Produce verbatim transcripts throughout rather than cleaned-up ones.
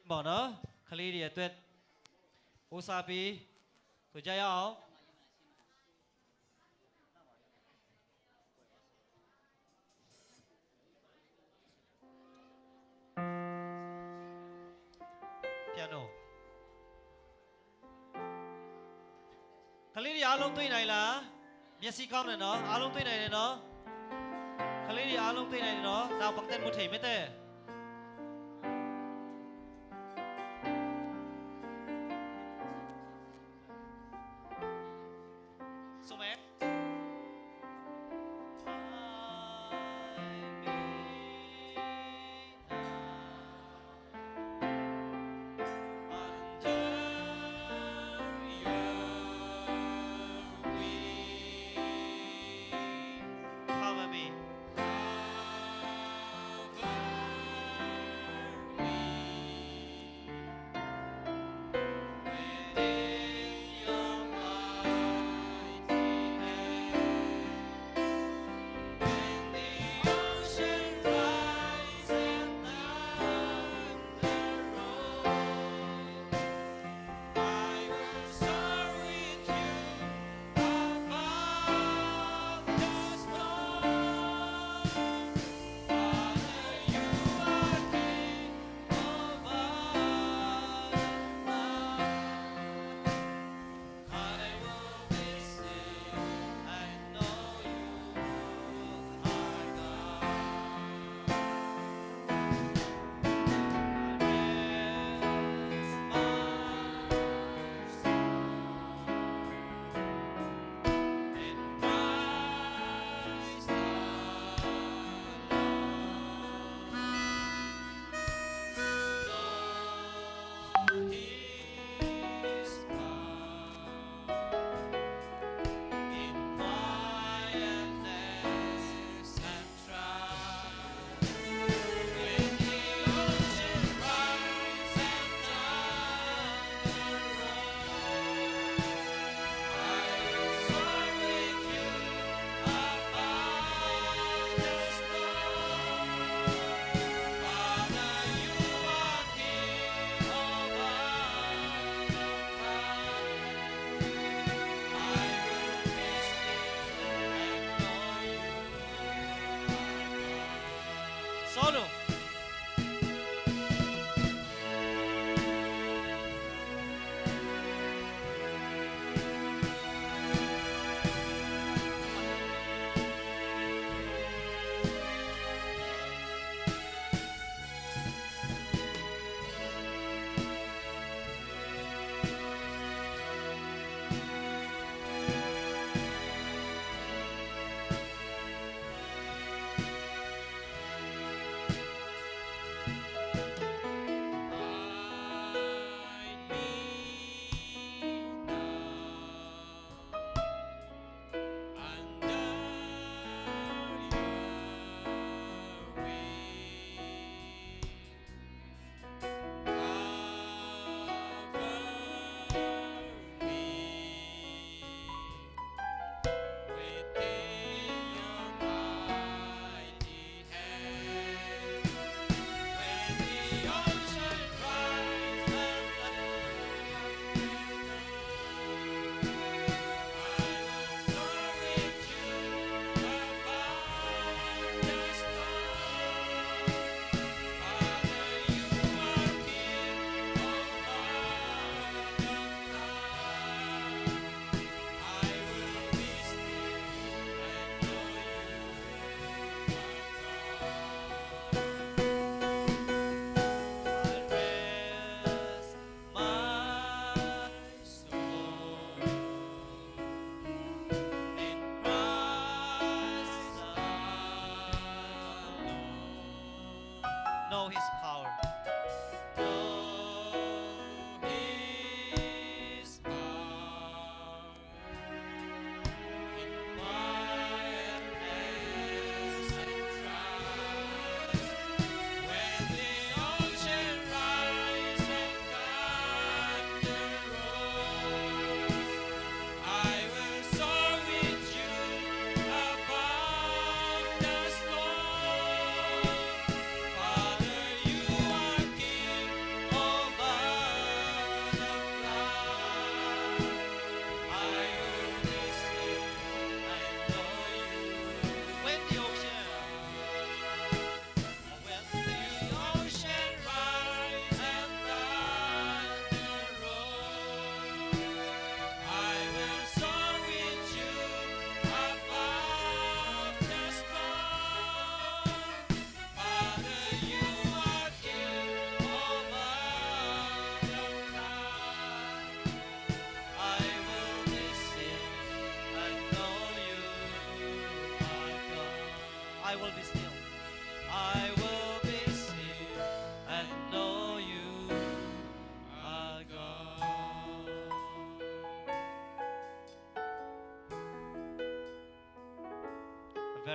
Bawh no, khalidi a tuet. Usapi, tu jai au. Piano. Khalidi a long tui nai la. Miasi kam ne no, a long tui nai ne no. Khalidi a long tui nai ne no, nau pangten mu thei mete. Sume. Cover me.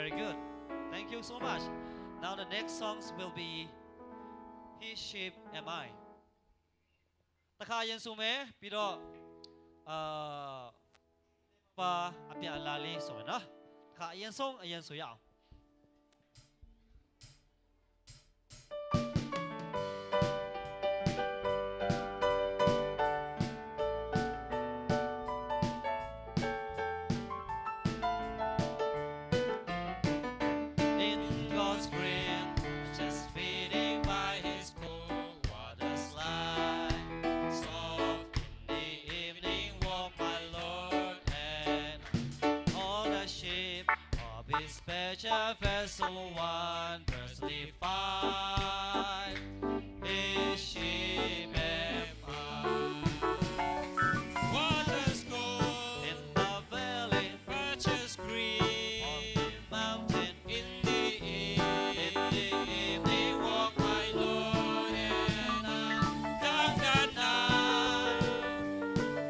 Very good. Thank you so much. Now the next songs will be His Sheep Am I. တစ်ခါ အရင်ဆုံးမယ်။ ပြီးတော့ အာ၊ ပါ အပြန်အလှန်လေးဆိုမယ်နော်။ တစ်ခါ အရင်ဆုံး အရင်ဆိုရအောင်။ In God's green, just feeding by His cool waters lie. Soft in the evening walk my Lord and all the sheep of His pasture fair so wondrously fine. His sheep am I. Waters cool in the valley, patches green on the mountain. In the evening walk my Lord and I. Dark the night,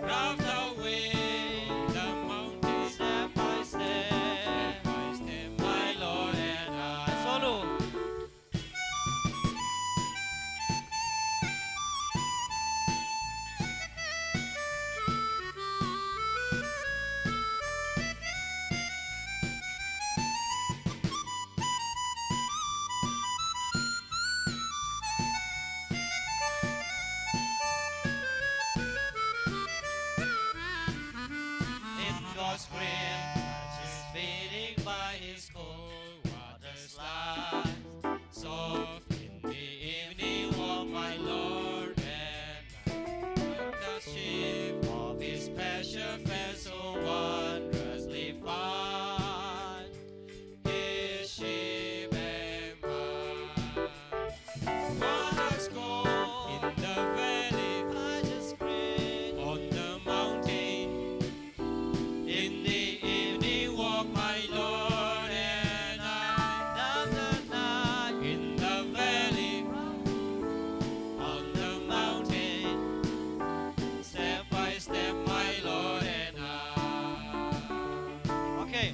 rough the way on the mountain. Step by step, step by step, my Lord and I. Solo. In God's green, just feeding by His cool waters lie. Soft in the evening walk my Lord and I. The sheep of His pasture fair so wondrously fine. His sheep am I. Waters cool in the valley, patches green on the mountain. In the evening walk my Lord and I. Down the night in the valley, on the mountain. Step by step, my Lord and I. Okay.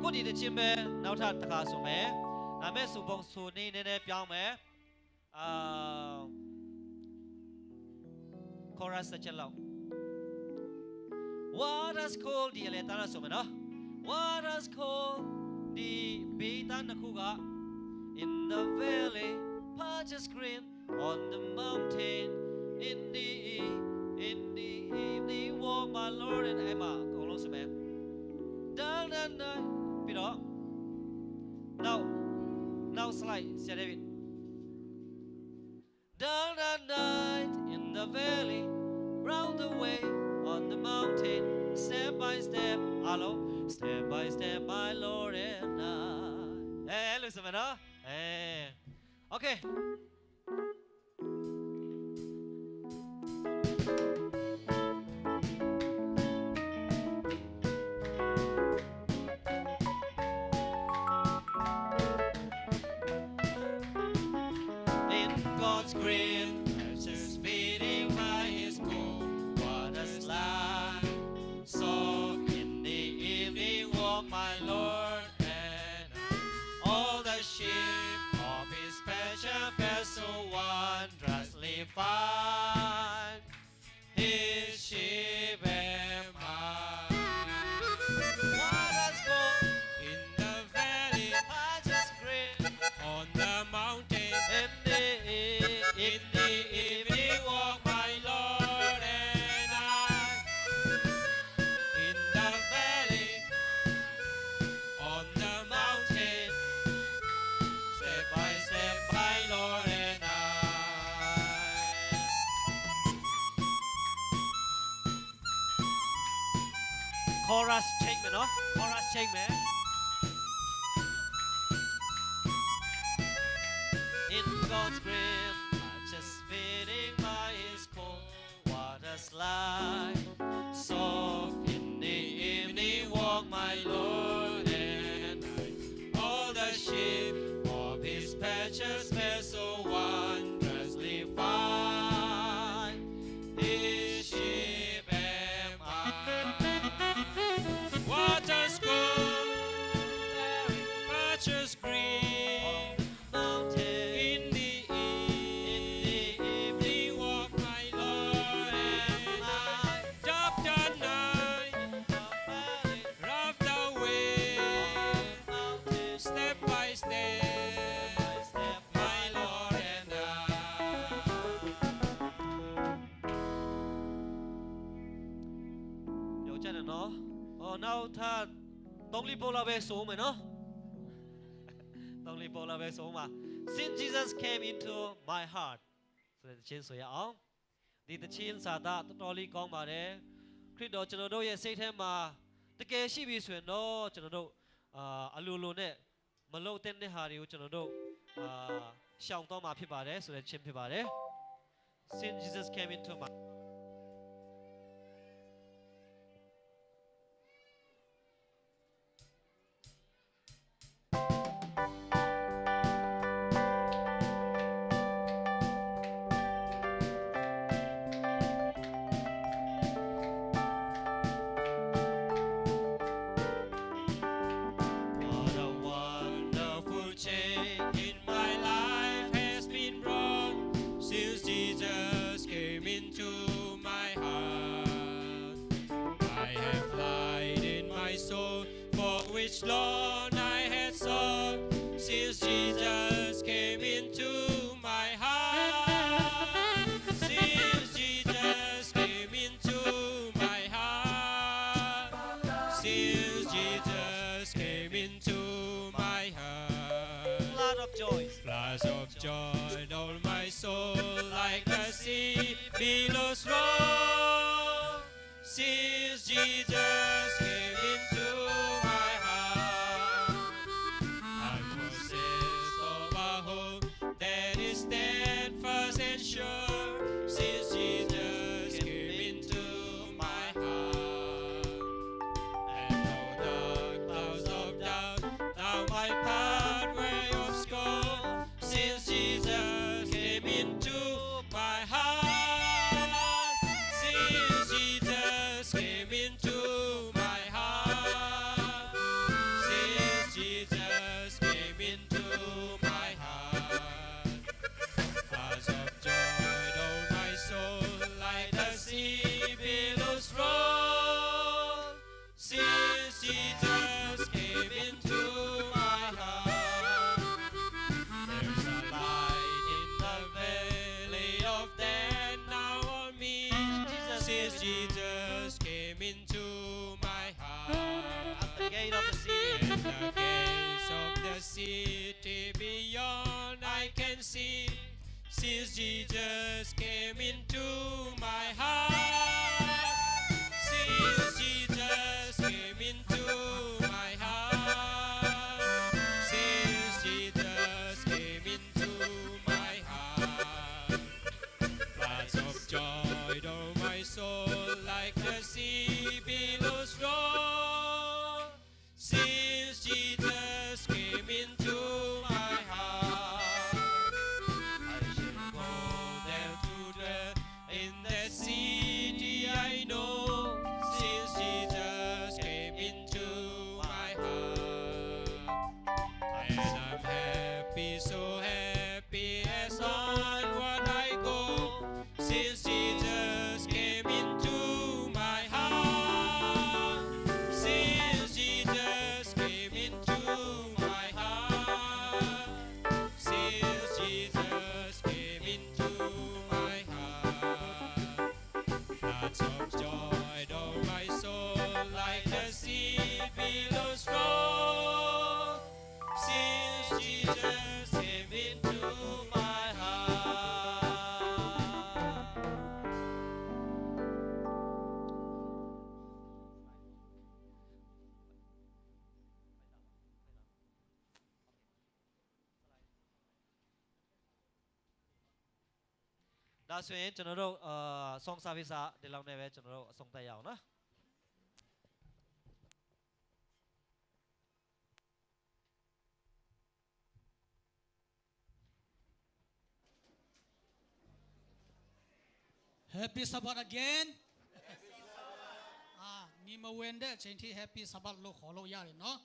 ခုဒီတစ်ချင်းပဲ နောက်ထပ်တစ်ခါဆိုမယ်။ ဒါပေမဲ့ စုပုံစုနည်းနည်းနည်းပြောင်းမယ်။ အာ၊ chorus တစ်ချက်လောက်။ Waters cool ဒီအလဲတန်းနဲ့ဆိုမယ်နော်။ Waters cool ဒီ B တန်းနှစ်ခုက In the valley, patches green on the mountain, in the e- in the evening walk my Lord and အဲ့မှာအကုန်လုံးဆိုမယ်။ Down the night ပြီးတော့ နောက်နောက် slide ဆရာ David. Down the night in the valley, round the way on the mountain, step by step, အားလုံး step by step, my Lord and I. အဲအဲ့လိုဆိုမယ်နော်။ အဲ okay. In God's green pastures, feeding by His cool waters lie. Soft in the evening walk my Lord and I. All the sheep of His pasture fair so wondrously fine. His sheep am I. Waters cool in the valley, patches green on the mountain. In the e- in the evening walk my Lord and I. In the valley, on the mountain, step by step, my Lord and I. Chorus change မယ်နော်။ Chorus change မယ်။ In God's green, just feeding by His cool waters lie. Soft in the evening walk my Lord and I. All the sheep of His pastures fair so wondrously fine. His sheep am I. Waters cool နော်။ အော် နောက်ထပ် သုံးလေးပုဒ်လောက်ပဲ ဆိုဦးမယ်နော်။ သုံးလေးပုဒ်လောက်ပဲ ဆိုဦးမှာ။ Since Jesus came into my heart ဆိုတဲ့ သီချင်း ဆိုရအောင်။ ဒီသီချင်းစာသား တော်တော်လေး ကောင်းပါတယ်။ ခရစ်တော် ကျွန်တော်တို့ရဲ့ စိတ်ထဲမှာ တကယ်ရှိပြီဆိုရင်တော့ ကျွန်တော်တို့ အာ၊ အလိုလိုနဲ့ မလုပ်သင့်တဲ့ဟာတွေကို ကျွန်တော်တို့ အာ၊ ရှောင်သွားမှာ ဖြစ်ပါတယ်ဆိုတဲ့ သီချင်း ဖြစ်ပါတယ်။ Since Jesus came into my What a wonderful change in my life has been brought since Jesus came into my heart. I have light in my soul, for which long I had sought, since Jesus came into my heart. Since Jesus came into my heart. Since Jesus came into my heart. Flood of joy. Floods of joy, all my soul, like the sea billows roll. Since Jesus came into my heart, I'm possessed of a hope that is steadfast and sure. Since Jesus came into my heart, and all the clouds of doubt now my pathway obscure. Since Jesus came into my heart. Since Jesus came into my heart. Since Jesus came into my heart. Floods of joy fill my soul like the sea billows roll. Since Jesus came into my heart, there's a light in the valley of death now on me. Since Jesus came into my heart, at the gate of the city, at the gates of the city beyond, I can see. Since Jesus came into my heart. Since Jesus came into my heart. Since Jesus came into my heart. Floods of joy fill my soul like the sea billows roll. Since Jesus came into my heart, I shall go there to dwell in that city I know. Since Jesus came into my heart, and I'm happy, so happy as onward I go. Since Jesus came into my heart, since Jesus came into my heart, since Jesus came into my heart, floods of joy fill my soul like the sea billows roll. Since Jesus came into my heart. ဒါဆိုရင် ကျွန်တော်တို့၊ အာ၊ song service က ဒီလောက်နဲ့ပဲ ကျွန်တော်တို့ အဆုံးသတ်ရအောင်နော်။ Happy Sabbath again. အာ၊ နေမဝင်တဲ့အချိန်ထိ Happy Sabbath လို့ ခေါ်လို့ရတယ်နော်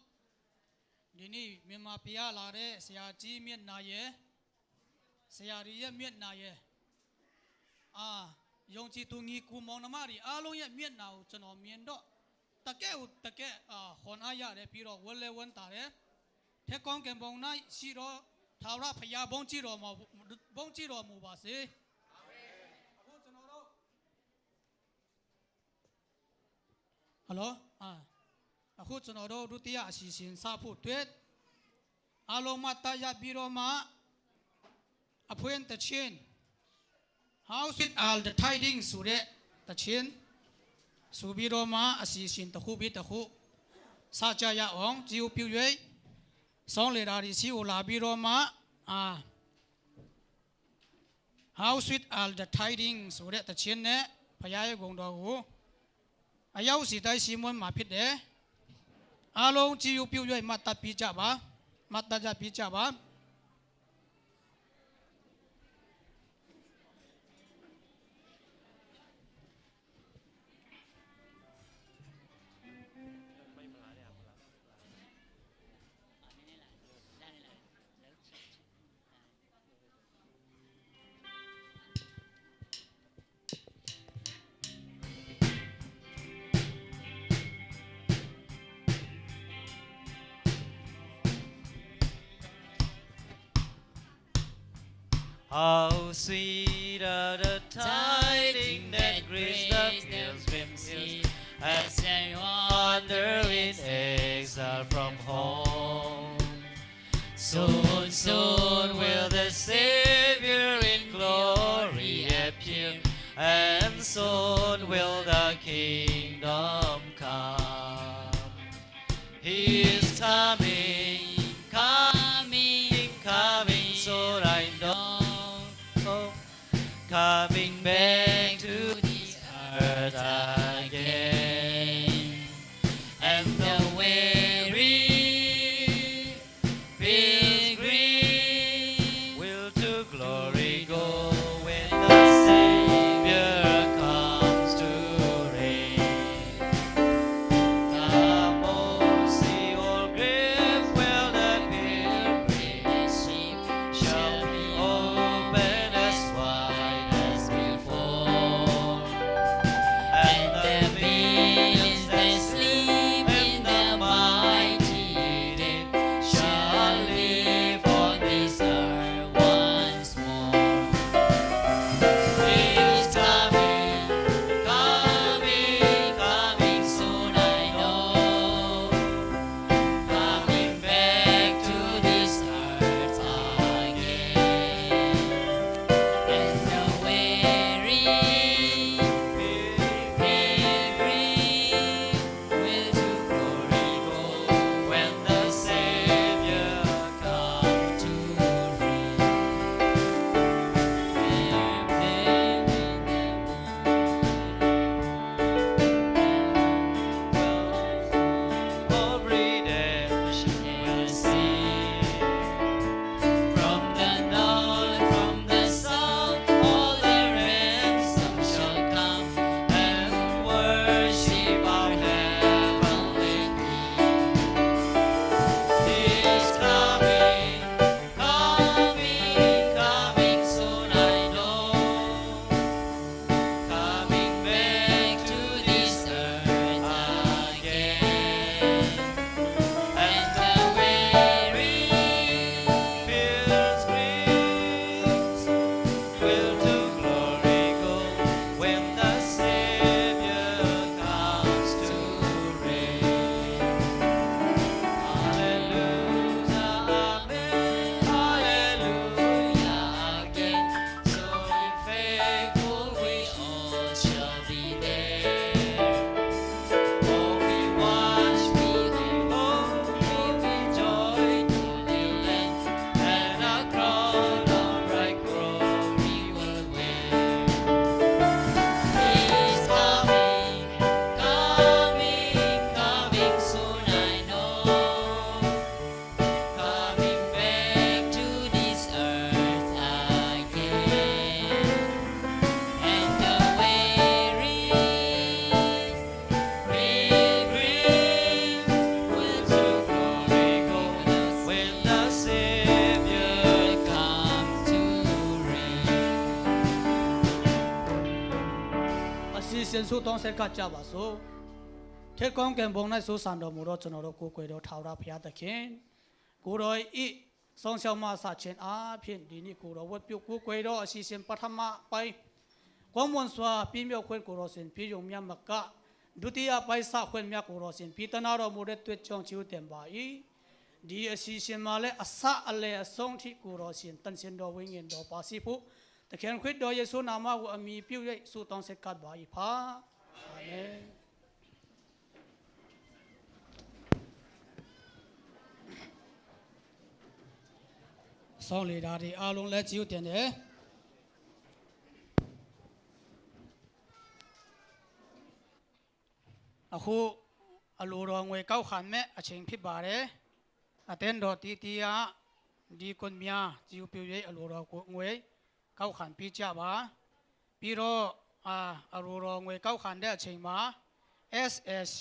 ။ ဒီနေ့ မြန်မာပြည်ကလာတဲ့ ဆရာကြီးမျက်နှာရယ်၊ ဆရာတွေရဲ့မျက်နှာရယ်၊ အာ၊ ယုံကြည်သူ ညီအစ်ကိုမောင်နှမတွေ အားလုံးရဲ့မျက်နှာကို ကျွန်တော်မြင်တော့ တကယ့်ကို တကယ့်၊ အာ၊ ခွန်အားရတယ်၊ ပြီးတော့ ဝမ်းလည်းဝမ်းသာတယ်။ ထက်ကောင်းကင်ဘုံ၌ရှိသော ထာဝရဘုရား ဘုန်းကြီးတော်မူ၊ ဘုန်းကြီးတော်မူပါစေ။ အာမင်။ အခု ကျွန်တော်တို့ Hello? အာ၊ အခုကျွန်တော်တို့ ဒုတိယအစီအစဉ် စဖို့အတွက် အားလုံး မှတ်တမ်းရပြီးတော့မှ အဖွင့်သီချင်း How sweet are the tidings ဆိုတဲ့သီချင်း ဆိုပြီးတော့မှ အစီအစဉ်တစ်ခုပြီးတစ်ခု စကြရအောင်။ ကျေးဇူးပြု၍ ဆောင်းလေဒါဒီစီကို လာပြီးတော့မှ အာ၊ How sweet are the tidings ဆိုတဲ့သီချင်းနဲ့ ဘုရားရဲ့ဂုဏ်တော်ကို အရောက်စီတိုင်း ဆင်နွှဲမှာဖြစ်တယ်။ အားလုံး ကျေးဇူးပြု၍ မှတ်တမ်းပေးကြပါ။ မှတ်တမ်းရပေးကြပါ။ How sweet are the tidings that grace the pilgrim hears, as they wander in exile from home. Soon, soon will the Savior in glory appear, and soon will the kingdom come. He is coming, coming, coming, soon I know. Coming back to this earth again. And the weary pilgrim will to glory go when the Savior comes to reign. Come, O sea, all grave, where the pilgrim ship shall be open as wide as before. And the billows that sleep in the mighty deep shall live on this earth once more. He is coming, coming, coming soon, I know. Coming back to this earth again. And the weary pilgrim will to glory go when the Savior comes to reign. Of redemption will sing. From the north, from the south, all the ransomed shall come and worship our heavenly King. He is coming, coming, coming soon, I know. Coming back to this earth again. And the weary pilgrims will to glory go when the Savior comes to reign. Hallelujah, amen, hallelujah again. So faithful we all shall be there. Oh, we watch, we behold, we rejoice to the Lamb, and a crown of bright glory will wear. He's coming, coming, coming soon, I know. Coming back to this earth again. And the weary pilgrim will to glory go when the Savior comes to reign. အစီအစဉ်ဆုတောင်းဆက်ကပ်ကြပါစို့။ ထက်ကောင်းကင်ဘုံ၌ စိုးစံတော်မူသော ကျွန်တော်တို့ကိုးကွယ်သော ထာဝရဘုရားသခင်၊ ကိုယ်တော်၏စောင့်ရှောက်မဆခြင်းအားဖြင့် ဒီနေ့ကိုယ်တော်ဝတ်ပြုကိုးကွယ်သော အစီအစဉ်ပထမပိုင်း ကောင်းမွန်စွာပြည့်မြောက်ခွင့် ကိုယ်တော်စီရင်ပေးရုံမျှမက ဒုတိယပိုင်းစခွင့်များ ကိုယ်တော်ရှင် ပေးသနားတော်မူတဲ့အတွက်ကြောင့် ကျေးဇူးတင်ပါ၏။ ဒီအစီအစဉ်မှာလည်း အစအလယ်အဆုံးထိ ကိုယ်တော်ရှင် သန့်ရှင်တော်ဝိညာဉ်တော် ပါစေဖို့ သခင်ခရစ်တော်ယေရှုနာမကို အမည်ပြု၍ ဆုတောင်းဆက်ကပ်ပါ၏ဖခင်။ အာမင်။ ဆောင်လေဒါဒီအလုံးလဲချီဦးတင်တယ်။ အခုအလိုတော်ငွေကောက်ခံမဲ့အချိန်ဖြစ်ပါတယ်။ အသင်းတော်တီးတီးကဒီကွန်မြာ ကျေးဇူးပြု၍အလိုတော်ငွေကောက်ခံပေးကြပါ။ ပြီးတော့အာအလိုတော်ငွေကောက်ခံတဲ့အချိန်မှာ SAC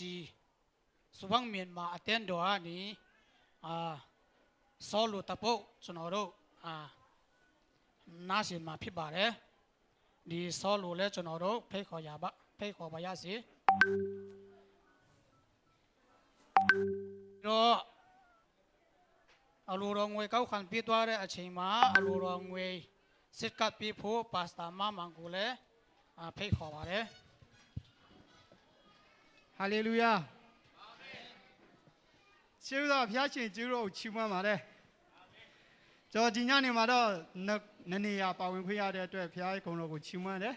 စူဘင်းမြန်မာအသင်းတော်ကနေအာ solo တစ်ပုဒ်ကျွန်တော်တို့အာနားဆင်မှာဖြစ်ပါတယ်။ ဒီ solo လည်းကျွန်တော်တို့ဖိတ်ခေါ်ရပါဖိတ်ခေါ်ပါရစေ။ ပြီးတော့အလိုတော်ငွေကောက်ခံပေးသွားတဲ့အချိန်မှာအလိုတော်ငွေစစ်ကပ်ပေးဖို့ Pastor မမန်ကိုလည်းအာဖိတ်ခေါ်ပါတယ်။ Hallelujah။ ကျေးဇူးတော်ဘုရားရှင်ကျေးဇူးတော်ကိုချီးမွမ်းပါတယ်။ ကျွန်တော်ဒီညနေမှာတော့န- နှစ်နေရာပါဝင်ခွင့်ရတဲ့အတွက်ဘုရားရဲ့ဂုဏ်တော်ကိုချီးမွမ်းတယ်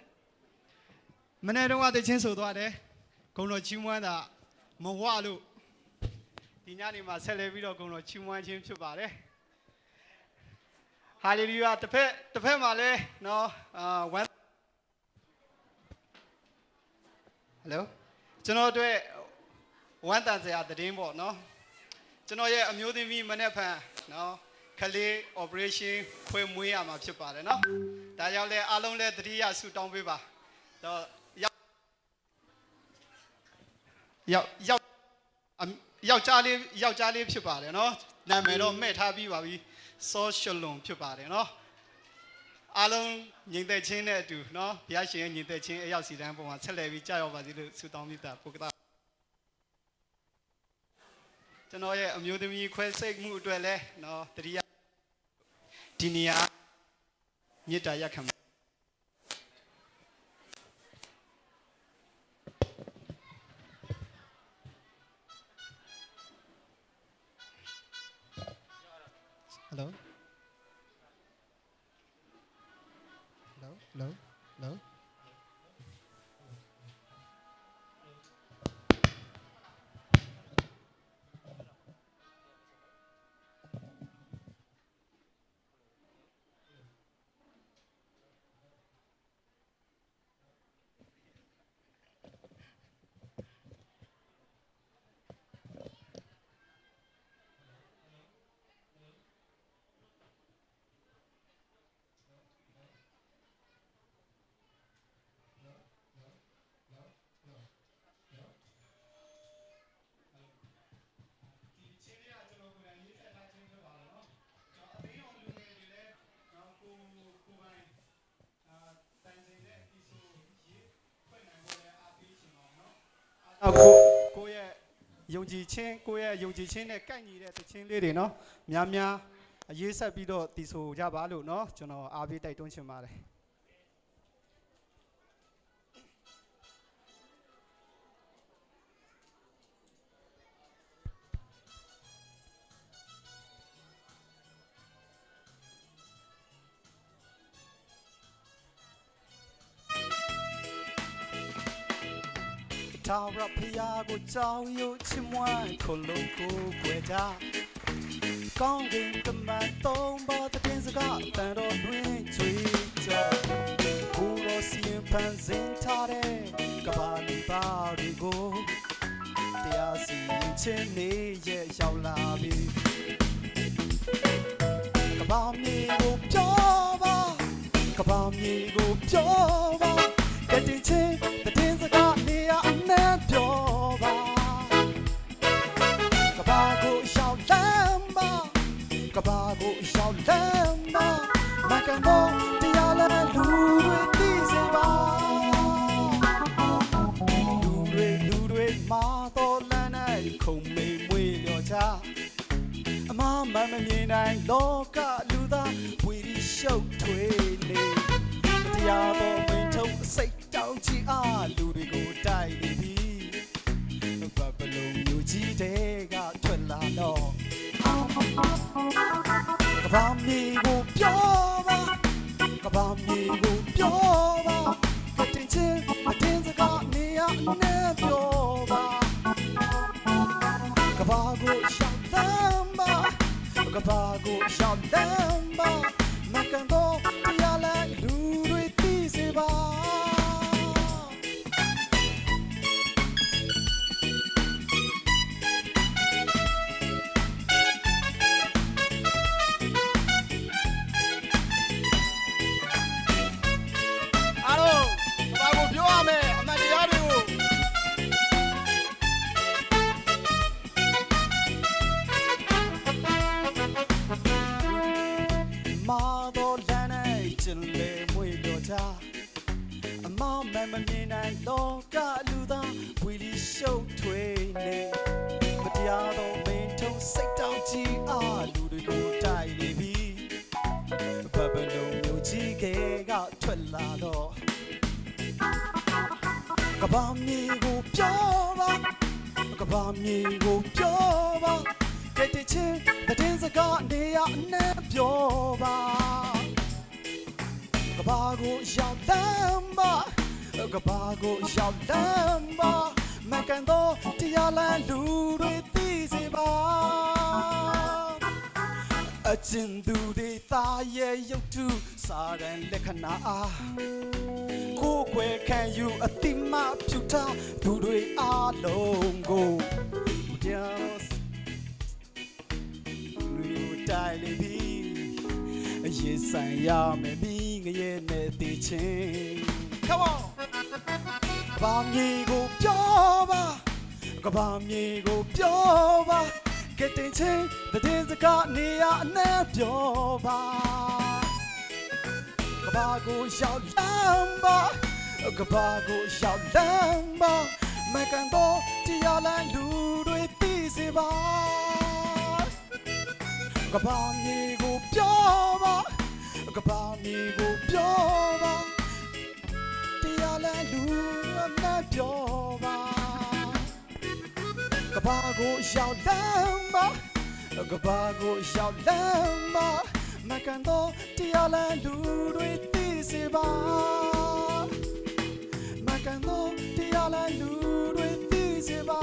။ မနေ့တုန်းကသီချင်းဆိုသွားတယ်။ ဂုဏ်တော်ချီးမွမ်းတာမဝလို့ဒီညနေမှာဆက်လက်ပြီးတော့ဂုဏ်တော်ချီးမွမ်းခြင်းဖြစ်ပါတယ်။ Hallelujah။ တစ်ဖက်တစ်ဖက်မှာလည်းနော်အာဝမ်း Hello ကျွန်တော်အတွက်ဝမ်းသာစရာသတင်းပေါ့နော်။ ကျွန်တော်ရဲ့အမျိုးသမီးမနေ့ဖန်နော်ကလေး operation ခွဲမွေးရမှာဖြစ်ပါတယ်နော်။ ဒါကြောင့်လည်းအားလုံးလည်းသတိရဆုတောင်းပေးပါ။ တော့ယောက်ယောက်ယောက်အယောက်ျားလေးယောက်ျားလေးဖြစ်ပါတယ်နော်။ နာမည်တော့မှဲ့ထားပြီးပါပြီ။ စောရှလုံဖြစ်ပါတယ်နော်။ အားလုံးညီသက်ချင်းနဲ့အတူနော်ဘုရားရှင်ရဲ့ညီသက်ချင်းအရောက်စီတန်းပေါ်မှာဆက်လက်ပြီးကြာရောက်ပါစေလို့ဆုတောင်းမေတ္တာပို့သ။ ကျွန်တော်ရဲ့အမျိုးသမီးခွဲစိတ်မှုအတွက်လည်းနော်တတိယဒီနေရာမေတ္တာရပ်ခံပါ။ Hello. Hello. Hello. Hello. ။ကိုကိုယ့်ရဲ့ယုံကြည်ခြင်းကိုယ့်ရဲ့ယုံကြည်ခြင်းနဲ့ကိုက်ညီတဲ့သီချင်းလေးတွေနော်များများအရေးဆက်ပြီးတော့သီဆိုကြပါလို့နော်ကျွန်တော်အားပေးတိုက်တွန်းချင်ပါတယ်။ ထာဝရဘုရားကိုကြောက်ရွံ့ချီးမွမ်းခိုလှုံကိုးကွယ်ကြ။ ကောင်းကင်တမန်သုံးပါးသတင်းစကားသံတော်တွင်ကြွေးကြော်။ ကိုယ်တော်စီရင်ဖန်ဆင်းထားတဲ့ကမ္ဘာလူသားတွေကို တရားစီရင်ခြင်းနေ့ရက်ရောက်လာပြီ။ ကမ္ဘာမြေကိုပြောပါ၊ ကမ္ဘာမြေကိုပြောပါ၊ ကယ်တင်ခြင်းသတင်းစကားနေရာအနှံပြောပါ။ ကမ္ဘာကိုရောက်လမ်းပါ၊ ကမ္ဘာကိုရောက်လမ်းပါ၊ မှန်ကန်သောတရားလမ်းလူတွေသိစေပါ။ လူတွေလူတွေမှာသောလမ်း၌ခုန်မိန်မွေ့လျော်ကြ။ အမှားမှန်မမြင်နိုင်လောကလူသားဝီဒီရှုပ်ထွေးနေ။ မတရားသောမိန်ထုံးအစိတ်တောင်းချီအားလူတွေ ကိုပြောပါ ကတင်ချင်းအတင်းစကားနေရနဲ့ပြောပါ ကဘာကိုရောက်လမ်းပါကဘာကိုရောက်လမ်းပါမကန်တော့တရားလမ်းလူတွေသိစေပါ အားလုံးကဘာကိုပြောရမယ်အမှန်တရားတွေကိုမာသောလမ်း၌ကျွန်လဲမွေ့တော့တာ အမောင်မမမြင်နိုင်လောကလူသားဝီလီရှုပ်ထွေးနေမတရားသောမင်းထုံးစိတ်တောင်းကြီးအားလူတွေကိုတိုက်နေပြီဘဘလုံမြို့ကြီးကဲကထွက်လာတော့ကဘာမြေကိုပြောပါကဘာမြေကိုပြောပါကတိတ်ချင်းသတင်းစကားနေရနဲ့ပြောပါ ကဘာကိုရောက်လမ်းပါကဘာကိုရောက်လမ်းပါမကန်တော့တရားလမ်းလူတွေသိစေပါအကျဉ်သူတွေသားရဲ့ရုပ်ထုစာတမ်းလက္ခဏာအားကိုယ်ခွဲခံယူအသိမှပြုထားသူတွေအားလုံးကိုတရား လူတိုက်လေပြီအရေးဆိုင်ရမယ်မိငရဲနဲ့တေချင်း Come on ကဘာမြေကိုပြောပါကဘာမြေကိုပြောပါကတင်ချင်းသတင်းစကားနေရအနဲ့ပြောပါ ကဘာကိုရောက်လမ်းပါကဘာကိုရောက်လမ်းပါမကန်တော့တရားလမ်းလူတွေသိစေပါကဘာမြေကိုပြောပါကဘာမြေကိုပြောပါတရားလမ်းလူအနတ်ပြောပါ ကဘာကိုရောက်လမ်းပါကဘာကိုရောက်လမ်းပါမကန်တော့တရားလမ်းလူတွေသိစေပါမကန်တော့တရားလမ်းလူတွေသိစေပါ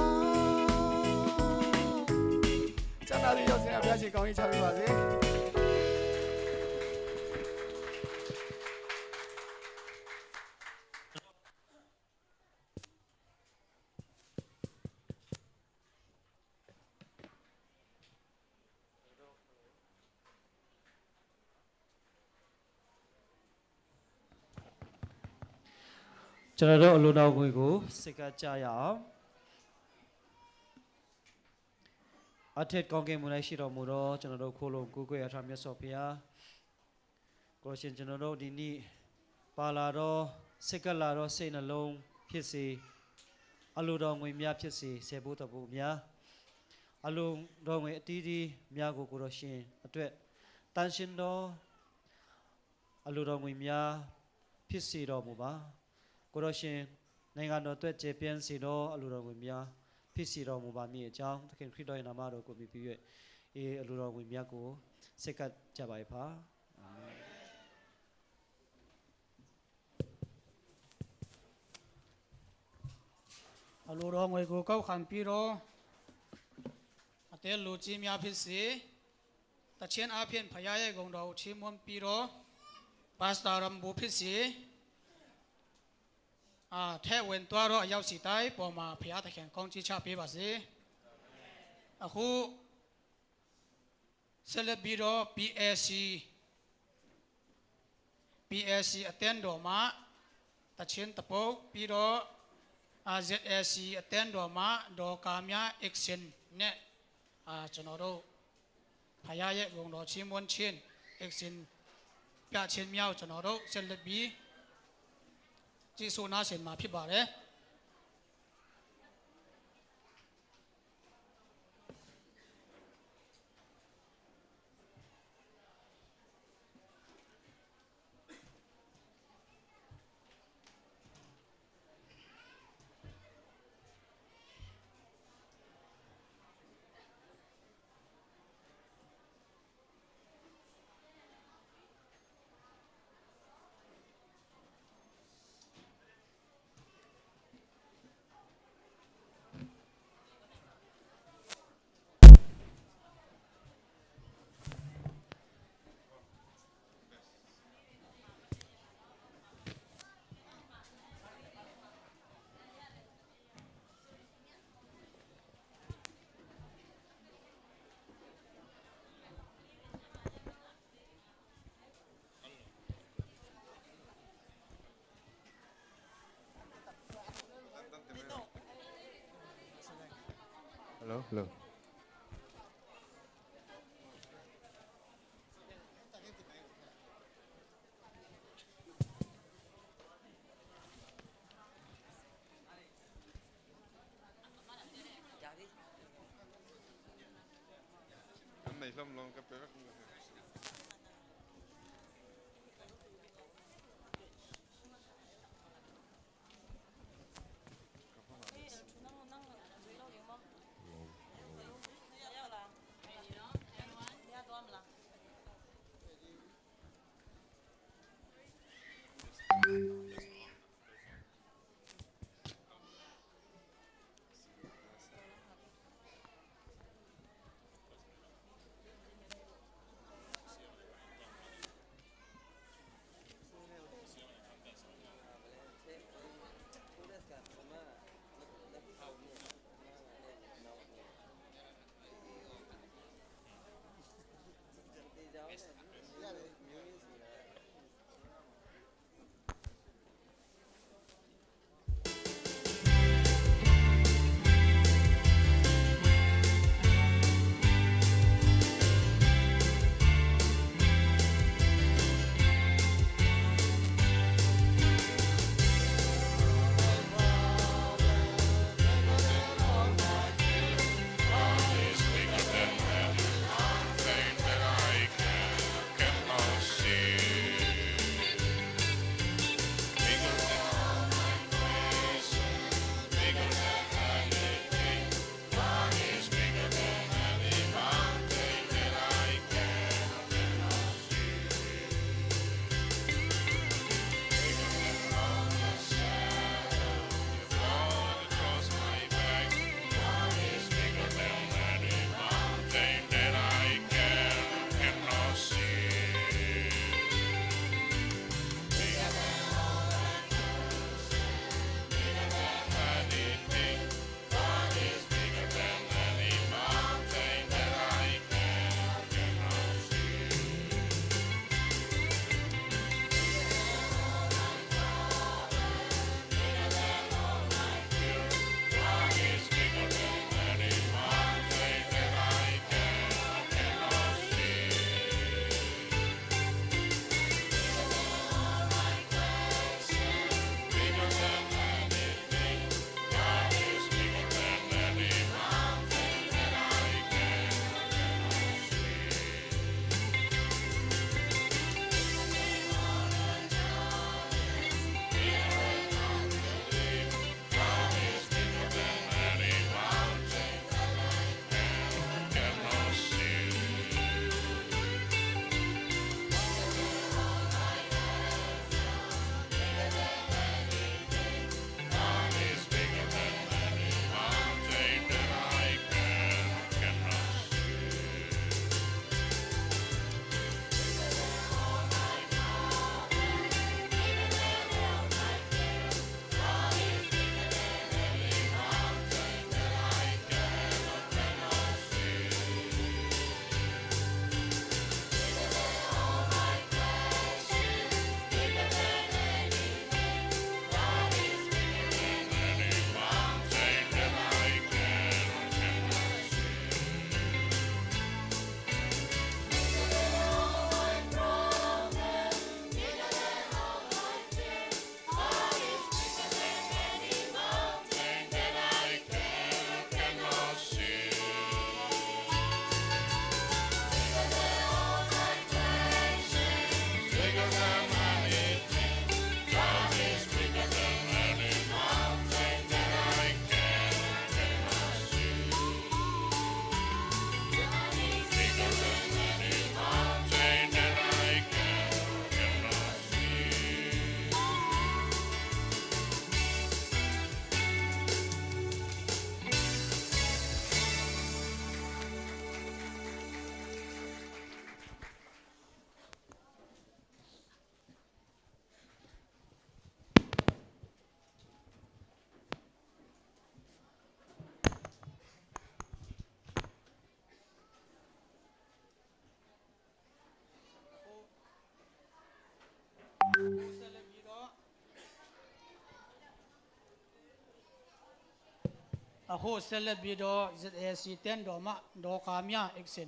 ကျမ်းစာတွေရောက်ခြင်းအဖျားရှင်ကောင်းကြီးချပေးပါစေ။ ကျွန်တော်တို့အလိုတော်ငွေကိုစိတ်ကပ်ကြရအောင်။ အထက်ကောင်းကင်ဘုံ၌ရှိတော်မူသောကျွန်တော်တို့ကိုယ်လုံးကိုးကွယ်အားထားမြတ်စွာဘုရားကိုရှင်ကျွန်တော်တို့ဒီနေ့ပါလာသောစိတ်ကပ်လာသောစိတ်နှလုံးဖြစ်စေအလိုတော်ငွေများဖြစ်စေဆယ်ဘိတဘိများအလိုတော်ငွေအသီးသီးများကိုကိုယ်တော်ရှင်အတွက်တန်ရှင်းသောအလိုတော်ငွေများဖြစ်စေတော်မူပါ။ ကိုယ်တော်ရှင်နိုင်ငံတော်အတွက်ကျယ်ပြန့်စေသောအလိုတော်ငွေများဖြစ်စေတော်မူပါမည်အကြောင်းသခင်ခရစ်တော်၏နာမတော်ကိုမြည်ပြီး၍အလိုတော်ငွေများကိုစိတ်ကပ်ကြပါ၏ဖခင်။ အာမင်။ အလိုတော်ငွေကိုကောက်ခံပြီးတော့အသက်လူကြီးများဖြစ်စေတခြင်းအပြင်ဖခင်ရဲ့ဂုဏ်တော်ကိုချီးမွမ်းပြီးတော့ပါစတာရမ်ဘူဖြစ်စေအာထဲဝင်သွားတော့အရောက်စီတိုင်းပေါ်မှာဖခင်သခင်ကောင်းချီးချပေးပါစေအခု ဆက်လက်ပြီးတော့ PAC PAC အသင်းတော်မှတခြင်းတစ်ပုဒ်ပြီးတော့ RZAC အသင်းတော်မှဒေါ်ကာမြ Action နဲ့အာကျွန်တော်တို့ဖခင်ရဲ့ဂုဏ်တော်ချီးမွမ်းခြင်း Action ပြခြင်းများကိုကျွန်တော်တို့ဆက်လက်ပြီးကြည့်ဆိုနားဆင်မှာဖြစ်ပါတယ်။ အ Hello. An nei hlawm lawng ka pe vek. A khu Sel le Bi daw Z A C ten daw mah daw ka mia action.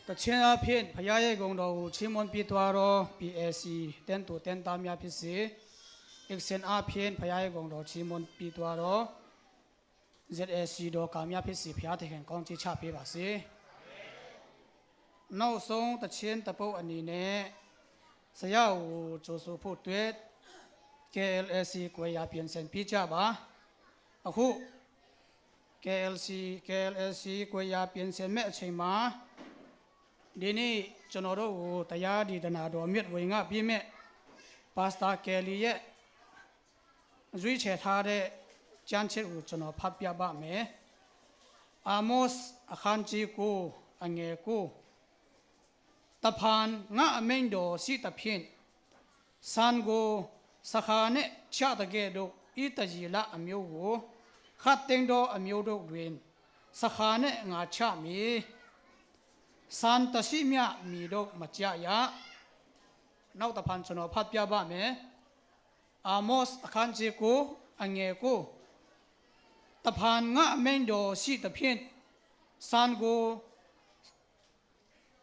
တခြင်းအားဖြင့် ဘုရားရဲ့ဂုဏ်တော်ကို ချီးမွမ်းပြီးသွားတော့ ပီအဲ့စီ တင့်တူတင့်သားများဖြစ်စေ၊ အစ်စင်အားဖြင့် ဘုရားရဲ့ဂုဏ်တော် ချီးမွမ်းပြီးသွားတော့ ဇက်အဲ့စီ တော်ကားများဖြစ်စေ၊ ဘုရားသခင် ကောင်းချီးချပေးပါစေ။ နောက်ဆုံးသီချင်းတစ်ပုဒ်အနေနဲ့ ဆရာကိုကြိုဆိုဖို့အတွက် KLSC ကွယ်ရာ ပြင်ဆင်ပေးကြပါ။ အခု KLC KLSC ကွယ်ရာ ပြင်ဆင်မဲ့အချိန်မှာ ဒီနေ့ကျွန်တော်တို့ကို တရားဒေသနာတော်မြတ်ဝင်ငါပေးမဲ့ Pastor Kelly ရဲ့ ရွေးချယ်ထားတဲ့ကျမ်းချက်ကို ကျွန်တော်ဖတ်ပြပါမယ်။ အာမော့အခန်းကြီးကိုး၊ အငယ်ကိုး၊ တဖန်ငါအမိန့်တော်ရှိသဖြင့် ဆန်ကိုဆန်ခါနှင့်ချသကဲ့သို့ ဣသရေလအမျိုးကို ခပ်သိမ်းသောအမျိုးတို့တွင် ဆန်ခါနှင့်ငါချမည်။ ဆန်တရှိမျှ မီးသို့မကျရ။ နောက်တဖန်ကျွန်တော်ဖတ်ပြပါမယ်။ အာမော့အခန်းကြီးကိုး၊ အငယ်ကိုး၊ တဖန်ငါအမိန့်တော်ရှိသဖြင့် ဆန်ကို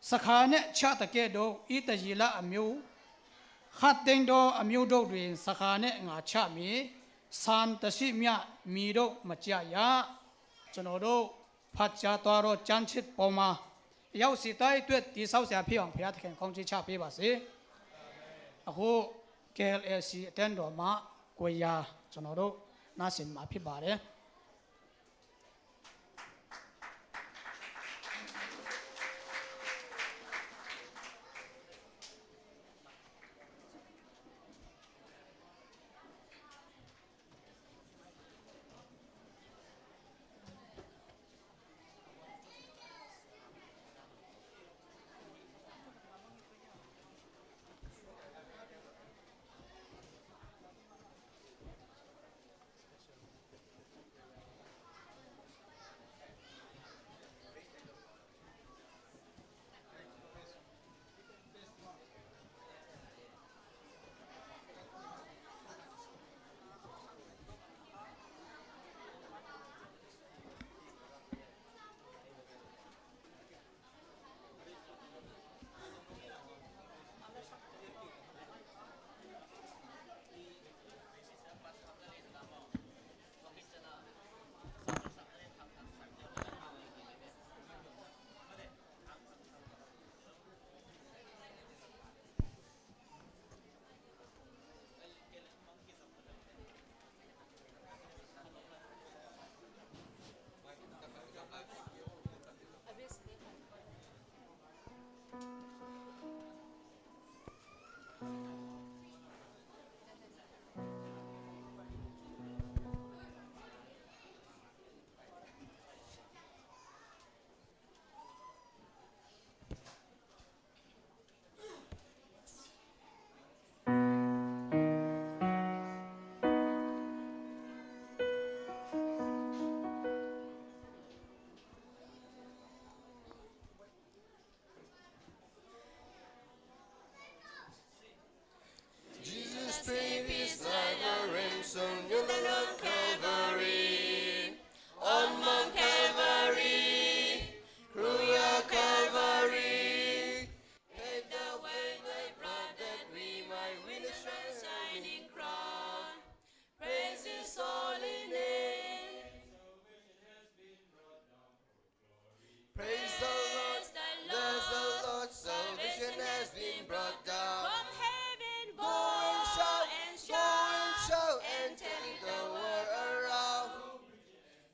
ဆန်ခါနှင့်ချသကဲ့သို့ ဣသရေလအမျိုး၊ ခပ်သိမ်းသောအမျိုးတို့တွင် ဆန်ခါနှင့်ငါချမည်။ ဆန်တရှိမျှ မီးသို့မကျရ။ ကျွန်တော်တို့ဖတ်ကြားသွားတော့ ကျမ်းချက်ပေါ်မှာ ရောက်စေတဲ့အတွက် တည်ဆောက်ဆရာဖြစ်အောင် ဘုရားသခင် ကောင်းချီးချပေးပါစေ။ အခု KLSC အသင်းတော်မှ ကွယ်ရာ ကျွန်တော်တို့ နားဆင်မှာဖြစ်ပါတယ်။ Jesus paid his life a ransom in the Lord Calvary. On Mount Calvary, cruel Calvary, paved the way with blood that we might win a shining crown. Praise his holy name. Praise the Lord, bless the Lord, salvation has been brought down. From heaven, go and shout, go and shout, and tell it the world around.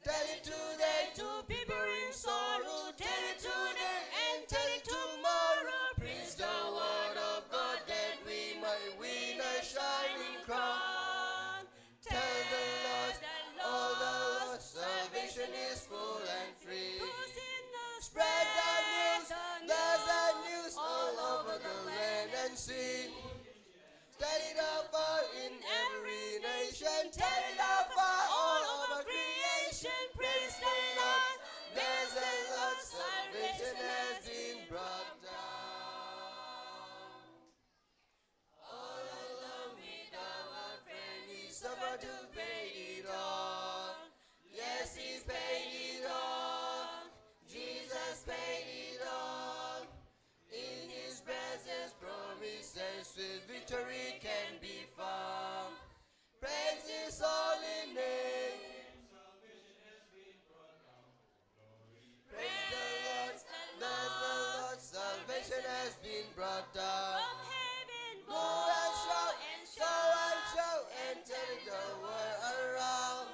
Tell it today to people in sorrow, tell it today and tell it tomorrow. Preach the word of God that we might win a shining crown. Tell the lost, all the lost, salvation is full and free. Spread the news, bless the news all over the land and sea. Tell it afar in every nation, tell it afar all over creation. Praise the Lord, bless the Lord, salvation has been brought down. All along with our friend, he suffered to pay it all. Yes, he paid it all. Jesus paid it all. has been brought down. From heaven, go and shout, and shout, and shout, and tell it the world around.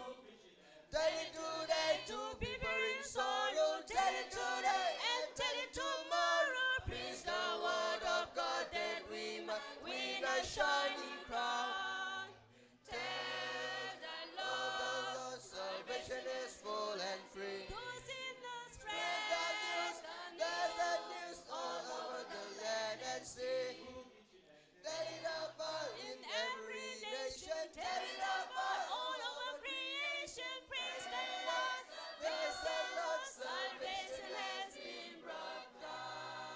Tell it today to people in sorrow. Tell it today and tell it tomorrow. Preach the word of God that we might win a shining crown. Tell the Lord, salvation is full and free. To sinners, spread the news, the glad news all over the land and sea. Tell it afar in every nation. Tell it afar all over creation. Praise the Lord. Praise the Lord. Salvation has been brought down.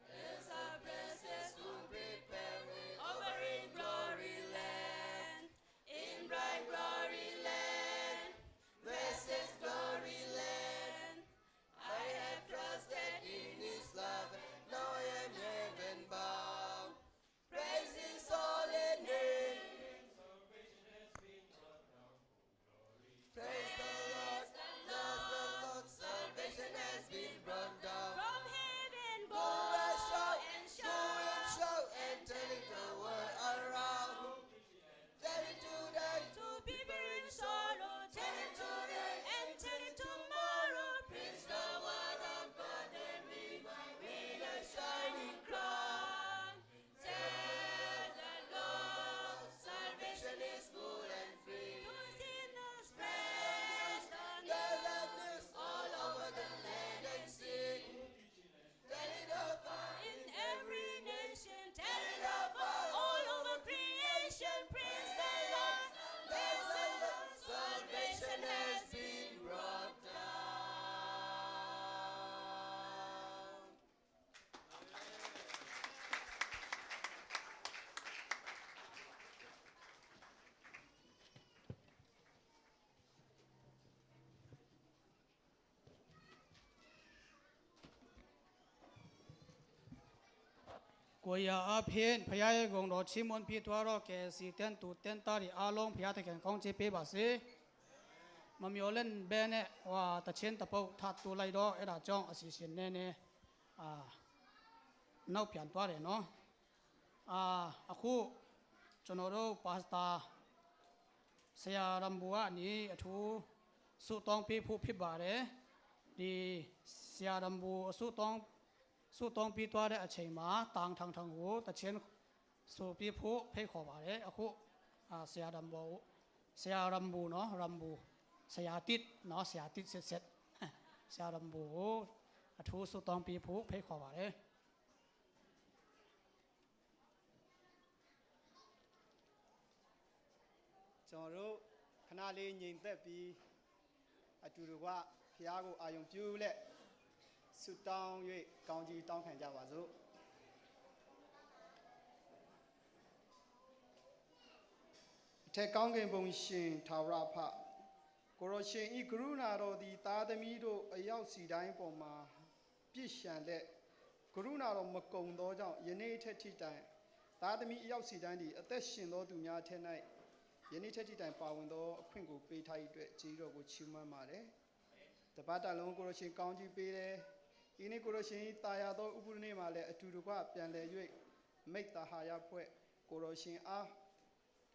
Bless our blessed who prepare way over in glory land. In bright glory land. Blessed glory land. I have trusted in his love, and now I am heaven bound. Praise his holy name. Praise the Lord, bless the Lord, salvation has been brought down. From heaven, go and shout, and shout, and shout, and tell it the world around. Tell it today to people in sorrow. Tell it today and tell it tomorrow. Preach the word of God that we might win a shining crown. Tell the Lord, salvation is full and free. To sinners, spread the news all over the land and sea. Tell it afar in every nation. Tell it afar all over creation. Praise the Lord. Praise the Lord. Salvation has been brought down. ကိုယ်ရာအဖျင်း ဘုရားရဲ့ဂုဏ်တော်ချီးမွမ်းပြီးသွားတော့ ကယ်စီတန်းသူတန်းသားတွေအားလုံး ဘုရားသခင်ကောင်းချီးပေးပါစေ။ မမျှော်လင့်ဘဲနဲ့ ဟိုဟာ သီချင်းတစ်ပုဒ်ထပ်တူလိုက်တော့ အဲဒါကြောင့် အစီအစဉ်နည်းနည်း အာ နောက်ပြန်သွားတယ်နော်။ အာ အခု ကျွန်တော်တို့ ပါစတာ ဆရာရမ်ဘူကနေ အထူးဆုတောင်းပေးဖို့ဖြစ်ပါတယ်။ ဒီဆရာရမ်ဘူ အဆုတောင်း ဆုတောင်းပြီးသွားတဲ့အချိန်မှာ တန်ထန်ထန်ကို သီချင်းဆိုပေးဖို့ ဖိတ်ခေါ်ပါတယ်။ အခု အာ ဆရာရမ်ဘူ ဆရာရမ်ဘူနော်၊ ရမ်ဘူ၊ ဆရာတစ်နော်၊ ဆရာတစ် ဆက်ဆက်၊ ဆရာရမ်ဘူကို အထူးဆုတောင်းပေးဖို့ ဖိတ်ခေါ်ပါတယ်။ ကျွန်တော်တို့ ခဏလေး ငြိမ်သက်ပြီး အတူတကွ ဘုရားကို အာရုံပြုလျက် ဆုတောင်း၍ ကောင်းချီးတောင်းခံကြပါစို့။ အထက်ကောင်းကင်ဘုံရှင် ထာဝရဘုရား၊ ကိုယ်တော်ရှင်၏ ကရုဏာတော်သည် သားသမီးတို့ အယောက်စီတိုင်းပေါ်မှာ ပြည့်လျှံလျက်၊ ကရုဏာတော်မကုန်သောကြောင့် ယနေ့အထက်ထိတိုင် သားသမီးအယောက်စီတိုင်းသည် အသက်ရှင်သောသူများအထဲ၌ ယနေ့အထက်ထိတိုင် ပါဝင်သောအခွင့်ကို ပေးထားသည့်အတွက် ကျေးဇူးတော်ကို ချီးမွမ်းပါတယ်။ တစ်ပတ်တာလုံး ကိုယ်တော်ရှင် ကောင်းချီးပေးတယ်။ ဒီနေ့ ကိုယ်တော်ရှင် သာယာသော ဥပုသ်နေ့မှာလည်း အတူတကွ ပြန်လည်၍ မိဿဟာယဖွဲ့ ကိုယ်တော်ရှင်အား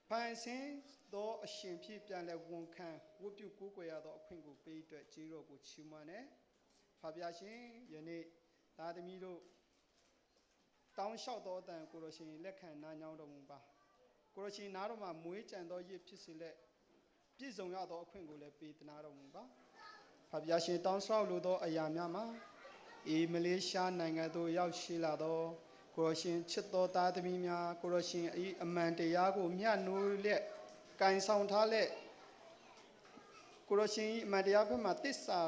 ဖန်ဆင်းသောအရှင်ဖြစ် ပြန်လည်ဝန်ခံ ဝတ်ပြုကိုးကွယ်ရသောအခွင့်ကို ပေးသည့်အတွက် ကျေးဇူးတော်ကို ချီးမွမ်းတယ်။ ဖခင်ဘုရားရှင်၊ ယနေ့ သားသမီးတို့ တောင်းလျှောက်သောအသံကို ကိုယ်တော်ရှင် လက်ခံနားညောင်းတော်မူပါ။ ကိုယ်တော်ရှင်နားတော်မှာ မွေးကျန်သောယဇ်ဖြစ်စေလျက် ပြည့်စုံရသောအခွင့်ကိုလည်း ပေးသနားတော်မူပါ။ ဖခင်ဘုရားရှင် တောင်းလျှောက်လိုသောအရာများမှာ ဤမလေးရှားနိုင်ငံသို့ ရောက်ရှိလာသော ကိုယ်တော်ရှင်ချစ်သောသားသမီးများ၊ ကိုယ်တော်ရှင်၏ အမှန်တရားကို မျှနှိုးလျက် ကိုင်ဆောင်ထားလျက် ကိုယ်တော်ရှင်၏ အမှန်တရားဘက်မှာ သစ္စာ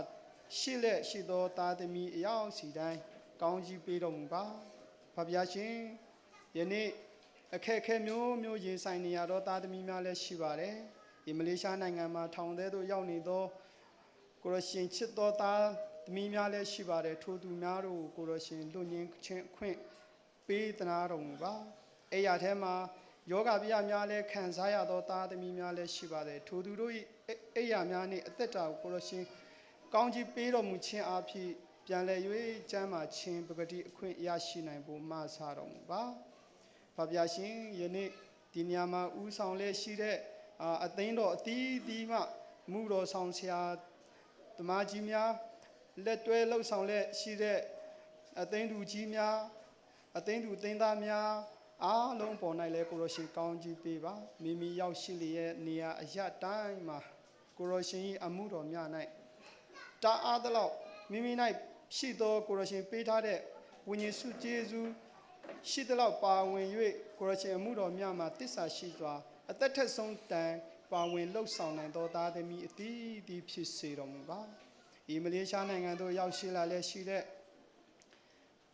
ရှိလျက်ရှိသော သားသမီးအယောက်စီတိုင်း ကောင်းချီးပေးတော်မူပါ။ ဖခင်ဘုရားရှင်၊ ယနေ့ အခက်အခဲမျိုးမျိုး ရင်ဆိုင်နေရသော သားသမီးများလည်း ရှိပါတယ်။ ဒီမလေးရှားနိုင်ငံမှာ ထောင်ထဲသို့ ရောက်နေသော ကိုယ်တော်ရှင်ချစ်သော သားသမီးများလည်း ရှိပါတယ်။ ထိုသူများတို့ကို ကိုယ်တော်ရှင် လွတ်ငြိမ်းခြင်းအခွင့် ပေးသနားတော်မူပါ။ အိမ်ထဲမှာ ရောဂါဘယများလည်း ခံစားရသော သားသမီးများလည်း ရှိပါတယ်။ ထိုသူတို့၏ အိမ်၊ အိမ်များနှင့် အသက်တာကို ကိုယ်တော်ရှင် ကောင်းချီးပေးတော်မူခြင်းအားဖြင့် ပြန်လည်၍ကျန်းမာခြင်း ပကတိအခွင့်ရရှိနိုင်ဖို့ မဆာတော်မူပါ။ ဖဖျာရှင် ယနေ့ဒီနေရာမှာ ဦးဆောင်လျက်ရှိတဲ့ အာ၊ အသင်းတော်အသီးသီးမှ မှူးတော်ဆောင်ဆရာသမားကြီးများ၊ လက်တွဲလုပ်ဆောင်လျက်ရှိတဲ့ အသင်းသူကြီးများ၊ အသင်းသူအသင်းသားများ အားလုံးအပေါ်၌လည်း ကိုယ်တော်ရှင် ကောင်းကြီးပေးပါ။ မိမိရောက်ရှိလျက်နေရာအရပ်တိုင်းမှာ ကိုယ်တော်ရှင်၏အမှုတော်များ၌ တတ်အားသလောက် မိမိ၌ရှိသော ကိုယ်တော်ရှင်ပေးထားတဲ့ ဝိညာဉ်ဆုကျေးဇူး ရှိသလောက်ပါဝင်၍ ကိုယ်တော်ရှင်အမှုတော်များမှာ သစ္စာရှိစွာ အသက်ထက်ဆုံးတိုင် ပါဝင်လုပ်ဆောင်နိုင်သော သားသမီးအသီးသီး ဖြစ်စေတော်မူပါ။ ဒီမလေးရှားနိုင်ငံသို့ ရောက်ရှိလာလျက်ရှိတဲ့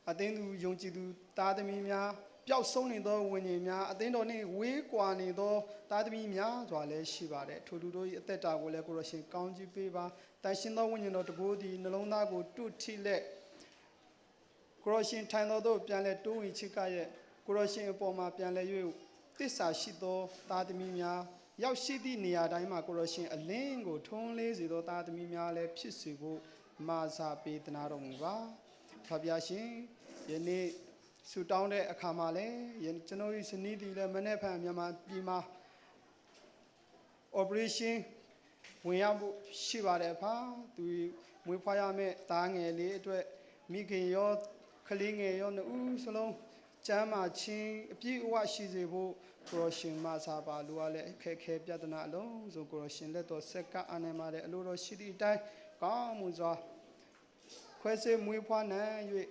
အသင်းသူယုံကြည်သူသားသမီးများ၊ ပျောက်ဆုံးနေသောဝိညာဉ်များ၊ အသင်းတော်နှင့်ဝေးကွာနေသော သားသမီးများစွာလည်း ရှိပါတယ်။ ထိုသူတို့၏အသက်တာကိုလည်း ကိုယ်တော်ရှင် ကောင်းကြီးပေးပါ။ သန့်ရှင်းသောဝိညာဉ်တော်တစ်ပါးသည် နှလုံးသားကို တူတ်ထိလျက်၊ ကိုယ်တော်ရှင်ထံတော်သို့ ပြန်လည်တိုးဝင်ချဉ်းကပ်လျက်၊ ကိုယ်တော်ရှင်အပေါ်မှာ ပြန်လည်၍ သစ္စာရှိသော သားသမီးများ၊ ရောက်ရှိသည့်နေရာတိုင်းမှာ ကိုယ်တော်ရှင်အလင်းကို ထွန်းလင်းစေသော သားသမီးများလည်း ဖြစ်စေဖို့ မဆာပေးသနားတော်မူပါ။ ဖဖျာရှင် ယနေ့ဆုတောင်းတဲ့အခါမှာလည်း၊ ယ- ကျွန်တော်၏ဇနီးသည်လည်း မနက်ဖြန် မြန်မာပြည်မှာ operation ဝင်ရဖို့ရှိပါတယ် အဖ။ သူမွေးဖွားရမယ့် သားငယ်လေးအတွက် မိခင်ရော ကလေးငယ်ရော နှစ်ဦးစလုံး ကျန်းမာခြင်းအပြည့်အဝရှိစေဖို့ ကိုယ်တော်ရှင်မဆာပါ။ လိုအပ်တဲ့အခက်အခဲ ပြဿနာအလုံးစုံ ကိုယ်တော်ရှင်လက်တော်ဆက်ကပ် အာဏာမတဲ့ အလိုတော်ရှိသည့်အတိုင်း ကောင်းမွန်စွာ ခွဲစိတ်မွေးဖွားနိုင်၍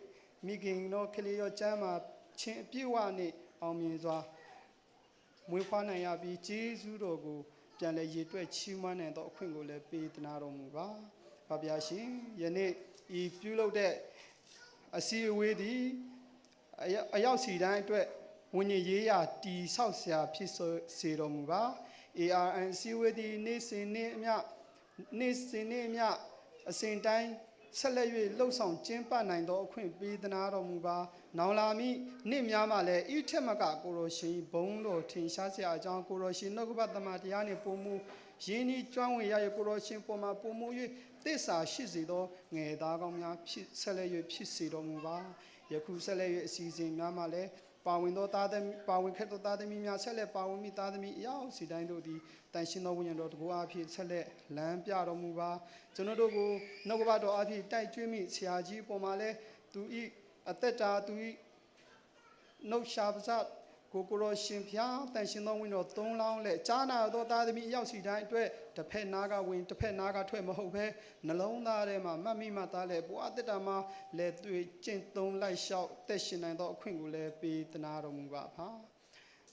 မိခင်ရော ကလေးရော ကျန်းမာခြင်းအပြည့်အဝနှင့် အောင်မြင်စွာ မွေးဖွားနိုင်ရပြီး ကျေးဇူးတော်ကို ပြန်လည်ရေတွက်ချီးမွမ်းနိုင်သော အခွင့်ကိုလည်း ပေးသနားတော်မူပါ။ ဖဖျာရှင် ယနေ့ အစည်းအဝေးသည် အရောက်- အရောက်စီတိုင်းအတွက် ဝိညာဉ်ရေးရာ တည်ဆောက်စရာ ဖြစ်စေ- စေတော်မူပါ။ အေအာရ်အမ် အစည်းအဝေးသည် နေ့စဉ်နေ့အမျှ- နေ့စဉ်နေ့အမျှ အစဉ်တိုင်း ဆက်လက်၍ လှုပ်ဆောင်ကျင်းပနိုင်သော အခွင့်ပေးသနားတော်မူပါ။ နောင်လာမည့်နှစ်များမှာလည်း ဤထက်မက ကိုယ်တော်ရှင် ဘုန်းတော်ထင်ရှားစရာအကြောင်း၊ ကိုယ်တော်ရှင် နှုတ်ကပတ်သမ္မာတရားနှင့် ပိုမိုရင်းနှီး ကျွမ်းဝင်ရ၍ ကိုယ်တော်ရှင်ပေါ်မှာ ပိုမို၍ သစ္စာရှိစေသော ငယ်သားကောင်းများ ဖြစ်- ဆက်လက်၍ ဖြစ်စေတော်မူပါ။ ယခုဆက်လက်၍ အစီအစဉ်များမှာလည်း ပါဝင်သောသားသမီး- ပါဝင်ခဲ့သော သားသမီးများ ဆက်လက်ပါဝင်မည့် သားသမီး အယောက်စီတိုင်းတို့သည် သန့်ရှင်းသောဝိညာဉ်တော်တစ်ပါးအားဖြင့် ဆက်လက်လမ်းပြတော်မူပါ။ ကျွန်တော်တို့ကို နှုတ်ကပတ်တော်အားဖြင့် တိုက်တွန်းမည့် ဆရာကြီးအပေါ်မှာလည်း သူ၏အသက်တာ၊ သူ၏နှုတ်ရှာပါးစပ်ကို ကိုယ်တော်ရှင်ဘုရား သန့်ရှင်းသောဝိညာဉ်တော် သုံးလောင်းလျက် ကြားနာသော သားသမီး အယောက်စီတိုင်းအတွက် တစ်ဖက်နားကဝင် တစ်ဖက်နားကထွက် မဟုတ်ဘဲ နှလုံးသားထဲမှာ မှတ်မိမှတ်သားလျက် ဘဝသက်တာမှာ လက်တွေ့ကျင့်သုံး လိုက်လျှောက် သက်ရှင်နိုင်သော အခွင့်ကိုလည်း ပေးသနားတော်မူပါ အဖ။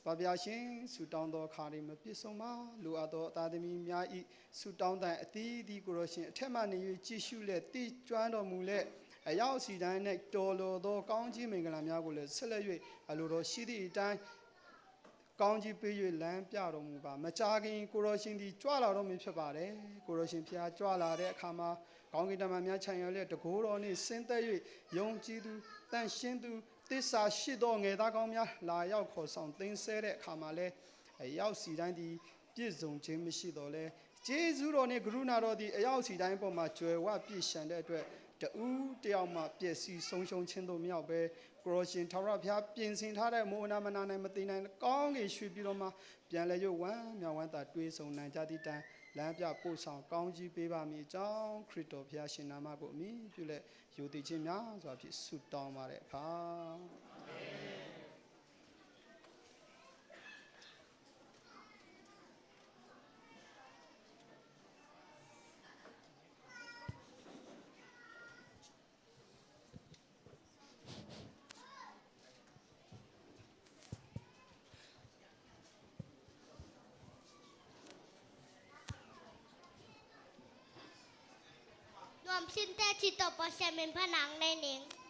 ဖဖျာရှင် ဆုတောင်းသောအခါတွင် မပြည့်စုံပါ။ လိုအပ်သော သားသမီးများ၏ ဆုတောင်းသံအသီးသီး ကိုယ်တော်ရှင် အထက်မှနေ၍ ကြည့်ရှုလျက် သိကျွမ်းတော်မူလျက် အယောက်စီတိုင်း၌ တော်လျော်သော ကောင်းချီးမင်္ဂလာများကိုလည်း ဆက်လက်၍ အလိုတော်ရှိသည့်အတိုင်း ကောင်းချီးပေး၍ လမ်းပြတော်မူပါ။ မကြာခင် ကိုယ်တော်ရှင်သည် ကြွလာတော့မည် ဖြစ်ပါတယ်။ ကိုယ်တော်ရှင်ဘုရား ကြွလာတဲ့အခါမှာ ကောင်းကင်တမန်များ ချမ်းမြောက်လျက် တန်ခိုးတော်နှင့် ဆင်းသက်၍ ယုံကြည်သူ၊ သန့်ရှင်းသူ၊ သစ္စာရှိသော ငယ်သားကောင်းများ လာရောက်ခေါ်ဆောင် သိမ်းဆည်းတဲ့အခါမှာလည်း အယောက်စီတိုင်းသည် ပြည့်စုံခြင်းမရှိသော်လည်း၊ ကျေးဇူးတော်နှင့် ကရုဏာတော်သည် အယောက်စီတိုင်းအပေါ်မှာ ကြွယ်ဝပြည့်စုံတဲ့အတွက် တဦးတယောက်မှ ပျက်စီးဆုံးရှုံးခြင်းသို့ မရောက်ဘဲ၊ ကိုယ်တော်ရှင် ထာဝရဘုရား ပြင်ဆင်ထားတဲ့ မုန်အနာမနာနိုင် မသေနိုင် ကောင်းကင်ရွှေပြည်တော်မှာ ပြန်လည်၍ ဝမ်းမြောက်ဝမ်းသာ တွေ့ဆုံနိုင်ကြသည့်တိုင် လမ်းပြပို့ဆောင် ကောင်းချီးပေးပါမည်အကြောင်း ခရစ်တော်ဘုရားရှင်နာမကို အမှီပြုလျက် ယုံကြည်ခြင်းများစွာဖြင့် ဆုတောင်းပါတယ် ဖဖ။ รวมสิ้นแต่จิตตกประชันเป็นพระนางในหนิง ร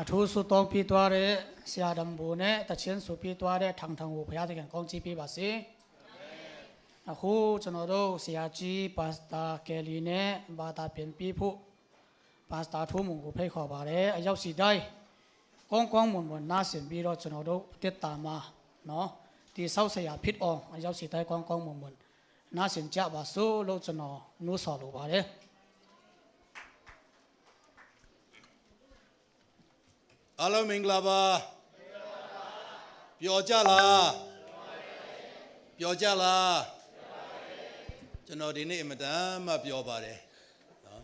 အထူးဆုတောင်းပေးသွားတဲ့ ဆရာတော်မူနဲ့ သီချင်းဆိုပေးသွားတဲ့ ထောင်ထောင်ကို ဘုရားသခင် ကောင်းချီးပေးပါစေ။ အခု ကျွန်တော်တို့ ဆရာကြီး ပါစတာ ကယ်လီနဲ့ ဘာသာပြန်ပေးဖို့ ပါစတာ ထူးမွန်ကို ဖိတ်ခေါ်ပါတယ်။ အရောက်စီတိုင်း ကောင်းကောင်းမွန်မွန် နားဆင်ပြီးတော့ ကျွန်တော်တို့ အသက်တာမှာ နော် တည်ဆောက်စရာဖြစ်အောင် အရောက်စီတိုင်း ကောင်းကောင်းမွန်မွန် နားဆင်ကြပါစို့လို့ ကျွန်တော် နှိုးဆော်လိုပါတယ်။ အားလုံးမင်္ဂလာပါ။ ပျော်ကြလား။ ပျော်ကြလား။ ကျွန်တော်ဒီနေ့ အင်မတန်မှ ပျော်ပါတယ်နော်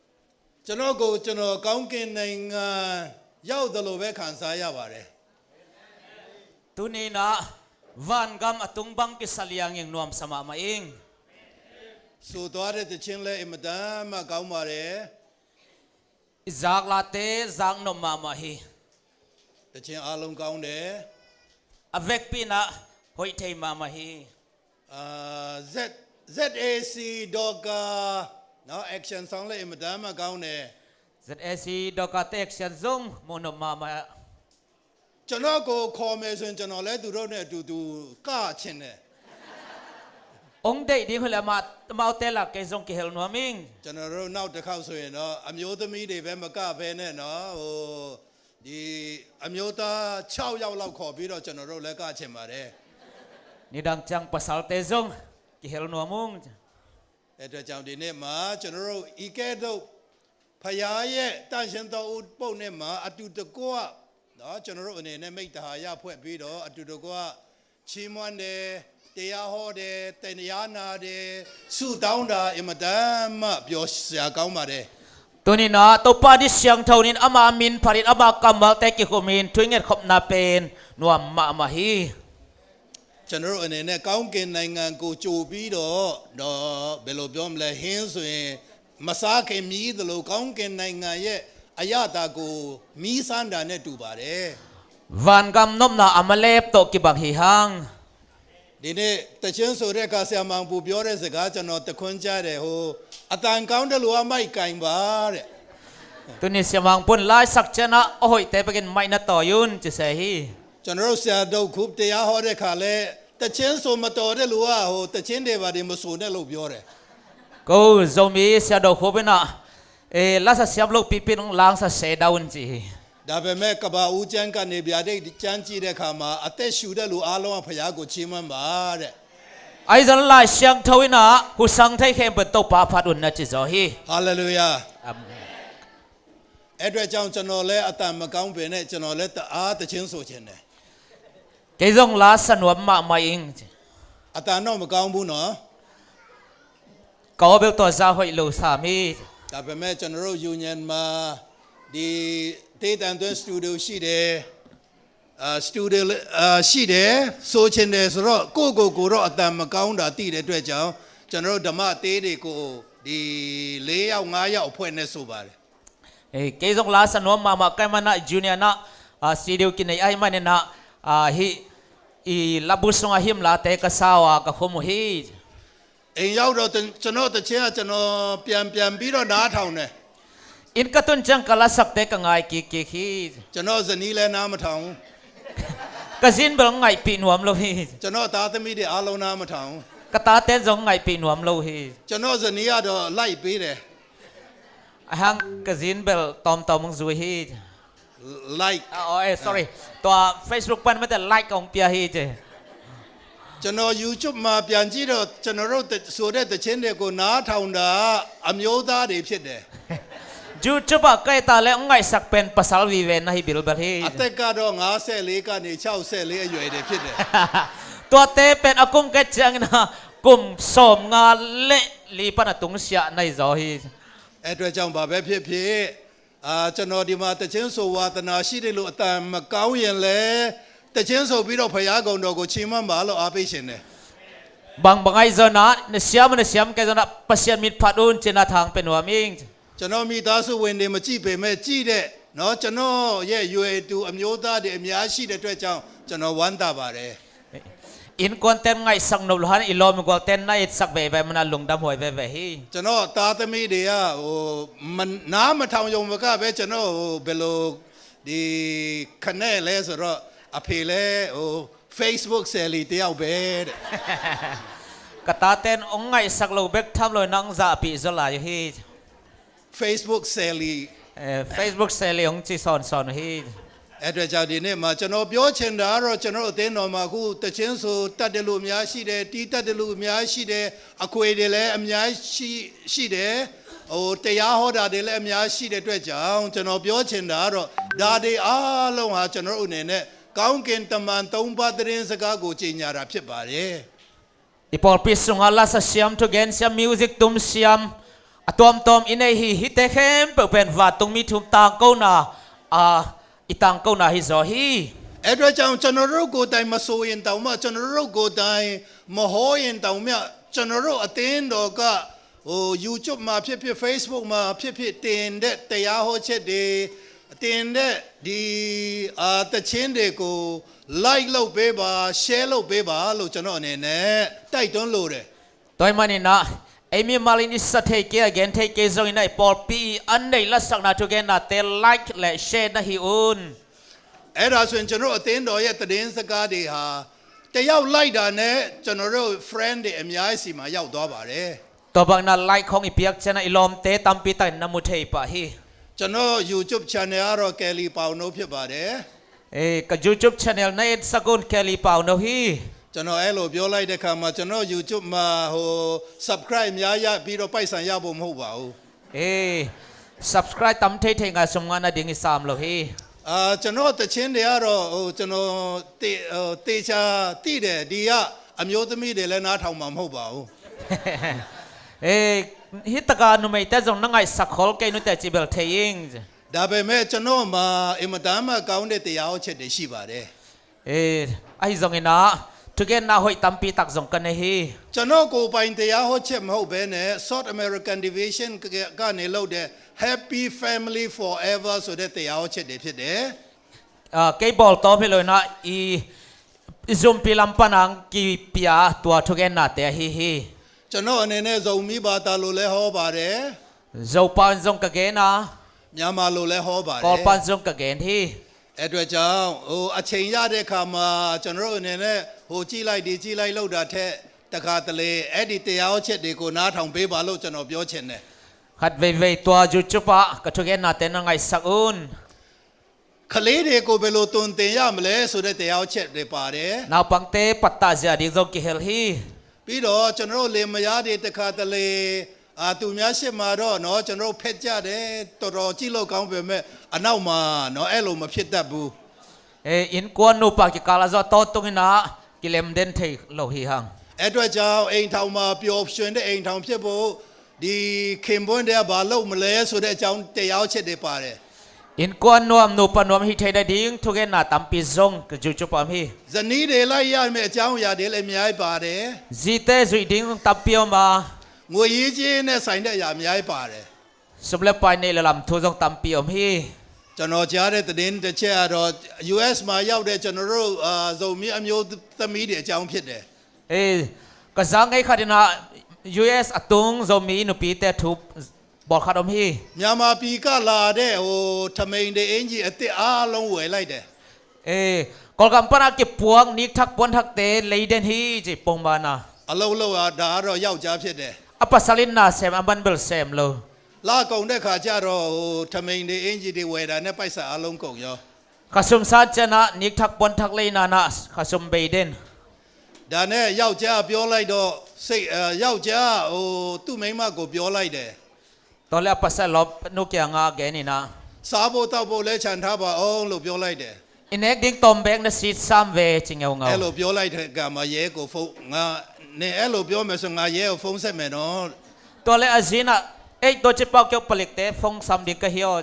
။ ကျွန်တော့်ကိုယ် ကျွန်တော် ကောင်းကင်နိုင်ငံ ရောက်သလိုပဲ ခံစားရပါတယ်။ Tuni-in ah, vangam a tung bang kisa liangin nuamsa mahmah ing. ဆိုသွားတဲ့ သီချင်းလည်း အင်မတန်မှ ကောင်းပါတယ်။ I zak late zak nop mahmah hi. သီချင်းအားလုံး ကောင်းတယ်။ A vekpi-in ah hoih thei mahmah hi. အာ၊ Z ZAC Doka နော်၊ action song လည်း အင်မတန်မှ ကောင်းတယ်။ ZAC Doka တဲ့ action song မုံနုံမမ။ ကျွန်တော့်ကို ခေါ်မယ်ဆိုရင် ကျွန်တော်လည်း သူတို့နဲ့အတူတူ ကချင်တယ်။ Ong deih ding hi leh amah, amaute lak kei zong kihel nuam ing. ကျွန်တော်တို့ နောက်တစ်ခေါက်ဆိုရင်တော့ အမျိုးသမီးတွေပဲ မကဘဲနဲ့နော်၊ ဟို၊ ဒီ၊ အမျိုးသား ခြောက်ယောက်လောက် ခေါ်ပြီးတော့ ကျွန်တော်တို့လည်း ကချင်ပါတယ်။ Nidang ciang pasalte zong kihel nuam ung. အဲဒါကြောင့် ဒီနေ့မှာ ကျွန်တော်တို့ အီကဲဒို ဘုရားရဲ့ သန့်ရှင်းသော ဥပုသ်နေ့မှာ အတူတကွ နော်၊ ကျွန်တော်တို့အနေနဲ့ မိတ်တဟာယဖွဲ့ပြီးတော့ အတူတကွ ချီးမွမ်းတယ်၊ တရားဟောတယ်၊ တရားနာတယ်၊ ဆုတောင်းတာ အင်မတန်မှ ပျော်စရာကောင်းပါတယ်။ Tuni-in ah Topa Kha Siangtho in ama min phatin, ama kammalte kihumin thu i ngetkhopna pen nuam mahmah hi. ကျွန်တော်တို့အနေနဲ့ ကောင်းကင်နိုင်ငံကို ကြိုပြီးတော့၊ တော့၊ ဘယ်လိုပြောမလဲ၊ ဟင်းဆိုရင် မစားခင်မြည်သလို၊ ကောင်းကင်နိုင်ငံရဲ့ အရသာကို မြည်းစမ်းတာနဲ့ တူပါတယ်။ Vangam nopna a malep tawh kibang hi hang. ဒီနေ့ သီချင်းဆိုတဲ့အခါ ဆရာမောင်ပူပြောတဲ့စကား ကျွန်တော် တခွန်းကြားတယ်။ ဟို၊ အသံကောင်းတဲ့လူက မိုက်ကင်ပါတဲ့။ Tuni Sia Mang Pun laisak ciangin ah, a hoihte bekin maih na tawi un, ci se hi. ကျွန်တော်တို့ ဆရာတော်ခုပ် တရားဟောတဲ့အခါလည်း သီချင်းဆိုမတော်တဲ့လူက ဟို၊ သီချင်းတွေဘာတွေ မဆိုနဲ့လို့ ပြောတယ်။ Ko Zomi Sia Do Khup in ah, eh, lasa siam lo pipi nong langsa se dah un, ci hi. ဒါပေမဲ့ ကမ္ဘာဦးကျမ်းကနေ ဗျာဒိတ်ကျမ်းကြည့်တဲ့အခါမှာ အသက်ရှူတဲ့လူအားလုံးက ဘုရားကို ချီးမွမ်းပါတဲ့။ Ahi zongin Lai Siangtho in ah, husang thei khempeuh in Topa phat un, na ci zaw hi. Halleluiah. Amen. အဲအတွက်ကြောင့် ကျွန်တော်လည်း အသံမကောင်းပေမဲ့ ကျွန်တော်လည်း တအား သီချင်းဆိုချင်တယ်။ Kei zong la sa nuam mahmah ing. အသံတော့ မကောင်းဘူးနော်။ Ka aw bel tua zah hoih lo sam hi. ဒါပေမဲ့ ကျွန်တော်တို့ Union မှာ ဒီ တေးသံသွင်း စတူဒီယို ရှိတယ်။ အာ၊ စတူဒီယို အာ၊ ရှိတယ်။ ဆိုချင်တယ်ဆိုတော့ ကိုယ့်ကိုယ်ကိုယ်တော့ အသံမကောင်းတာ သိတဲ့အတွက်ကြောင့် ကျွန်တော်တို့ ဓမ္မတေးတွေကို ဒီ လေးယောက် ငါးယောက် အဖွဲ့နဲ့ ဆိုပါတယ်။ Eh, kei zong la sa nuam mahmah ka hih manin ah, Union ah, ah, studio kinei ahih manin ah, ah, hih, i labu sungah him late ka sau a, ka khum uh hi. အိမ်ရောက်တော့ ကျွန်တော် သီချင်းက ကျွန်တော် ပြန်ပြန်ပြီးတော့ နားထောင်တယ်။ Inn ka tun ciang ka lasakte ka ngai kikkik hi. ကျွန်တော့်ဇနီးလည်း နားမထောင်ဘူး။ Ka zin bel ngaihpih nuam lo hi. ကျွန်တော့်သားသမီးတွေ အားလုံး နားမထောင်ဘူး။ Ka tate zong ngaihpih nuam lo hi. ကျွန်တော့်ဇနီးကတော့ လိုက်ပေးတယ်။ Ahang ka zin bel tawmtawm hong zui hi. Like. Ah, oh, eh, sorry. Tua Facebook pan mate like hong pia hi ci. ကျွန်တော် YouTube မှာ ပြန်ကြည့်တော့ ကျွန်တော်တို့ ဆိုတဲ့ သီချင်းတွေကို နားထောင်တာ အမျိုးသားတွေ ဖြစ်တယ်။ YouTube ah ka et leh hong ngaihsak pen pasal vive na hi bilbel hi. အသက်ကတော့ ငါးဆယ့်လေးကနေ ခြောက်ဆယ့်လေး အရွယ်တွေ ဖြစ်တယ်။ Tuate pen a kum ka et ciangin ah, kum sawmnga le li pan a tungsiah na hi zaw hi. အဲအတွက်ကြောင့် ဘာပဲဖြစ်ဖြစ် အာ၊ ကျွန်တော် ဒီမှာ သီချင်းဆို ဝါသနာရှိတဲ့လူ အသံမကောင်းရင်လည်း သီချင်းဆိုပြီးတော့ ဘုရားဂုဏ်တော်ကို ချီးမွမ်းပါလို့ အားပေးချင်တယ်။ Bangbang ahi zongin ah, na siam, na siam kei zongin ah, Pasian mit phat un ci-in ah thang pia nuam ing. ကျွန်တော် မိသားစုဝင်တွေ မကြည့်ပေမဲ့ ကြည့်တဲ့နော်၊ ကျွန်တော်ရဲ့ ရွယ်တူ အမျိုးသားတွေ အများရှိတဲ့အတွက်ကြောင့် ကျွန်တော် ဝမ်းသာပါတယ်။ Innkuanten ngaihsak nop lo hangin, i lawm i gualten na etsak veve manin ah, lungdam huai veve hi. ကျွန်တော့်သားသမီးတွေက ဟို၊ မ၊ နားမထောင်ရုံမကဘဲ ကျွန်တော့်ကို ဘယ်လို ဒီခနဲ့လဲဆိုတော့အဖေလဲဟို Facebook ဆယ်လီတယောက်ပဲတဲ့ ကတားတဲန် အောင်ငိုက်စက်လို့ ဘက်ထမ်လို့ နန်းစာအပီဇလာယဟီ Facebook ဆယ်လီ အဲ Facebook ဆယ်လီ အောင်ချီစွန်စွန်ဟီ အဲ့အတွက်ကြောင့်ဒီနေ့မှာကျွန်တော်ပြောချင်တာကတော့ကျွန်တော်တို့အသင်းတော်မှာအခုတချင်းဆိုတတ်တဲ့လူအများရှိတယ်တီးတတ်တဲ့လူအများရှိတယ်အခွေတွေလည်းအများရှိရှိတယ်ဟိုတရားဟောတာတွေလည်းအများရှိတဲ့အတွက်ကြောင့်ကျွန်တော်ပြောချင်တာကတော့ဒါတွေအားလုံးဟာကျွန်တော်တို့အနေနဲ့ကောင်းကင်တမန်သုံးပါးသတင်းစကားကိုကြေညာတာဖြစ်ပါတယ်။ I pawlpi sungah lasa siam, thugen siam, music tum siam, a tuamtuam i nei hi. Hihte khempeuh pen vantungmi thum tangkona a i tangkona hi zaw hi. အဲ့အတွက်ကြောင့်ကျွန်တော်တို့ကိုယ်တိုင်မဆိုရင်တောင်မှကျွန်တော်တို့ကိုယ်တိုင်မဟောရင်တောင်မှကျွန်တော်တို့အသင်းတော်ကဟို YouTube မှာဖြစ်ဖြစ် Facebook မှာဖြစ်ဖြစ်တင်တဲ့တရားဟောချက်တွေတင်တဲ့ဒီအာသချင်းတွေကို like လုပ်ပေးပါ share လုပ်ပေးပါလို့ကျွန်တော်အနေနဲ့တိုက်တွန်းလိုတယ်။ Tua ahih manin ah, ei mimal in i sa thei kei a gen thei kei zongin ah, i pawlpi i an neih lasakna thugennate like le share na hi un. အဲ့ဒါဆိုရင်ကျွန်တော်တို့အသင်းတော်ရဲ့သတင်းစကားတွေဟာတယောက်လိုက်တာနဲ့ကျွန်တော်တို့ friend တွေအများကြီးဆီမှာရောက်သွားပါတယ်။ Tua bangin ah like hong i piak ciangin ah i lawmte tampi takin na mu thei pah hi. ကျွန်တော် YouTube channel ကတော့ Kelly Pau No ဖြစ်ပါတယ်။ Eh, ka YouTube channel na etsak un, Kelly Pau No hi. ကျွန်တော်အဲ့လိုပြောလိုက်တဲ့အခါမှာကျွန်တော် YouTube မှာဟို subscribe များရပြီးတော့ပိုက်ဆံရဖို့မဟုတ်ပါဘူး။ Eh, subscribe tam thei thei ngai sum ngah nading i sam lo hi. အာကျွန်တော်သချင်းတွေကတော့ဟိုကျွန်တော်တေဟိုတေချာသိတယ်ဒီကအမျိုးသမီးတွေလည်းနားထောင်မှာမဟုတ်ပါဘူး။ Eh, hih taka numeite zong na ngaihsak khol kei, nute ci bel thei ing. ဒါပေမဲ့ကျွန်တော်မှာအင်မတန်မှကောင်းတဲ့တရားဟောချက်တွေရှိပါတယ်။ Eh, ahi zongin ah, thugenna hoih tampi tak zong ka nei hi. ကျွန်တော်ကိုယ်ပိုင်တရားဟောချက်မဟုတ်ဘဲနဲ့ South American Division ကနေလုပ်တဲ့ Happy Family Forever ဆိုတဲ့တရားဟောချက်တွေဖြစ်တယ်။ Ah, kei bawltawm hi lo in ah, i, i zumpi lam pan a kipia tua thugennate ahi hi. ကျွန်တော်အနေနဲ့ဇုံမီးဘာသာလိုလည်းဟောပါတယ်။ Zopau in zong ka gen a, Myanmar လိုလည်းဟောပါတယ်။ Kawlpau in zong ka gen hi. အဲ့အတွက်ကြောင့်ဟိုအချိန်ရတဲ့အခါမှာကျွန်တော်တို့အနေနဲ့ဟိုကြည့်လိုက်ဒီကြည့်လိုက်လောက်တာထက်တခါတလေအဲ့ဒီတရားဟောချက်တွေကိုနားထောင်ပေးပါလို့ကျွန်တော်ပြောချင်တယ်။ Khat veivei tua YouTube ah ka thugennate na ngaihsak un. ကလေးတွေကိုဘယ်လိုသွန်သင်ရမလဲဆိုတဲ့တရားဟောချက်တွေပါတယ်။ Naupangte pattah zia ding zong kihel hi. ပြီးတော့ကျွန်တော်တို့လင်မယားတွေတခါတလေအာသူများရှေ့မှာတော့နော်ကျွန်တော်တို့ဖက်ကြတယ်တော်တော်ကြည့်လို့ကောင်းပေမဲ့အနောက်မှာနော်အဲ့လိုမဖြစ်တတ်ဘူး။ Eh, innkuan nupa kikal ah zong a tawntungin ah kilem den thei lo hi hang. အဲ့အတွက်ကြောင့်အိမ်ထောင်မှာပျော်ရွှင်တဲ့အိမ်ထောင်ဖြစ်ဖို့ဒီခင်ပွန်းတွေကဘာလုပ်မလဲဆိုတဲ့အကြောင်းတရားဟောချက်တွေပါတယ်။ Innkuan nuam nupa nuam hi thei nading thugenna tampi zong ka YouTube ah om hi. ဇနီးတွေလိုက်ရမယ့်အကြောင်းအရာတွေလည်းအများကြီးပါတယ်။ Zite zuih ding tampi om a. ငွေရေးကြေးနဲ့ဆိုင်တဲ့အရာအများကြီးပါတယ်။ Sum le pai neih le lam thu zong tampi om hi. ကျွန်တော်ကြားတဲ့သတင်းတစ်ချက်ကတော့ US မှာရောက်တဲ့ကျွန်တော်တို့အာဇုံမီးအမျိုးသမီးတွေအကြောင်းဖြစ်တယ်။ Eh, ka za ngei khat in ah US a tung Zomi nupite thu bawl khat om hi. မြန်မာပြည်ကလာတဲ့ဟိုထမိန်တွေအင်္ကျီအသစ်အားလုံးဝယ်လိုက်တယ်။ Eh, Kawlgam pan a kipuak nikthak puanthakte lei den hi ci pongman a. အလုပ်လုပ်တာဒါကတော့ယောက်ျားဖြစ်တယ်။ A pasal in na sem, a man bel sem lo. လကုန်တဲ့ခါကျတော့ဟိုထမိန်တွေအင်္ကျီတွေဝယ်တာနဲ့ပိုက်ဆံအားလုံးကုန်ရော။ Kha sum san ciangin ah nikthak puanthak leina in ah kha sum bei den. ဒါနဲ့ယောက်ျားကပြောလိုက်တော့စိတ်အဲယောက်ျားကဟိုသူ့မိန်းမကိုပြောလိုက်တယ်။ Tua leh a pasal lawmnu kiangah a gen in ah. စားဖို့သောက်ဖို့လည်းချန်ထားပါအောင်လို့ပြောလိုက်တယ်။ I nek ding tawm beek na sitsam ve ci ngeungau. အဲ့လိုပြောလိုက်တဲ့အခါမှာရဲကိုဖုန်းငါနင်အဲ့လိုပြောမယ်ဆိုငါရဲကိုဖုန်းဆက်မယ်နော်။ Tua leh a zi in ah, ei, tua ci pah kei uh, palikte phone sam ding ka hi aw.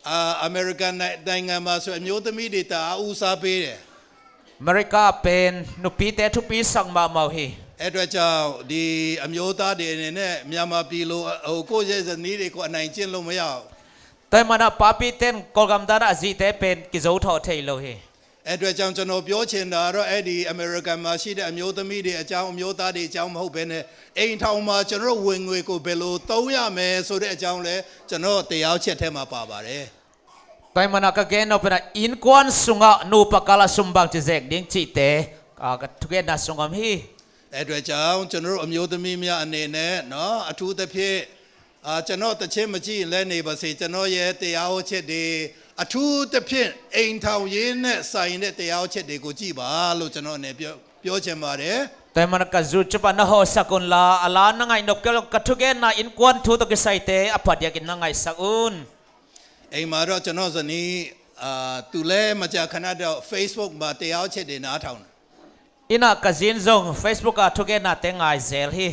အာအမေရိကန်နိုင်ငံမှာဆိုအမျိုးသမီးတွေတအားဦးစားပေးတယ်။ America pen nupite thupi sak mahmah uh hi. အဲ့အတွက်ကြောင့်ဒီအမျိုးသားတွေအနေနဲ့မြန်မာပြည်လိုဟိုကိုယ့်ရဲ့ဇနီးတွေကိုအနိုင်ကျင့်လို့မရဘူး။ Tua ahih manin ah papite in Kawlgam dan ah a zite pen kizo thawh thei lo hi. အဲ့အတွက်ကြောင့်ကျွန်တော်ပြောချင်တာကတော့အဲ့ဒီအမေရိကန်မှာရှိတဲ့အမျိုးသမီးတွေအကြောင်းအမျိုးသားတွေအကြောင်းမဟုတ်ဘဲနဲ့အိမ်ထောင်မှာကျွန်တော်တို့ဝင်ငွေကိုဘယ်လိုသုံးရမယ်ဆိုတဲ့အကြောင်းလည်းကျွန်တော်တရားချက်ထဲမှာပါပါတယ်။ Tua ahih manin ka gen nop pen ah innkuan sungah nupa kal ah sum bangci zek ding cihte, ah, ka thugenna sung om hi. အဲ့အတွက်ကြောင့် ကျွန်တော်တို့ အမျိုးသမီးများအနေနဲ့နော် အထူးသဖြင့် အာ ကျွန်တော်သီချင်းမကြည့်ရင်လည်းနေပါစေ၊ ကျွန်တော်ရဲ့တရားဟောချက်တွေ၊ အထူးသဖြင့် အိမ်ထောင်ရေးနဲ့ဆိုင်တဲ့တရားဟောချက်တွေကိုကြည့်ပါလို့ ကျွန်တော်အနေနဲ့ပြော၊ ပြောချင်ပါတယ်။ Tua ahih manin ka YouTube ah na hawhsak unla, a la na ngaih nop kei lo, ka thugenna innkuan thu tawh kisaite a phadiakin na ngaihsak un. အိမ်မှာတော့ ကျွန်တော့်ဇနီး၊ အာ သူလည်း မကြာခဏတော့ Facebook မှာ တရားဟောချက်တွေ နားထောင်တယ်။ Inn ah ka zi in zong Facebook ah thugennate ngai zel hi.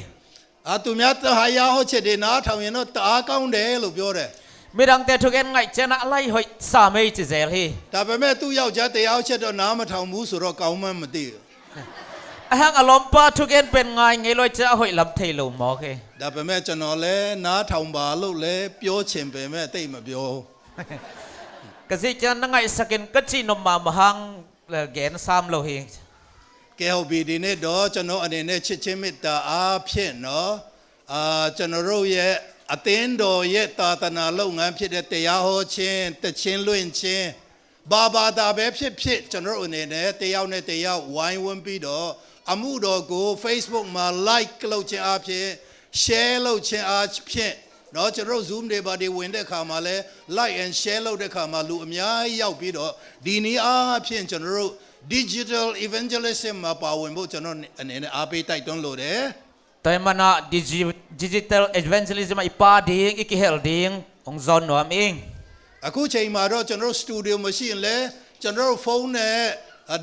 အာ သူများတရားဟောချက်တွေ နားထောင်ရင်တော့ တအားကောင်းတယ်လို့ ပြောတယ်။ Midangte thugen ngaih ciangin ah a lai hoih sam ei ci zel hi. ဒါပေမဲ့ သူ့ယောက်ျား တရားဟောချက်တော့ နားမထောင်ဘူးဆိုတော့ ကောင်းမှန်းမသိဘူး။ A hang a lawmpa thugen pen ngai ngei lo ahih ciangin a hoih lam thei lo mawk hi. ဒါပေမဲ့ ကျွန်တော်လည်း နားထောင်ပါလို့လည်း ပြောချင်ပေမဲ့ သိပ်မပြောဘူး။ Ka zi kiangah na ngaihsak in ka cih nop mahmah hang, eh, gen sam lo hi. ကဲ ဟုတ်ပြီ။ ဒီနေ့တော့ ကျွန်တော်အနေနဲ့ ချစ်ခြင်းမေတ္တာအားဖြင့်နော်၊ အာ၊ ကျွန်တော်တို့ရဲ့ အသင်းတော်ရဲ့ သာသနာလုပ်ငန်းဖြစ်တဲ့ တရားဟောခြင်း၊ သီချင်းလွှင့်ခြင်း၊ ဘာဘာသာပဲဖြစ်ဖြစ်၊ ကျွန်တော်တို့အနေနဲ့ တစ်ယောက်နဲ့တစ်ယောက် ဝိုင်းဝန်းပြီးတော့၊ အမှုတော်ကို Facebook မှာ like လုပ်ခြင်းအားဖြင့်၊ share လုပ်ခြင်းအားဖြင့်နော်၊ ကျွန်တော်တို့ Zoom တွေ ဘာတွေ ဝင်တဲ့အခါမှာလည်း like and share လုပ်တဲ့အခါမှာ လူအများကြီးရောက်ပြီးတော့၊ ဒီနည်းအားဖြင့် ကျွန်တော်တို့ digital evangelism မှာ ပါဝင်ဖို့ ကျွန်တော်အနေနဲ့ အားပေးတိုက်တွန်းလိုတယ်။ Tua ahih manin ah digi-, digital evangelism ah i pa ding, i kihel ding hong zawn nuam ing. အခုချိန်မှာတော့ ကျွန်တော်တို့ studio မရှိရင်လည်း ကျွန်တော်တို့ ဖုန်းနဲ့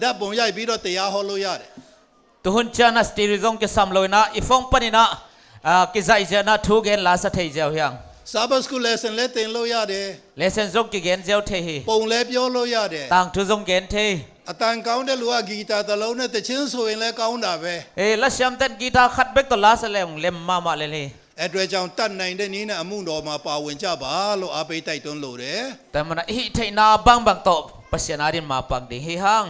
ဓာတ်ပုံရိုက်ပြီးတော့ တရားဟောလို့ရတယ်။ Tu hun ciangin ah studio zong kisam lo in ah, i phone panin ah, ah, kizaih ziau in ah, thu gen la sa thei ziau hi hang. Sabbath school lesson လည်း သင်လို့ရတယ်။ Lesson zong kigen ziau thei hi. ပုံလည်း ပြောလို့ရတယ်။ Tangthu zong gen thei. အသံကောင်းတဲ့လူက ဂီတာတစ်လုံးနဲ့ သီချင်းဆိုရင်လည်း ကောင်းတာပဲ။ Eh, lasiamten guitar khat bek tawh la sa leng lem mahmah lel hi. အဲ့အတွက်ကြောင့် တတ်နိုင်တဲ့နည်းနဲ့ အမှုတော်မှာ ပါဝင်ကြပါလို့ အားပေးတိုက်တွန်းလိုတယ်။ Tua ahih manin ah i hih theihna bangbang tawh Pasian adingin mapang ding hi hang.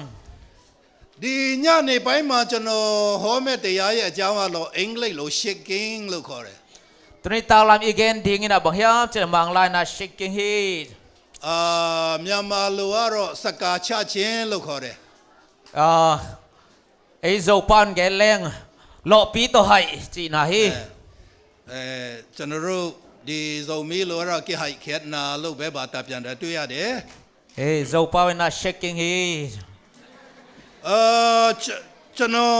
ဒီညနေပိုင်းမှာ ကျွန်တော်ဟောမယ့်တရားရဲ့အကြောင်းကတော့ အင်္ဂလိပ်လို shaking လို့ခေါ်တယ်။ Tuni taklam i gen ding in ah bang hiam cih leh Manglai in ah shaking hi. အာ၊ မြန်မာလိုကတော့ ဆန်ခါချခြင်းလို့ခေါ်တယ်။ Ah, ei Zopa in gen leng lawhpi tawh haih cihna hi. အဲ၊ အဲ၊ ကျွန်တော်တို့ ဒီဇိုမီးလိုကတော့ ကဟိုက်ခက်နာလို့ပဲ ဘာသာပြန်တာတွေ့ရတယ်။ Eh, Zopa in ah shaking hi. အာ၊ ကျွန်၊ ကျွန်တော်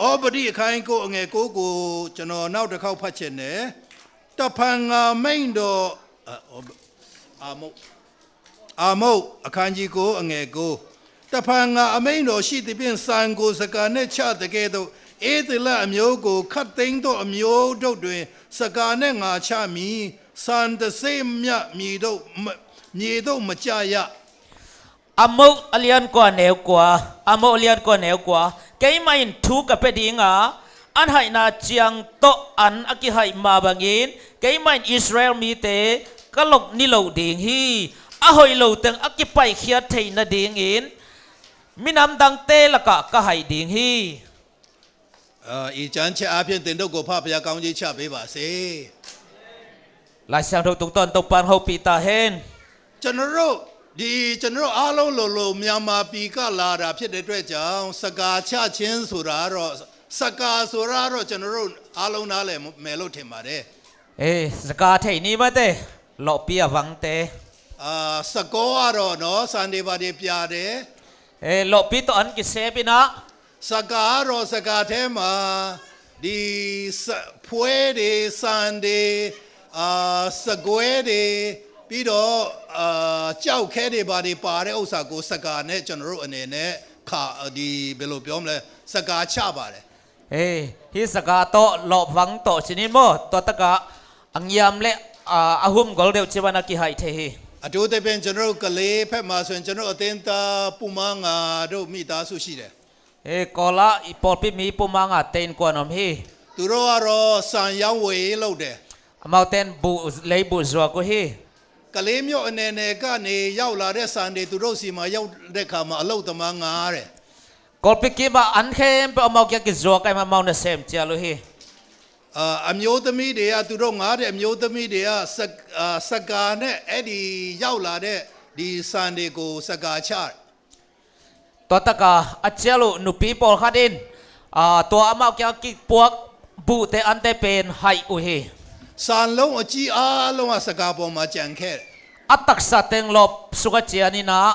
ဩပဒိတ် အခန်းကိုး အငယ်ကိုးကို ကျွန်တော် နောက်တစ်ခေါက် ဖတ်ချင်တယ်။ တဖန် ငါမိန့်တော်၊ အာ၊ ဩ၊ အာမုတ်၊ အာမုတ် အခန်းကြီးကိုး အငယ်ကိုး။ တဖန် ငါအမိန့်တော်ရှိသဖြင့် ဆန်ကို ဆန်ခါနှင့် ချသကဲ့သို့ အစ္စရေလအမျိုးကို ခပ်သိမ်းသော အမျိုးတို့တွင် ဆန်ခါနှင့် ငါချမည်။ ဆန်တစေမျှ မြေသို့မ၊ မြေသို့ မကျရ။ Amok a lian kua neu kua, Amok a lian kua neu kua, keimah in thu ka pia ding a, an haihna ciang tawh an a kihaih mah bangin, keimah in Israel mite ka lok ni lo ding hi. A hoih lo teng a kipaihkhiat theih nadingin, minam dangte lakah ka haih ding hi. အာ၊ ဒီကျမ်းချက်အားဖြင့် သင်တို့ကို ဖခင်ဘုရား ကောင်းကြီးချပေးပါစေ။ Lai Siangtho tungtawn Topa'n hopih ta hen. ကျွန်တော်တို့၊ ဒီ၊ ကျွန်တော်တို့အားလုံးလိုလို မြန်မာပြည်က လာတာဖြစ်တဲ့အတွက်ကြောင့် ဆန်ခါချခြင်းဆိုတာကတော့၊ ဆန်ခါဆိုတာကတော့ ကျွန်တော်တို့အားလုံး နားလည်မယ်လို့ ထင်ပါတယ်။ Eh, Saka thei ni mate, lawhpi a vangte. အာ၊ ဆန်ကောကတော့နော်၊ ဆန်တွေဘာတွေ ပြတယ်။ Eh, lawhpi tawh an kisep in ah. ဆန်ခါကတော့ ဆန်ခါထဲမှာ ဒီ၊ ဆ၊ ဖဲတွေ၊ ဆန်တွေ၊ အာ၊ ဆန်ခွဲတွေ၊ ပြီးတော့၊ အာ၊ ကျောက်ခဲတွေ ဘာတွေ ပါတဲ့ဥစ္စာကို ဆန်ခါနဲ့ ကျွန်တော်တို့အနေနဲ့ ခါ၊ ဒီ၊ ဘယ်လိုပြောမလဲ၊ ဆန်ခါချပါတယ်။ Eh, hih Saka tawh, lawhvang tawh ci ni maw, tua takah a ngiam le, ah, a hum gol deuh ci bangin a kihaih thei hi. အထူးသဖြင့် ကျွန်တော်တို့ ကလေးဘက်မှာဆိုရင် ကျွန်တော်တို့ အသင်းသား ပူမန်းငါတို့ မိသားစုရှိတယ်။ Eh, Kawl ah i pawlpi mi Pu Manga te innkuan om hi. သူတို့ကတော့ ဆန်ရောင်းဝယ်ရေးလုပ်တယ်။ Amaute in buh, lei buh zuak uh hi. ကလေးမြို့အနယ်နယ်ကနေ ရောက်လာတဲ့ ဆန်တွေ သူတို့ဆီမှာ ရောက်တဲ့အခါမှာ အလုပ်သမား ငါးတဲ့။ Kawlpi kim ah an khempeuh amau kiang kizuak ahih manin amau nasem cial uh hi. အာ၊ အမျိုးသမီးတွေက၊ သူတို့ ငါးတဲ့ အမျိုးသမီးတွေက ဆ၊ အာ၊ ဆန်ခါနဲ့ အဲ့ဒီရောက်လာတဲ့ ဒီဆန်တွေကိုစကာချတယ်။ ตัวtaka a cial uh nupi pawlkhat in, aa, tua amau kiang kipuak buhte ante pen haih uh hi. ဆန်လုံးအကြီးအားလုံးကစကာပေါ်မှာကျန်ခဲ့တယ်။ A taksa teng lawp sungah cian in ah,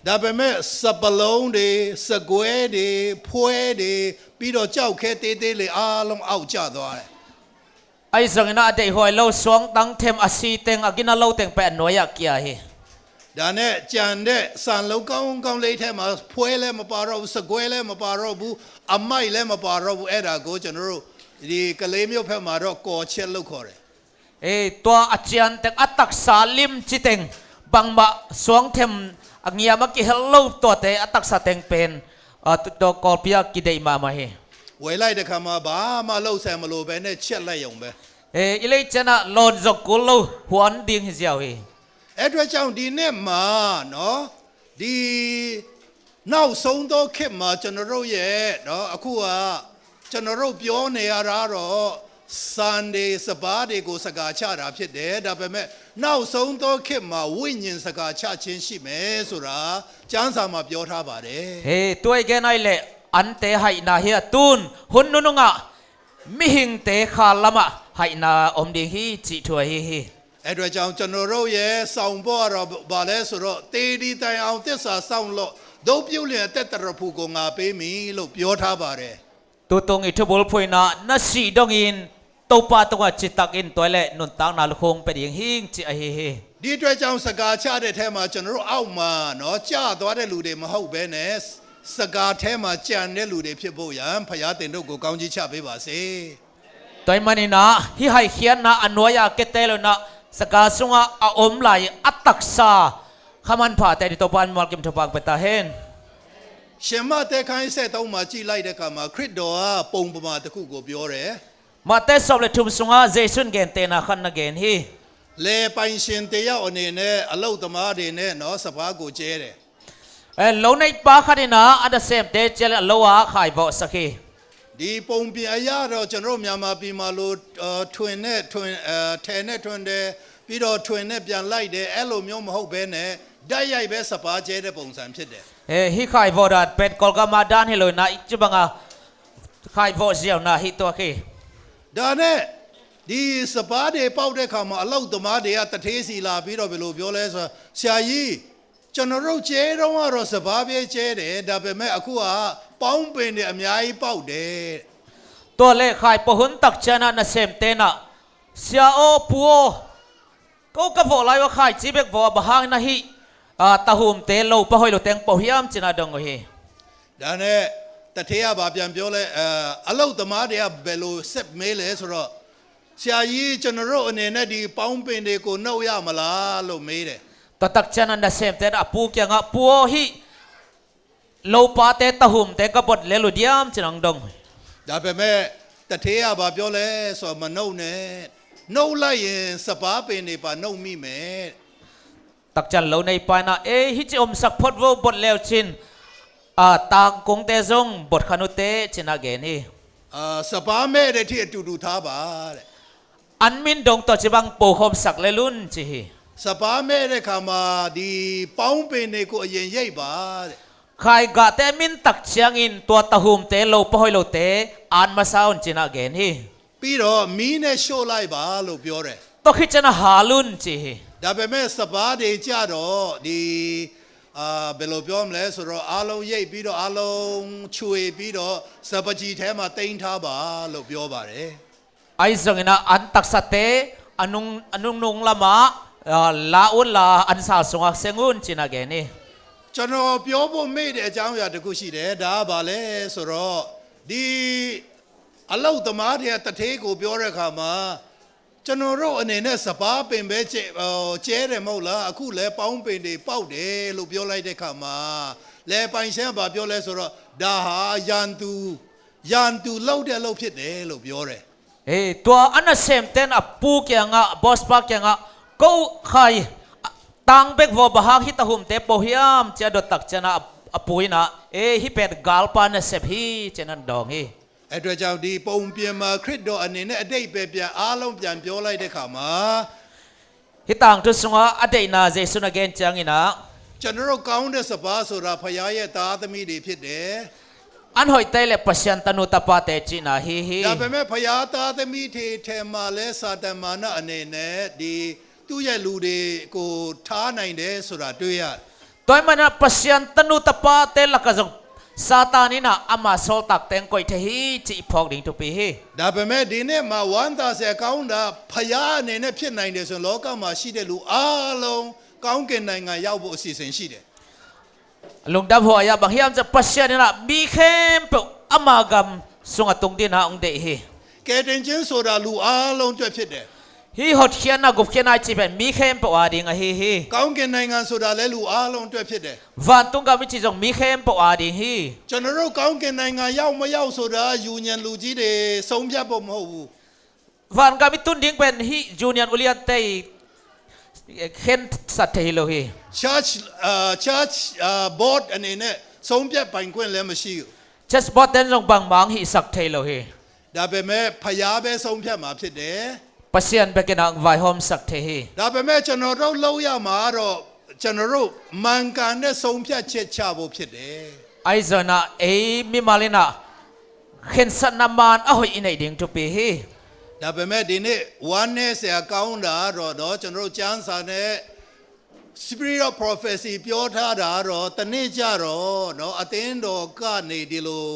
ဒါပေမဲ့စပလုံးတွေ၊ စကွဲတွေ၊ ဖွဲတွေ၊ ပြီးတော့ကျောက်ခဲသေးသေးလေးအားလုံးအောက်ကျသွားတယ်။ Ahi zongin ah a deihhuai lo suangtang them a si teng, a gina lo teng pen a nuai-ah kia hi. ဒါနဲ့ကျန်တဲ့ဆန်လုံးကောင်းကောင်းလေးထဲမှာ၊ ဖွဲလည်းမပါတော့ဘူး၊ စကွဲလည်းမပါတော့ဘူး၊ အမိုက်လည်းမပါတော့ဘူး။ အဲ့ဒါကိုကျွန်တော်တို့ဒီကလေးမြို့ဘက်မှာတော့ကော်ချက်လို့ခေါ်တယ်။ Ei, tua a cian teng, a taksa limci teng, bangmah suangthem a ngiam a kihel lo tuate a taksa teng pen, aa, tu-, tua Kawlpi ah kideih mahmah hi. ဝယ်လိုက်တဲ့အခါမှာဘာမှလုပ်စရာမလိုဘဲနဲ့ချက်လိုက်ရုံပဲ။ Ei, i lei ciangah lawn zong kul lo, huan ding hi ziau hi. အဲ့အတွက်ကြောင့်ဒီနှစ်မှာနော်၊ ဒီနောက်ဆုံးသောခေတ်မှာကျွန်တော်တို့ရဲ့နော်၊ အခုကကျွန်တော်တို့ပြောနေရတာတော့၊ ဆန်တွေ၊ စပါးတွေကိုစကာချတာဖြစ်တယ်။ ဒါပေမဲ့နောက်ဆုံးသောခေတ်မှာဝိညာဉ်စကာချခြင်းရှိမယ်ဆိုတာကျမ်းစာမှာပြောထားပါတယ်။ Hei, tua i gen ahih leh ante haihna hi a, tun hun nunungah mihingte kha lamah haihna om ding hi cih thu ahi hi. အဲ့အတွက်ကြောင့်ကျွန်တော်တို့ရဲ့ဆောင်ပုဒ်ကတော့ဘာလဲဆိုတော့၊ သေသည်တိုင်အောင်သစ္စာစောင့်လော့၊ သို့ပြုလျှင်အသက်သရဖူကိုငါပေးမည်လို့ပြောထားပါတယ်။ Tutung i thubulphuhna, na sih dongin Topa tungah citakin tua leh nuntakna lukhung pia ding hing cih ahi hi. ဒီအတွက်ကြောင့်စကာချတဲ့ထဲမှာကျွန်တော်တို့အောက်မှာနော်၊ ကျသွားတဲ့လူတွေမဟုတ်ဘဲနဲ့၊ စကာထဲမှာကျန်တဲ့လူတွေဖြစ်ဖို့ရန်ဘုရားသင်တို့ကိုကောင်းကြီးချပေးပါစေ။ Tua ahih manin ah, hih haikhiatna a nuai-ah kete lo-in ah, saka sungah a om lai a taksa kha manphate ading Topa'n mualkim thupha pia ta hen. ရှင်မဿဲခန်းကြီးဆယ့်သုံးမှာကြည့်လိုက်တဲ့အခါမှာ၊ ခရစ်တော်ကပုံပမာတစ်ခုကိုပြောတယ်။ Matthai sawm le thum sungah Jesuh in gentehna khat na gen hi. လယ်ပိုင်ရှင်တစ်ယောက်အနေနဲ့အလုပ်သမားတွေနဲ့နော်၊ စပါးကိုကျဲတယ်။ Eh, lo neipa khat in ah a nasemte cial in a lo ah khaivawhsak hi. ဒီပုံပြင်အရတော့ကျွန်တော်တို့မြန်မာပြည်မှာလို၊ အဲ၊ ထွင်နဲ့ထွင်၊ အဲ၊ ထယ်နဲ့ထွင်တယ်၊ ပြီးတော့ထွင်နဲ့ပြန်လိုက်တယ်၊ အဲ့လိုမျိုးမဟုတ်ဘဲနဲ့၊ တိုက်ရိုက်ပဲစပါးကျဲတဲ့ပုံစံဖြစ်တယ်။ Eh, hih khaivawh dan pen Kawlgam ah dan hi lo-in ah, i ci bangin khaivawh ziauna hi tuak hi. ဒါနဲ့ဒီစပါးတွေပေါက်တဲ့အခါမှာ၊ အလုပ်သမားတွေကသူဌေးဆီလာပြီးတော့ဘယ်လိုပြောလဲဆိုတော့၊ ဆရာကြီး၊ ကျွန်တော်တို့ကျဲတုန်းကတော့စပါးပဲကျဲတယ်။ ဒါပေမဲ့အခုကပေါင်းပင်တွေအများကြီးပေါက်တယ်။ Tua leh khai pawh hun tak ciangin ah nasemte in ah, Sia aw, Pu aw, ko ka vawh lai uh a khaici bek vawh a, bang hangin ah hih, aa, tahumte, lopa hoih lo teng pawh hiam ci-in ah dong uh hi. ဒါနဲ့သူဌေးကဘာပြန်ပြောလဲ၊ အဲ၊ အလုပ်သမားတွေကဘယ်လိုဆက်မေးလဲဆိုတော့၊ ဆရာကြီး၊ ကျွန်တော်တို့အနေနဲ့ဒီပေါင်းပင်တွေကိုနှုတ်ရမလားလို့မေးတယ်။ Tua tak ciangin ah nasemte in a pu kiangah, Pu aw, hih lopate tahumte ka bot lel uh diam ci-in ah hong dong uh hi. ဒါပေမဲ့သူဌေးကဘာပြောလဲဆိုတော့၊ မနှုတ်နဲ့။ နှုတ်လိုက်ရင်စပါးပင်တွေပါနှုတ်မိမယ်။ Tak ciang lo neipa in ah, Ei, hih ci omsak phot vo, bot le uh cin, aa, tangkungte zong bot kha uh teh, ci-in ah gen hi. အာ၊ စပါးမဲ့တဲ့အထိအတူတူထားပါတဲ့။ An min dong tawh ci bang pokhawmsak lel un ci hi. စပါးမဲ့တဲ့အခါမှာဒီပေါင်းပင်တွေကိုအရင်ရိတ်ပါတဲ့။ Khai gahte a min tak ciangin tua tahumte, lopa hoih lote an masa un ci-in ah gen hi. ပြီးတော့မီးနဲ့ရှို့လိုက်ပါလို့ပြောတယ်။ Tua khit ciangin ah hal un ci hi. ဒါပေမဲ့စပါးတွေကျတော့ဒီ၊ အာ၊ ဘယ်လိုပြောမလဲဆိုတော့၊ အားလုံးရိတ်ပြီးတော့၊ အားလုံးခြွေပြီးတော့၊ စပါးကျီထဲမှာသိမ်းထားပါလို့ပြောပါတယ်။ Ahi zongin ah an taksate a nung, a nungnung lamah, aa, la unla, an sal sungah seng un ci-in ah gen hi. ကျွန်တော်ပြောဖို့မေ့တဲ့အကြောင်းအရာတစ်ခုရှိတယ်။ ဒါကဘာလဲဆိုတော့၊ ဒီအလုပ်သမားတွေကသူဌေးကိုပြောတဲ့အခါမှာ၊ ကျွန်တော်တို့အနေနဲ့စပါးပင်ပဲကျဲ၊ အဲ၊ ကျဲတယ်မဟုတ်လား။ အခုလည်းပေါင်းပင်တွေပေါက်တယ်လို့ပြောလိုက်တဲ့အခါမှာ၊ လယ်ပိုင်ရှင်ကဘာပြောလဲဆိုတော့၊ ဒါဟာရန်သူ၊ ရန်သူလုပ်တဲ့အလုပ်ဖြစ်တယ်လို့ပြောတယ်။ Ei, tua a nasemte in a pu kiangah, boss pa kiangah, Ko khai, a, tang bek vawh, bang hang hih tahumte pawh hiam ci-a dot tak ciangin ah, a, a pu in ah, Ei, hih pen galpa nasep hi, ci-in ah dawng hi. အဲ့အတွက်ကြောင့်ဒီပုံပြင်မှာခရစ်တော်အနေနဲ့အဓိပ္ပာယ်ပြန်အားလုံးပြန်ပြောလိုက်တဲ့အခါမှာ၊ Hih tangthu sungah a deihna Jesuh in a gen ciangin ah, ကျွန်တော်တို့ကောင်းတဲ့စပါးဆိုတာဘုရားရဲ့သားသမီးတွေဖြစ်တယ်။ အန်ဟွိတ့လေ Pasian tanu tapate cihna hi hi. ဒါပေမဲ့ဘုရားသားသမီးတွေထဲမှာလည်းစာတန်မာနအနေနဲ့ဒီသူ့ရဲ့လူတွေကိုထားနိုင်တယ်ဆိုတာတွေ့ရတယ်။ Tua ahih manin ah Pasian tanu tapate lakah zong Satan in ah ama sawltak teng koih thei hi cih i phawk ding thupi hi. ဒါပေမဲ့ဒီနေ့မှာဝမ်းသာစရာကောင်းတာဘုရားအနေနဲ့ဖြစ်နိုင်တယ်ဆိုရင်လောကမှာရှိတဲ့လူအားလုံးကောင်းကင်နိုင်ငံရောက်ဖို့အစီအစဉ်ရှိတယ်။ Lungdam huai ah bang hiam cih leh Pasian in ah mi khempeuh ama gam sungah tung dingin ah hong deih hi. ကယ်တင်ခြင်းဆိုတာလူအားလုံးအတွက်ဖြစ်တယ်။ Hih hotkhiatna gupkhiatna i cih pen mi khempeuh ading ahi hi. ကောင်းကင်နိုင်ငံဆိုတာလည်းလူအားလုံးအတွက်ဖြစ်တယ်။ Vantung gam i cih zong mi khempeuh ading hi. ကျွန်တော်တို့ကောင်းကင်နိုင်ငံရောက်မရောက်ဆိုတာ union လူကြီးတွေဆုံးဖြတ်ဖို့မဟုတ်ဘူး။ Vangam i tun ding pen hih union uliante i khensat thei hi lo hi. Church, uh, church, uh, board အနေနဲ့ဆုံးဖြတ်ပိုင်ခွင့်လည်းမရှိဘူး။ Church board ten zong bangmah hong hihsak thei lo hi. ဒါပေမဲ့ဘုရားပဲဆုံးဖြတ်မှာဖြစ်တယ်။ Pasian bek in ah vaihawmsak thei hi. ဒါပေမဲ့ကျွန်တော်တို့လုပ်ရမှာတော့ကျွန်တော်တို့မှန်ကန်တဲ့ဆုံးဖြတ်ချက်ချဖို့ဖြစ်တယ်။ Ahi zongin ah ei mimal in ah khensatna man a hoih i neih ding thupi hi. ဒါပေမဲ့ဒီနေ့ဝမ်းနည်းစရာကောင်းတာတော့နော်ကျွန်တော်တို့ကျမ်းစာနဲ့ Spirit of Prophecy ပြောထားတာတော့တနေ့ကျတော့နော်အသင်းတော်ကနေဒီလို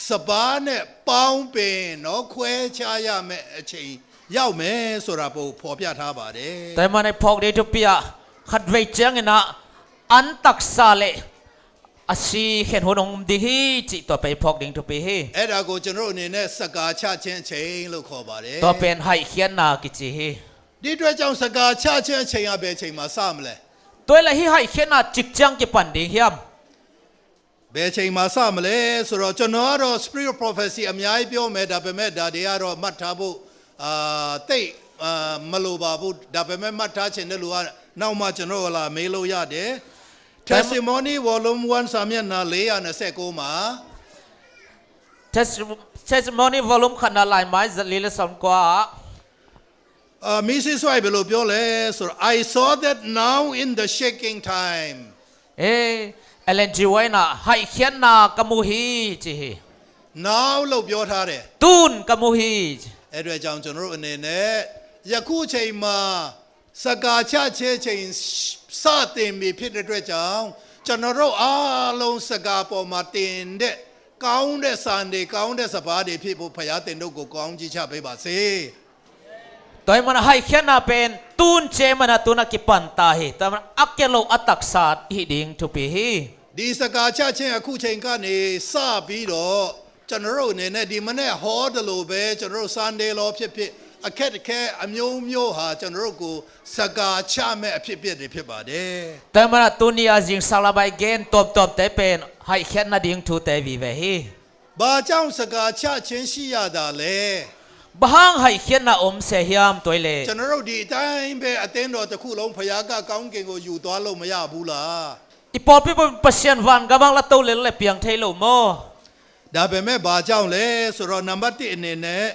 စပါးနဲ့ပေါင်းပင်နော်ခွဲခြားရမယ့်အချိန်ရောက်မယ်ဆိုတာကိုဖော်ပြထားပါတယ်။ Tua ahih manin i phawk ding thupi ah khatvei ciangin ah an taksa le a si khen hun hong um ding hi cih tua pen i phawk ding thupi hi. အဲ့ဒါကိုကျွန်တော်တို့အနေနဲ့စကားချခြင်းအချိန်လို့ခေါ်ပါတယ်။ Tua pen haihkhiatna kici hi. ဒီအတွက်ကြောင့်စကားချခြင်းအချိန်ကဘယ်အချိန်မှာစမလဲ။ Tua ahih leh hih haihkhiatna cikciang kipan ding hiam? ဘယ်အချိန်မှာစမလဲဆိုတော့ကျွန်တော်ကတော့ Spirit of Prophecy အများကြီးပြောမယ်ဒါပေမဲ့ဒါတွေကတော့မှတ်ထားဖို့အာသိပ်အာမလိုပါဘူးဒါပေမဲ့မှတ်ထားချင်တဲ့လူကနောက်မှကျွန်တော်လာမေးလို့ရတယ်။ Testimony Volume one စာမျက်နှာလေးရာနှစ်ဆယ့်ကိုးမှာ Testi- Testimony volume khatna laimai zali le sawmkua ah အာ Missus White ဘယ်လိုပြောလဲဆိုတော့ I saw that now in the shaking time. Eh, Ellen G White in ah haihkhiatna ka mu hi ci hi. Now လို့ပြောထားတယ်။ Tun ka mu hi. အဲ့အတွက်ကြောင့်ကျွန်တော်တို့အနေနဲ့ယခုချိန်မှာစကားချခြင်းချိန်စတင်ပြီဖြစ်တဲ့အတွက်ကြောင့်ကျွန်တော်တို့အားလုံးစကားပေါ်မှာတင်တဲ့ကောင်းတဲ့စာတွေကောင်းတဲ့စပါးတွေဖြစ်ဖို့ဘုရားသင်တို့ကိုကောင်းကြီးချပေးပါစေ။ Tua ahih manin haihkhiatna pen tun ci ahih manin tun ah kipan ta hi. Tua ahih manin a kia lo a taksa hih ding thupi hi. ဒီစကားချခြင်းအခုချိန်ကနေစပြီးတော့ကျွန်တော်တို့အနေနဲ့ဒီမနေ့ဟောသလိုပဲကျွန်တော်တို့ Sunday Law ဖြစ်ဖြစ်အခက်အခဲအမျိုးမျိုးဟာကျွန်တော်တို့ကိုစကားချမဲ့အဖြစ်အပျက်တွေဖြစ်ပါတယ်။ Tua ahih manin tuni a zingsak lam ah i gen tuamtuamte pen haihkhiatna ding thute vive hi. ဘာကြောင့်စကားချခြင်းရှိရတာလဲ။ Bang hang haihkhiatna om se hiam tua ahih leh. ကျွန်တော်တို့ဒီအတိုင်းပဲအသင်းတော်တစ်ခုလုံးဘုရားကကောင်းကင်ကိုယူသွားလို့မရဘူးလား။ I pawlpi pawlpi Pasian vangam ah la to lel le piang thei lo maw. ဒါပေမဲ့ဘာကြောင့်လဲဆိုတော့နံပါတ်တစ်အနေနဲ့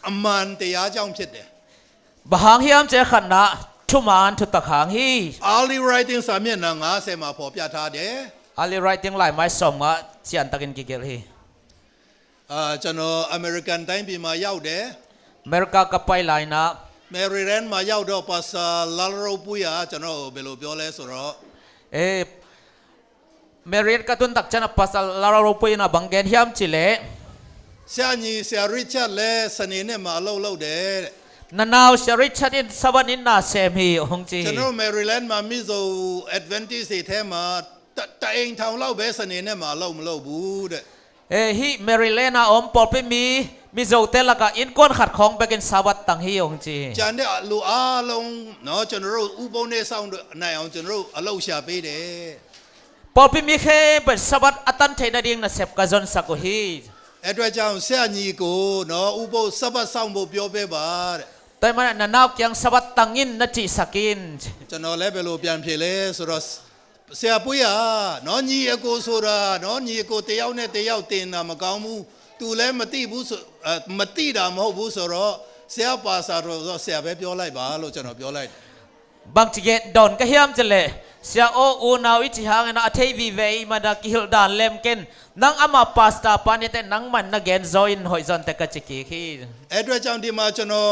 အမှန်တရားကြောင့်ဖြစ်တယ်။ Bang hang hiam cih leh khatna thuman thutak hang hi. Early Writing စာမျက်နှာငါးဆယ်မှာဖော်ပြထားတယ်။ Early Writing laimai sawmnga ciantakin kigelh hi. အာကျွန်တော်အမေရိကန်တိုင်းပြည်မှာရောက်တယ်။ America ka pai lai-in ah Maryland မှာရောက်တော့ Pastor Lalropui ကကျွန်တော်ကိုဘယ်လိုပြောလဲဆိုတော့ eh Maryland ka tun tak ciangin ah Pastor Lalropui in ah bang gen hiam cih leh ဆရာညီဆရာ Richard လည်းစနေနေ့မှာအလုပ်လုပ်တယ်တဲ့။ Na nau Sia Richard in Sabbath ni na sem hi hong ci hi. ကျွန်တော် Maryland မှာ Mizo Adventist တွေထဲမှာတတအိမ်ထောင်လောက်ပဲစနေနေ့မှာအလုပ်မလုပ်ဘူးတဲ့။ Eh, hih Maryland a om pawlpi mi Mizote lakah innkuan khat khawng bekin Sabbath tang hi hong ci hi. ကျန်တဲ့လူအားလုံးနော်ကျွန်တော်တို့ဥပုသ်နေ့စောင့်နိုင်အောင်ကျွန်တော်တို့အလုပ်ရှာပေးတယ်။ Pawlpi mi khempeuh in Sabbath a tan theih nading nasep ka zonsak uh hi. အဲ့အတွက်ကြောင့်ဆရာညီကိုနော်ဥပုသ် Sabbath စောင့်ဖို့ပြောပေးပါတဲ့။ Tua ahih manin na nau kiang Sabbath tang in na cihsak in. ကျွန်တော်လည်းဘယ်လိုပြန်ဖြေလဲဆိုတော့ဆရာပွေးဟာနော်ညီအကိုဆိုတာနော်ညီအကိုတယောက်နဲ့တယောက်တင်တာမကောင်းဘူး။ သူလည်းမသိဘူးဆိုအဲမသိတာမဟုတ်ဘူးဆိုတော့ဆရာပါစာတော်တော့ဆရာပဲပြောလိုက်ပါလို့ကျွန်တော်ပြောလိုက်တယ်။ Bangci gen dawn ka hiam cih leh, Sia aw, unau i cih hangin a thei vive ahih manin a kihilh dan lem ken. Nang ama pastor pa ni teh nangman na gen zaw in hoih zaw inteh ka ci kik hi. အဲ့အတွက်ကြောင့် ဒီမှာ ကျွန်တော်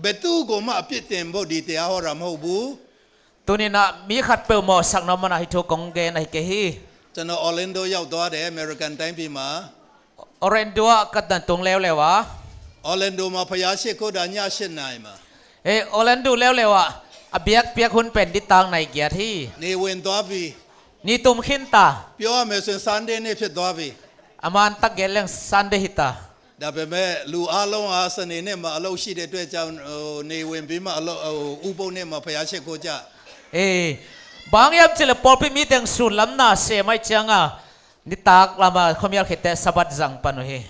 ဘယ်သူကိုမှ အပြစ်တင်ဖို့ ဒီတရားဟောတာ မဟုတ်ဘူး။ Tuni-in ah mi khat peuh mawhsak nuam manin ah hih thu kong gen ahi kei hi. ကျွန်တော် Orlando ရောက်သွားတယ်၊ American တိုင်းပြည်မှာ။ Orlando ah ka na tung leuleu a. Orlando မှာ ဘုရားရှိခိုးတာ ည ရှစ်နာရီမှာ။ Eh, Orlando leuleu ah a biakpiak hun pen nitak nai giat hi. နေဝင်သွားပြီ။ Ni tum khin ta. ပြောရမယ်ဆိုရင် Sunday နေ့ ဖြစ်သွားပြီ။ A man tak gen leng Sunday hi ta. ဒါပေမဲ့ လူအားလုံးဟာ စနေနေ့မှာ အလုပ်ရှိတဲ့အတွက်ကြောင့် ဟို နေဝင်ပြီးမှ အလုပ် ဟို ဥပုသ်နေ့မှာ ဘုရားရှိခိုးကြ။ Eh, bang hiam cih leh pawlpi mi teng sun lam na sem ahih ciangin nitak lam a khuamial khit teh Sabbath zang pan uh hi.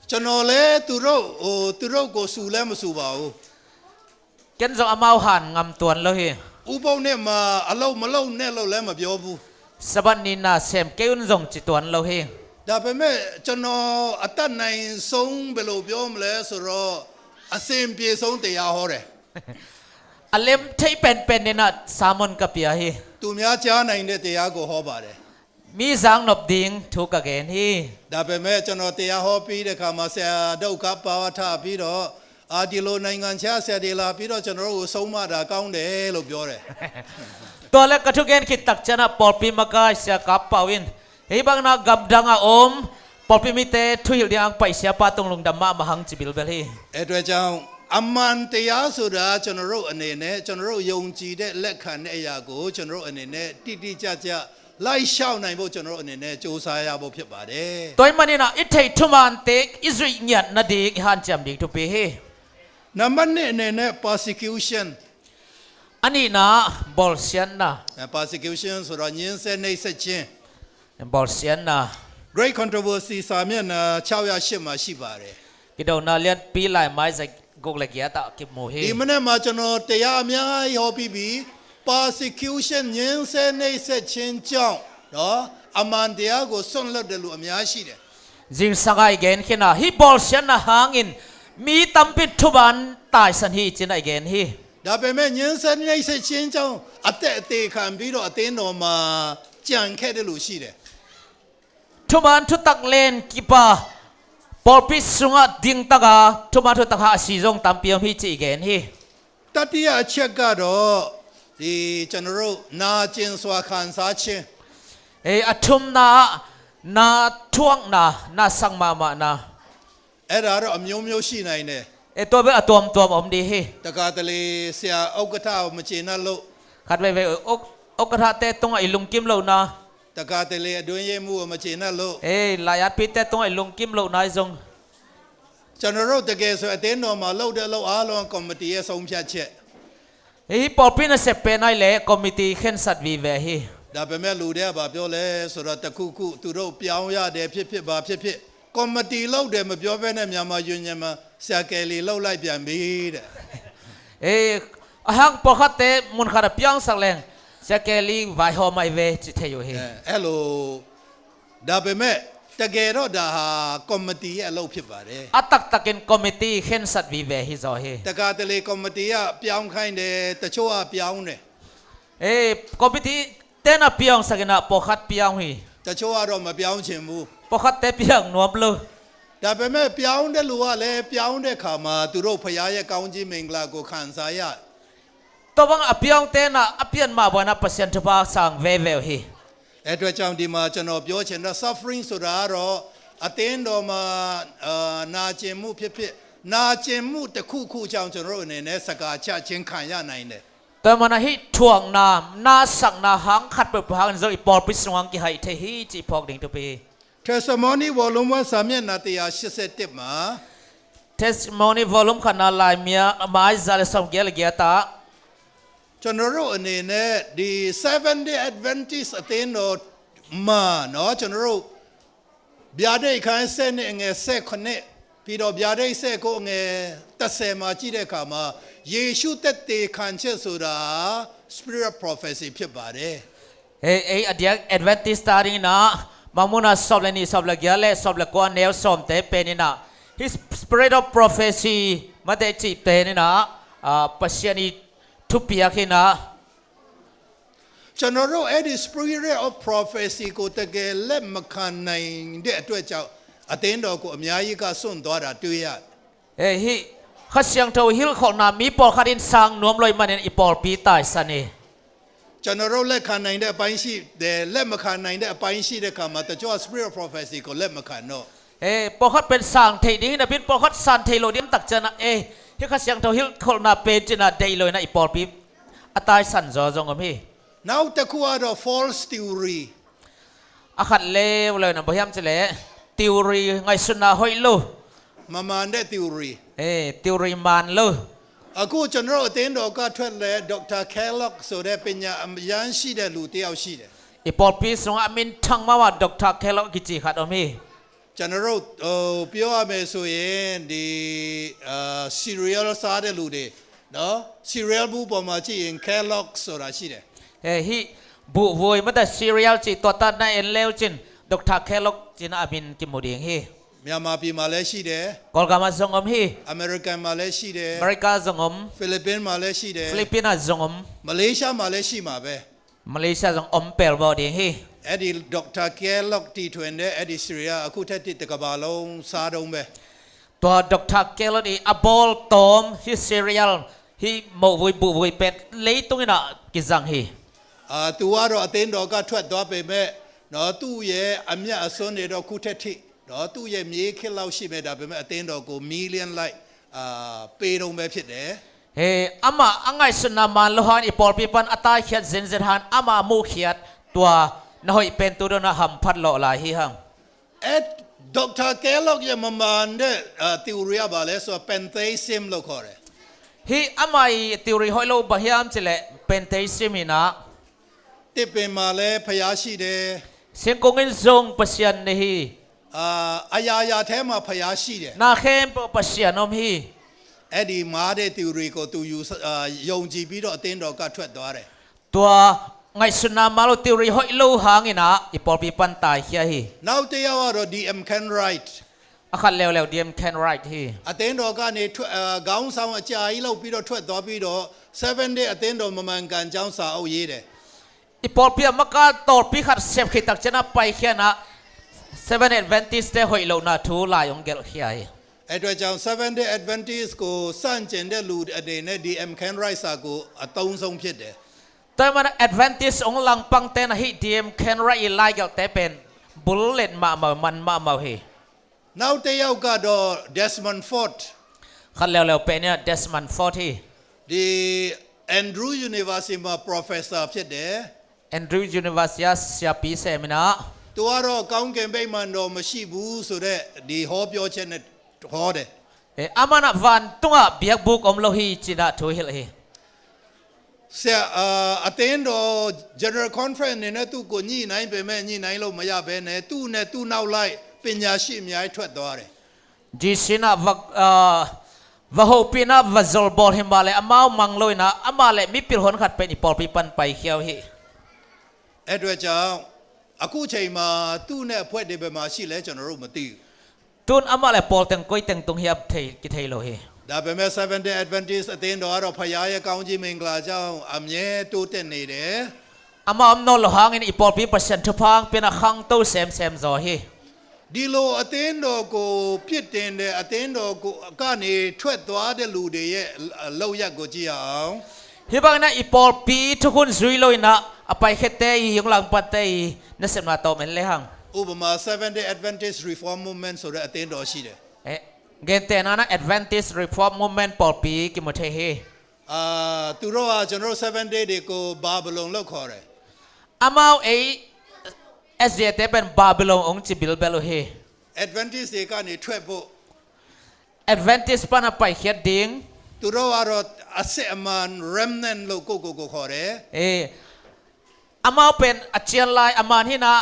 ကျွန်တော်လည်း သူတို့ ဟို သူတို့ကို ဆူလည်း မဆူပါဘူး။ Ken zong amau han ngam tuan lo hi. ဥပုသ်နေ့မှာ အလုပ်မလုပ်နဲ့လို့လည်း မပြောဘူး။ Sabbath ni na sem kei un zong ci tuan lo hi. ဒါပေမဲ့ ကျွန်တော် အတတ်နိုင်ဆုံး ဘယ်လိုပြောမလဲဆိုတော့ အဆင်ပြေဆုံး တရားဟောတယ်။ A lem thei penpen in ah sermon ka pia hi. သူများကြားနိုင်တဲ့ တရားကို ဟောပါတယ်။ Mi zang nop ding thu ka gen hi. ဒါပေမဲ့ ကျွန်တော် တရားဟောပြီးတဲ့အခါမှာ ဆရာ ဒုက္ခပါဝါ ထပြီးတော့ အာ ဒီလို နိုင်ငံခြား ဆရာတွေ လာပြီးတော့ ကျွန်တော်တို့ကို ဆုံးမတာ ကောင်းတယ်လို့ ပြောတယ်။ Tua leh ka thugen khit tak ciangin ah pawlpi makai Sia Kap Pau in, hih bangin ah gamdang a om pawlpi mite thuhilh dingin hong pai siapa tung lungdam mahmah hang ci bilbel hi. အဲ့အတွက်ကြောင့် အမှန်တရားဆိုတာ ကျွန်တော်တို့ အနေနဲ့ ကျွန်တော်တို့ ယုံကြည်တဲ့ လက်ခံတဲ့အရာကို ကျွန်တော်တို့ အနေနဲ့ တိတိကျကျ လိုက်လျှောက်နိုင်ဖို့ ကျွန်တော်တို့ အနေနဲ့ ကြိုးစားရဖို့ ဖြစ်ပါတယ်။ Tua ahih manin ah i theih thumante i zuih ngiat nading i hanciam ding thupi hi. နံပါတ်နှစ် အနေနဲ့ persecution. A nihna ah bawlsiatna. အဲ persecution ဆိုတာ ညှဉ်းဆဲနှိပ်စက်ခြင်း။ Bawlsiatna. Great Controversy စာမျက်နှာ ခြောက်ရာရှစ်မှာ ရှိပါတယ်။ Kidona Lianpi laimai za guk le giat ah kimu hi. ဒီမနက်မှာ ကျွန်တော် တရားအများကြီး ဟောပြီးပြီ။ Persecution ညှဉ်းဆဲနှိပ်စက်ခြင်းကြောင့် နော် အမှန်တရားကို စွန့်လွှတ်တဲ့လူ အများကြီးရှိတယ်။ Zingsang ah i gen khin a, hih bawlsiatna hangin mi tampi in thuman taisan hi ci-in ah i gen hi. ဒါပေမဲ့ ညှဉ်းဆဲနှိပ်စက်ခြင်းကြောင့် အသက်အသေခံပြီးတော့ အသင်းတော်မှာ ကျန်ခဲ့တဲ့လူရှိတယ်။ Thuman thutak len kip a, pawlpi sungah dingtak a, thuman thutak hangin a si zong tampi om hi ci-in i gen hi. တတိယအချက်ကတော့ ဒီ ကျွန်တော်တို့ နာကျင်စွာခံစားခြင်း။ Eh, a thumna ah na thuakna, na sak mahmahna. အဲ့ဒါတော့ အမျိုးမျိုးရှိနိုင်တယ်။ Eh, tua bel a tuamtuam om ding hi. တခါတလေ ဆရာဥက္ကဋ္ဌကို မကျေနပ်လို့။ Khat veivei, uk, ukkathate tungah i lungkim lohna. တခါတလေ အတွင်းရေးမှူးကို မကျေနပ်လို့။ Eh, laiatpite tungah i lungkim lohna ahi zong. ကျွန်တော်တို့ တကယ်ဆို အသင်းတော်မှာ လုပ်တဲ့အလုပ်အားလုံး ကော်မတီရဲ့ ဆုံးဖြတ်ချက်။ Hih pawlpi nasep pen ahih leh committee khensat vive hi. ဒါပေမဲ့ လူတွေက ဘာပြောလဲဆိုတော့ တစ်ခုခု သူတို့ ပြောင်းရတယ် ဖြစ်ဖြစ် ဘာဖြစ်ဖြစ် ကော်မတီလုပ်တယ် မပြောဘဲနဲ့ မြန်မာ Union မှာ ဆရာ ကယ်လီ လုပ်လိုက်ပြန်ပြီတဲ့။ Eh, a hang pawlkhatte mun khat ah piangsak leng, Sia Keli vaihawm ahi ve ci thei uh hi. အဲ အဲ့လို ဒါပေမဲ့ တကယ်တော့ ဒါဟာ ကော်မတီရဲ့ အလုပ်ဖြစ်ပါတယ်။ A taktakin committee khensat vive hi zaw hi. တခါတလေ ကော်မတီက ပြောင်းခိုင်းတယ်၊ တချို့က ပြောင်းတယ်။ Eh, committee te'n a piangsak in ah pawlkhat piang hi. တချို့ကတော့ မပြောင်းချင်ဘူး။ Pawlkhatte piang nuam lo. ဒါပေမဲ့ ပြောင်းတဲ့လူကလည်း ပြောင်းတဲ့အခါမှာ သူတို့ ဘုရားရဲ့ ကောင်းကြီးမင်္ဂလာကို ခံစားရတယ်။ Tua bangin a piangte in ah a pian mah buain ah Pasian thupha sang veve uh hi. အဲ့အတွက်ကြောင့် ဒီမှာ ကျွန်တော် ပြောချင်တာ suffering ဆိုတာကတော့ အသင်းတော်မှာ အာ နာကျင်မှုဖြစ်ဖြစ် နာကျင်မှုတစ်ခုခုကြောင့် ကျွန်တော်တို့ အနေနဲ့ စကားချခြင်း ခံရနိုင်တယ်။ Tua ahih manin ah hih thuakna, nasakna hang khat peuhpeuh hangin zong i pawlpi sungah kihaih thei hi cih phawk ding thupi hi. Testimony Volume one စာမျက်နှာ တစ်ရာရှစ်ဆယ့်တစ်မှာ Testimony Volume khatna laimai za le sawmgiat le giat ah ကျွန်တော်တို့ အနေနဲ့ ဒီ Seventh Day Adventist အသင်းတော်မှာနော် ကျွန်တော်တို့ ဗျာဒိတ်အခန်း ဆယ့်နှစ် အငယ် ဆယ့်ခုနစ် ပြီးတော့ ဗျာဒိတ် ဆယ့်ကိုး အငယ် တစ်ဆယ်မှာ ကြည့်တဲ့အခါမှာ ယေရှုသက်သေခံချက်ဆိုတာ Spirit of Prophecy ဖြစ်ပါတယ်။ Ei, ei, a diak Adventist ta dingin ah, Mormon a sawm le nih, sawm le giat le sawm le kua a neu sawmte pen in ah, hih Spirit of Prophecy mate cih pen in ah, ah, Pasian ii thupiak hi na. ကျွန်တော်တို့အဲ့ဒီ spirit of prophecy ကိုတကယ်လက်မခံနိုင်တဲ့အတွက်ကြောင့်အသင်းတော်ကိုအများကြီးကစွန့်သွားတာတွေ့ရတယ်။ Eh, hih Kha Siangtho hilhkholhna mi pawlkhat in sang nuam lo ahih manin i pawlpi taisan hi. ကျွန်တော်တို့လက်ခံနိုင်တဲ့အပိုင်းရှိတယ်လက်မခံနိုင်တဲ့အပိုင်းရှိတဲ့အခါမှာတချို့က spirit of prophecy ကိုလက်မခံတော့ Eh, pawlkhat pen sang thei ding hi napi in pawlkhat sang thei lo ding tak ciangin ah, eh, hih Kha Siangtho hilhkholhna pen ci-in ah deih lo in ah i pawlpi a taisan zaw zong om hi. နောက်တစ်ခုကတော့ false theory. A khat leuleu in ah bang hiam cih leh theory ngaihsutna hoih lo. မမှန်တဲ့ theory. Eh, theory man lo. အခုကျွန်တော်တို့အသင်းတော်ကထွက်လဲ Doctor Kellogg ဆိုတဲ့ပညာအရမ်းရှိတဲ့လူတစ်ယောက်ရှိတယ်။ I pawlpi sungah a minthang mahmah Doctor Kellogg kici khat om hi. ကျွန်တော်တို့ဟိုပြောရမယ်ဆိုရင်ဒီအာ cereal စားတဲ့လူတွေနော် cereal ဘူးပေါ်မှာကြည့်ရင် Kellogg ဆိုတာရှိတယ်။ Eh, hih buhvui mate cereal cih tuatatna en le uh cin Doctor Kellogg ci-in ah a min kimu ding hi. မြန်မာပြည်မှာလည်းရှိတယ်။ Kawlgam ah zong om hi. American မှာလည်းရှိတယ်။ America zong om. Philippines မှာလည်းရှိတယ်။ Philippines ah zong om. Malaysia မှာလည်းရှိမှာပဲ။ Malaysia zong om pelmawh ding hi. အဲ့ဒီ Doctor Kellogg တီထွင်တဲ့အဲ့ဒီ cereal အခုထက်ထိတစ်ကမ္ဘာလုံးစားတုန်းပဲ။ Tua Doctor Kellogg i a bawl tawm hih cereal, hih mohvui buhvui pen leitung in ah kizang hi. အာသူကတော့အသင်းတော်ကထွက်သွားပေမဲ့နော်သူ့ရဲ့အမျက်အစွန်းတွေတော့ခုထက်ထိနော်သူ့ရဲ့မြေးခစ်လောက်ရှိမယ်ဒါပေမဲ့အသင်းတော်ကို million လိုက်အာပေးတုန်းပဲဖြစ်တယ်။ He, amah a ngaihsutna man lo hangin i pawlpi pan a taikhiat zenzen hangin amah a muhkhiat tua na hoih pen tu dong ah hamphat lawh lai hi hang. At Doctor Kellogg ရဲ့မမှန်တဲ့အာ theory ကဘာလဲဆိုတော့ pantheism လို့ခေါ်တယ်။ Hih amah i theory hoih lo bang hiam cih leh pantheism hi na. သစ်ပင်မှာလည်းဖျားရှိတယ်။ Singkung in zong Pasian nei hi. အာအရာရာထဲမှာဖျားရှိတယ်။ Na khempeuh Pasian om hi. အဲ့ဒီမှားတဲ့ theory ကိုသူယူအာယုံကြည်ပြီးတော့အသင်းတော်ကထွက်သွားတယ်။ Tua ngaihsutna man lo theory hoih lo hangin ah i pawlpi pan taikhia hi. နောက်တစ်ယောက်ကတော့ D M Kenwright. A khat leuleu D M Kenwright hi. အသင်းတော်ကနေထွက်အာခေါင်းဆောင်အကြာကြီးလောက်ပြီးတော့ထွက်သွားပြီးတော့ Seven Day အသင်းတော်မမှန်ကန်ကြောင်းစာအုပ်ရေးတယ်။ I pawlpi ah maka tawlpi khat sep khit tak ciangin ah paikhia in ah Seven Adventist te hoih lohna thu lai hong gelhkhia hi. အဲ့အတွက်ကြောင့် Seven Day Adventist ကိုစန့်ကျင်တဲ့လူအနေနဲ့ D M Kenwright စာကိုအသုံးဆုံးဖြစ်တယ်။ Tua ahih manin Adventist hong langpangte in ah hih D M Kenwright i laigelhte pen bullet mahmah uh, man mahmah uh hi. နောက်တစ်ယောက်ကတော့ Desmond Ford. Khat leuleu pen in ah Desmond Ford hi. ဒီ Andrew University မှာ professor ဖြစ်တယ်။ Andrew University ah siapi sem in ah. သူကတော့ကောင်းကင်ဗိမာန်တော်မရှိဘူးဆိုတဲ့ဒီဟောပြောချက်နဲ့ဟောတယ်။ Eh, amah in ah vantungah biakbuk om lo hi ci-in ah thu hilh hi. ဆရာအာအသင်းတော် General Conference အနေနဲ့သူ့ကိုညှိနှိုင်းပေမဲ့ညှိနှိုင်းလို့မရဘဲနဲ့သူ့နဲ့သူ့နောက်လိုက်ပညာရှိအများကြီးထွက်သွားတယ်။ G C in ah va, ah, va hopih in ah va zolbawl hi mah leh amau mang lo in ah amah le mipil honkhat pen i pawlpi pan paikhia uh hi. အဲ့အတွက်ကြောင့်အခုချိန်မှာသူ့နဲ့အဖွဲ့တွေဘယ်မှာရှိလဲကျွန်တော်တို့မသိဘူး။ Tun amah le pawl teng koi teng tung hiam thei, kithei lo hi. ဒါပေမဲ့ Seven Day Adventist အသင်းတော်ကတော့ဖခင်ရဲ့ကောင်းကြီးမင်္ဂလာကြောင့်အမြဲတိုးတက်နေတယ်။ Amah om nawn lo hangin i pawlpi Pasian thupha hong pia in ah khangto semsem zaw hi. ဒီလိုအသင်းတော်ကိုပြစ်တင်တဲ့အသင်းတော်ကိုကနေထွက်သွားတဲ့လူတွေရဲ့အလုပ်ရပ်ကိုကြည့်ရအောင်။ Hih bangin ah i pawlpi thukhun zui lo in ah a paikhiatte i hong langpangte i nasepna tawm en le hang. ဥပမာ Seven Day Adventist Reform Movement ဆိုတဲ့အသင်းတော်ရှိတယ်။ Eh, gentehna in ah Adventist Reform Movement pawlpi kimu thei hi. အာသူတို့ကကျွန်တော်တို့ Seven Day တွေကိုဘာဘလုံလို့ခေါ်တယ်။ Amau ei S D A te pen Babylon hong ci bilbel uh hi. Adventist တွေကနေထွက်ဖို့ Adventist pan ah paikhiat ding. သူတို့ကတော့အစစ်အမှန် remnant လို့ကိုယ့်ကိုယ်ကိုခေါ်တယ်။ Eh, amau pen a cian lai a man hi in ah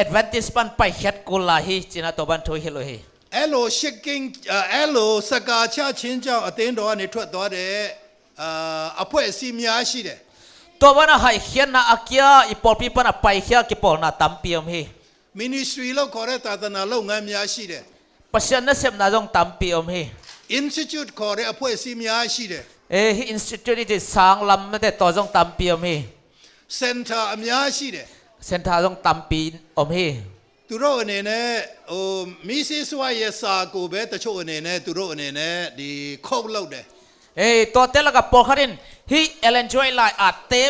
Adventist pan paikhiat kul lai hi ci-in ah tua bang thu hilh uh hi. အဲ့လိုရှစ်ကင်းအဲ့လိုစကားချခြင်းကြောင့်အသင်းတော်ကနေထွက်သွားတဲ့အာအဖွဲ့အစည်းများရှိတယ်။ Tua bang ah haikhiatna a kia i pawlpi pan ah paikhia kipawlna tampi om hi. Ministry လို့ခေါ်တဲ့သာသနာလုပ်ငန်းများရှိတယ်။ Pasian nasepna zong tampi om hi. Institute ခေါ်တဲ့အဖွဲ့အစည်းများရှိတယ်။ အဲ ဟိ institute တွေ ဆန်းလမ်းမတဲ့ တော်ဆောင်တမ်ပီအုံးဟီ Center အများကြီးတယ်။ Center ဆောင်တမ်ပီအုံးဟီ။ သူတို့အနေနဲ့ ဟို Missus White ရဲ့စာကိုပဲ တချို့အနေနဲ့ သူတို့အနေနဲ့ ဒီ quote လုပ်တယ်။ အဲ တော်တဲလက ပေါ်ခတ်ရင် ဟိ Ellen G. White လိုက် အတဲ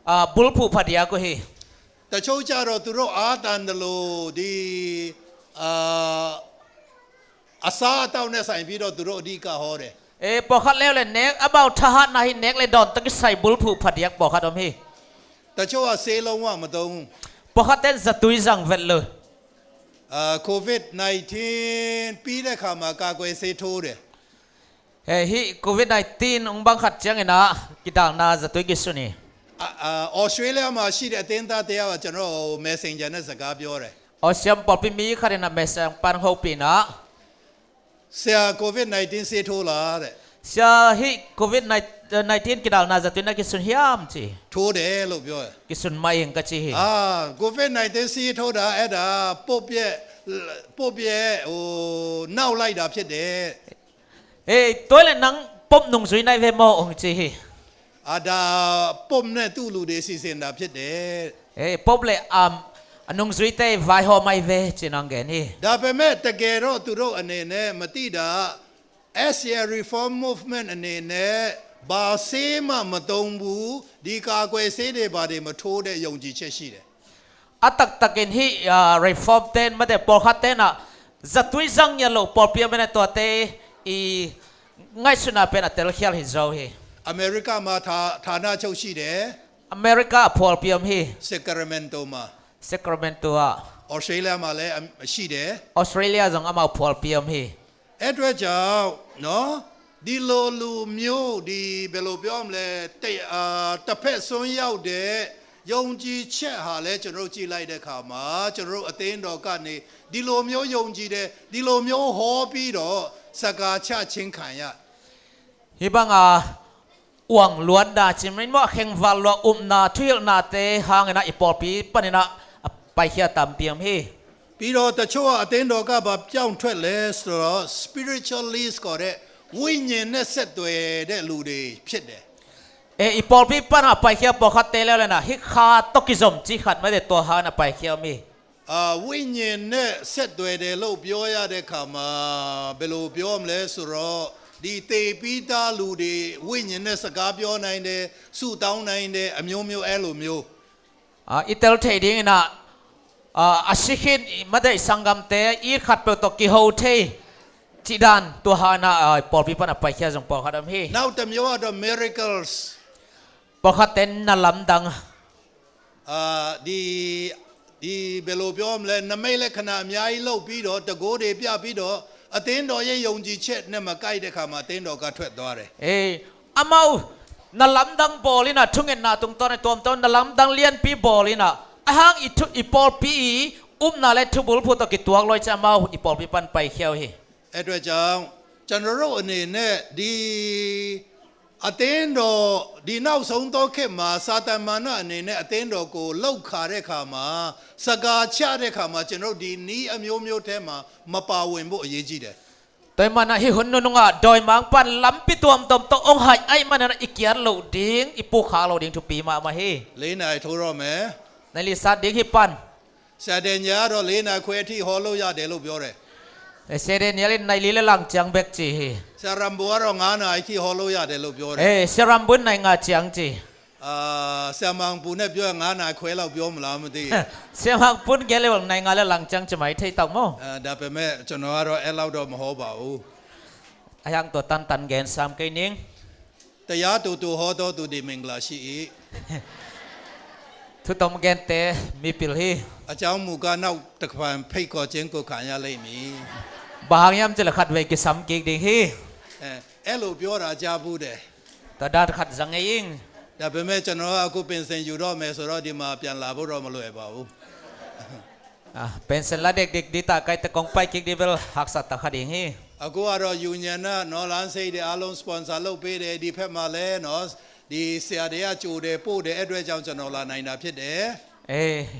အာ ဘုလ်ဖူဖတ်ရကိုဟီ။ တချို့ကျတော့ သူတို့အားသန်သလို ဒီ အာ အစားအသောက်နဲ့ဆိုင်ပြီးတော့ သူတို့အဓိကဟောတယ်။ အဲ ပေါ်ခတ်လဲဝ်လဲ နဲက အဘၣ်ထဟတ်နၢ်ဟီ နဲကလဲ ဒွန်တက့ၢ် ဆိုင် ဘုလ်ဖူဖတ်ရ ပေါ်ခတ်အုံးဟီ။ တချို့က ဆေးလုံးဝမသုံးဘူး။ ပေါ်ခတ်တဲ ဇာသွီဇင်ဝဲလၢ အာ COVID nineteen ပြီးတဲ့အခါမှာ ကာကွယ်ဆေးထိုးတယ်။ အဲ ဟိ COVID nineteen အုံးဘၣ်ခတ်ကျင်းအံၤနၤ ကီဒၣ်နၤ ဇာသွီက့ၤဆူၣ်န့ၣ် အာ အာ Australia မှာရှိတဲ့ အသင်းသားတစ်ယောက်က ကျွန်တော်ကို Messenger နဲ့ စကားပြောတယ်။ အီစထြေးလီးယါ ပေါ်ပီမီခတ်အံၤနၤ မဲဆင်ပၢၣ် ဟိုပီနၤ ဆရာ COVID nineteen ဆေးထိုးလားတဲ့။ ဆရာ ဟိ COVID nineteen ကီဒၣ်နၤ ဇာသွီနၤ က့ၤဆူၣ်ဟံၣ်ဧါ မ့ၢ်က့ၤ ထိုးတယ်လို့ပြောတယ်။ က့ၤဆူၣ်မးအံၤ က့ၤက့ၤဟီ။ အာ COVID nineteen ဆေးထိုးတာ အဲ့ဒါ ပုပ်ရဲ့ ပုပ်ရဲ့ ဟို နောက်လိုက်တာဖြစ်တယ်။ အဲ တွဲလဲၣ် နၤ ပုပ်နုင်ၣ်စွံနၤဝဲမ့ၢ် အုံးက့ၤဟီ။ အာ ဒါ ပုပ်နဲ့သူ့လူတွေ စီစဉ်တာဖြစ်တယ်။ အဲ ပုပ်လဲၣ် အ အနုင်ၣ်စွံတဲ ဝဲဟီၣ်မးဝဲ က့ၤနၤက့ၤဟီ။ ဒါပေမဲ့ တကယ်တော့ သူတို့အနေနဲ့ မသိတာ Asian Reform Movement အနေနဲ့ ဘာဆေးမှမသုံးဘူး။ ဒီကာကွယ်ဆေးတွေ ဘာတွေမထိုးတဲ့ ယုံကြည်ချက်ရှိတယ်။ အတၢ်တၢ်က့ၤဟီ အာ reform တဲ မ့ၢ်တဲ ပေါ်ခတ်တဲနၤ ဇာသွီဇင်ယဲလီၤ ပေါ်ပီအုံးမ့ၢ်နၤ တွဲတဲ အံၤ ငါးဆူၣ်နၤ ပဲနၤ တဲလၢခံလၢဟံၣ်ဇီဟီ။ အမေရိကမှာ ဌာ ဌာနချုပ်ရှိတယ်။ အမဲရကၤ အဖီၣ်ပီအုံးဟီ Sacramento မှာ။ Sacramento ဧါ။ Australia မှာလည်း ရှိတယ်။ အီစထြေးလီးယါ ဇီုံ အမၤဖီၣ်ပီအုံးဟီ။ အဲ့အတွက်ကြောင့်နော် ဒီလိုလူမျိုး ဒီ ဘယ်လိုပြောမလဲ တ- အာ တစ်ဖက်စွန်းရောက်တဲ့ ယုံကြည်ချက်ဟာလည်း ကျွန်တော်တို့ကြည့်လိုက်တဲ့အခါမှာ ကျွန်တော်တို့အသင်းတော်ကနေ ဒီလိုမျိုးယုံကြည်တယ်၊ ဒီလိုမျိုးဟောပြီးတော့ စကားချခြင်းခံရ ဟီဘၣ် အာ ဝၣ်လွၢ်ဒၣ် ကၠိမ့ၢ်မ့ၢ် အခဲင်ႇဝၣ်လွၢ် အုပ်နၢ် ထုးယိၣ်နၢ် တဲ ဟါ အံၤနၤ အံၤ ပေါ်ပီပၢၣ် အံၤနၤ အပၢႆၶႅၣ် တၢ်ပဵၼ်မ့ၢ် ပြီးတော့ တချို့က အသင်းတော်က ဘာပြောင်းထွက်လဲဆိုတော့ spiritualist ခေါ်တဲ့ ဝိညာဉ်နဲ့ဆက်သွယ်တဲ့လူတွေဖြစ်တယ်။ အဲ အံၤ ပေါ်ပီပၢၣ် အံၤနၤ အပၢၢ်ခံ ပေါ်ခတ်တဲလၢလဲၣ်နၤ ဟံးခါ တီကံၢ်စိမ်ၣ် ကၠိခတ် မ့ၢ်တဲ တွၢ်ဟါ အံၤနၤ အပၢၢ်ခံ မ့ၢ် အာ ဝိညာဉ်နဲ့ဆက်သွယ်တယ်လို့ပြောရတဲ့အခါမှာ ဘယ်လိုပြောမလဲဆိုတော့ ဒီသေပြီးသားလူတွေ ဝိညာဉ်နဲ့စကားပြောနိုင်တယ်၊ ဆုတောင်းနိုင်တယ်၊ အမျိုးမျိုး အဲ့လိုမျိုး။ အာ အံၤ တဲလ်ထဲဒ်အံၤနၤ အာ အဆံးခံ မ့ၢ်တဲ အံၤ သင်္ဃန်းတဲ အံၤ ခတ်ပျိုး တီကံၢ်ဟိုထဲ ကၠိဒၣ် တွၢ်ဟါ အံၤနၤ အံၤ ပေါ်ပီပၢၣ် အံၤနၤ အပၢၢ်ခံ အံၤ ဇီုံ ပေါ်ခတ် အုံးဟီ။ နောက်တစ်မျိုးကတော့ miracles ပေါ်ခတ်တဲ နလမ်းဒၣ် အာ ဒီ ဒီ ဘယ်လိုပြောမလဲ နမိတ်လက္ခဏာအများကြီးလုပ်ပြီးတော့ တကိုးတွေပြပြီးတော့ အသင်းတော်ရဲ့ယုံကြည်ချက်နဲ့မကိုက်တဲ့အခါမှာ အသင်းတော်ကထွက်သွားတယ်။ အဲ အမၢ် နလမ်းဒၣ် ဘီလ် အံၤနၤ ထုးငိၼ်ၼၢ် တုင်တီၢ်န့ၣ် တွမ်တီၢ် နလမ်းဒၣ် လံၣ်ပံ ဘီလ် အံၤနၤ အဟါ အံၤ ထုး အံၤ ပေါ်ပီ အံၤ အုပ်နၢ်လၢ ထုးဘူးဖုတီ ကံၢ်တွၢ်လီၤ ကၠိမ့ၢ် အံၤ ပေါ်ပီပၢၣ် အံၤနၤ အပၢၢ်ခံ အုံးဟီ။ အဲ့အတွက်ကြောင့် ကျွန်တော်တို့အနေနဲ့ ဒီ အသင်းတော် ဒီနောက်ဆုံးသောခေတ်မှာ စာတမန်တော်အနေနဲ့ အသင်းတော်ကို လုပ်ခါတဲ့အခါမှာ စကားချတဲ့အခါမှာ ကျွန်တော်တို့ ဒီနည်းအမျိုးမျိုးထဲမှာ မပါဝင်ဖို့ အရေးကြီးတယ်။ တွၢ်မးနၤ ဟံးဟုၣ်နုာ်နုာ်ဧါ ဒွဲၣ်မးပၢၣ် လံၣ်ပံ တွမ်တွမ်တီၢ် အုံးဟါ အံၤမးနၤ အံၤ ကၠိလိၣ်ဒ်အံၤ အံၤ ပူၤခးလိၣ်ဒ်အံၤ ထုးပံမး အမၢ်ဟီ။ လေးနာရီထိုးတော့မယ်။ နၣ်ရံၣ်သၢဒ့ဟံးပၢၣ် ဆရာဒဲနီယဲလ်ကတော့ လေးနာရီခွဲအထိ ဟောလို့ရတယ်လို့ ပြောတယ်။ အဲ ဆရာဒဲနီယဲလ် နၣ်ရံၣ်လၢလၢ်လၢ် လၢ်လၢ်လၢ် လၢ်လၢ် လၢ်လၢ် လၢ်လၢ် လၢ်လၢ် ဆရာရမ်ဘိုကတော့ ငါးနာရီထိ ဟောလို့ရတယ်လို့ ပြောတယ်။ အဲ ဆရာရမ်ဘို နၣ်ရံၣ်ငါး လၢ်လၢ် လၢ်လၢ်။ အာ ဆရာမောင်ပူနဲ့ ပြောရင် ငါးနာရီခွဲလောက် ပြောမလား မသိဘူး။ ဆရာမောင်ပူ ကဲလဲၣ် နၣ်ရံၣ်ငါး လၢလၢ်လၢ် လၢလၢ် လၢလၢ် မ့ၢ်ထီၣ်တၢ်မ့ၢ် အဲ ဒါပေမဲ့ ကျွန်တော်ကတော့ အဲ့လောက်တော့ မဟောပါဘူး။ အဟံၣ် တွၢ်တၢ်တၢ် ဂဲၢ်ဆၢမ်ၣ် ကဲနံၣ် တရားတိုတိုဟောသောသူသည် မင်္ဂလာရှိ၏။ ထုးတီၢ်မ့ၢ်ဂဲၢ်တဲ မ့ၢ်ပျီၢ်ဟီ။ အကြောင်းမူကား နောက်တစ်ဖန်ဖိတ်ခေါ်ခြင်းကို ခံရလိမ့်မည်။ ဘၣ်ဟါညါ မ့ၢ်ကၠိလၢ ခတ်ဝဲ ကံၢ်ဆၢမ်ၣ် ကံၢ်ဒံးဟီ။ အဲ အဲ့လိုပြောတာ ကြားဖူးတယ်။ တၢ်ဒၣ်တခတ် စၢ်ငဲအံၤ ဒါပေမဲ့ ကျွန်တော်က အခု ပင်စင်ယူတော့မယ်ဆိုတော့ ဒီမှာ ပြန်လာဖို့တော့ မလွယ်ပါဘူး။ အာ ပၢၼ်စၢၣ်လၢဒိၣ်ဒိၣ် ဒ်တၢ်ကဲ တကီၢ်ပၢၢ် ကံၢ်ဒံး ဘဲလ် ဟၣ်ကစၢ်တၢ်ခါဒ်အံၤဟီ။ အခုကတော့ ယူညံနဲ့ နော် လမ်းဆိပ်တွေအားလုံး sponsor လုပ်ပေးတယ်။ ဒီဘက်မှာလည်းနော် ဒီဆရာတွေက ကြိုတယ် ပို့တဲ့အတွက်ကြောင့် ကျွန်တော်လာနိုင်တာဖြစ်တယ်။ အဲ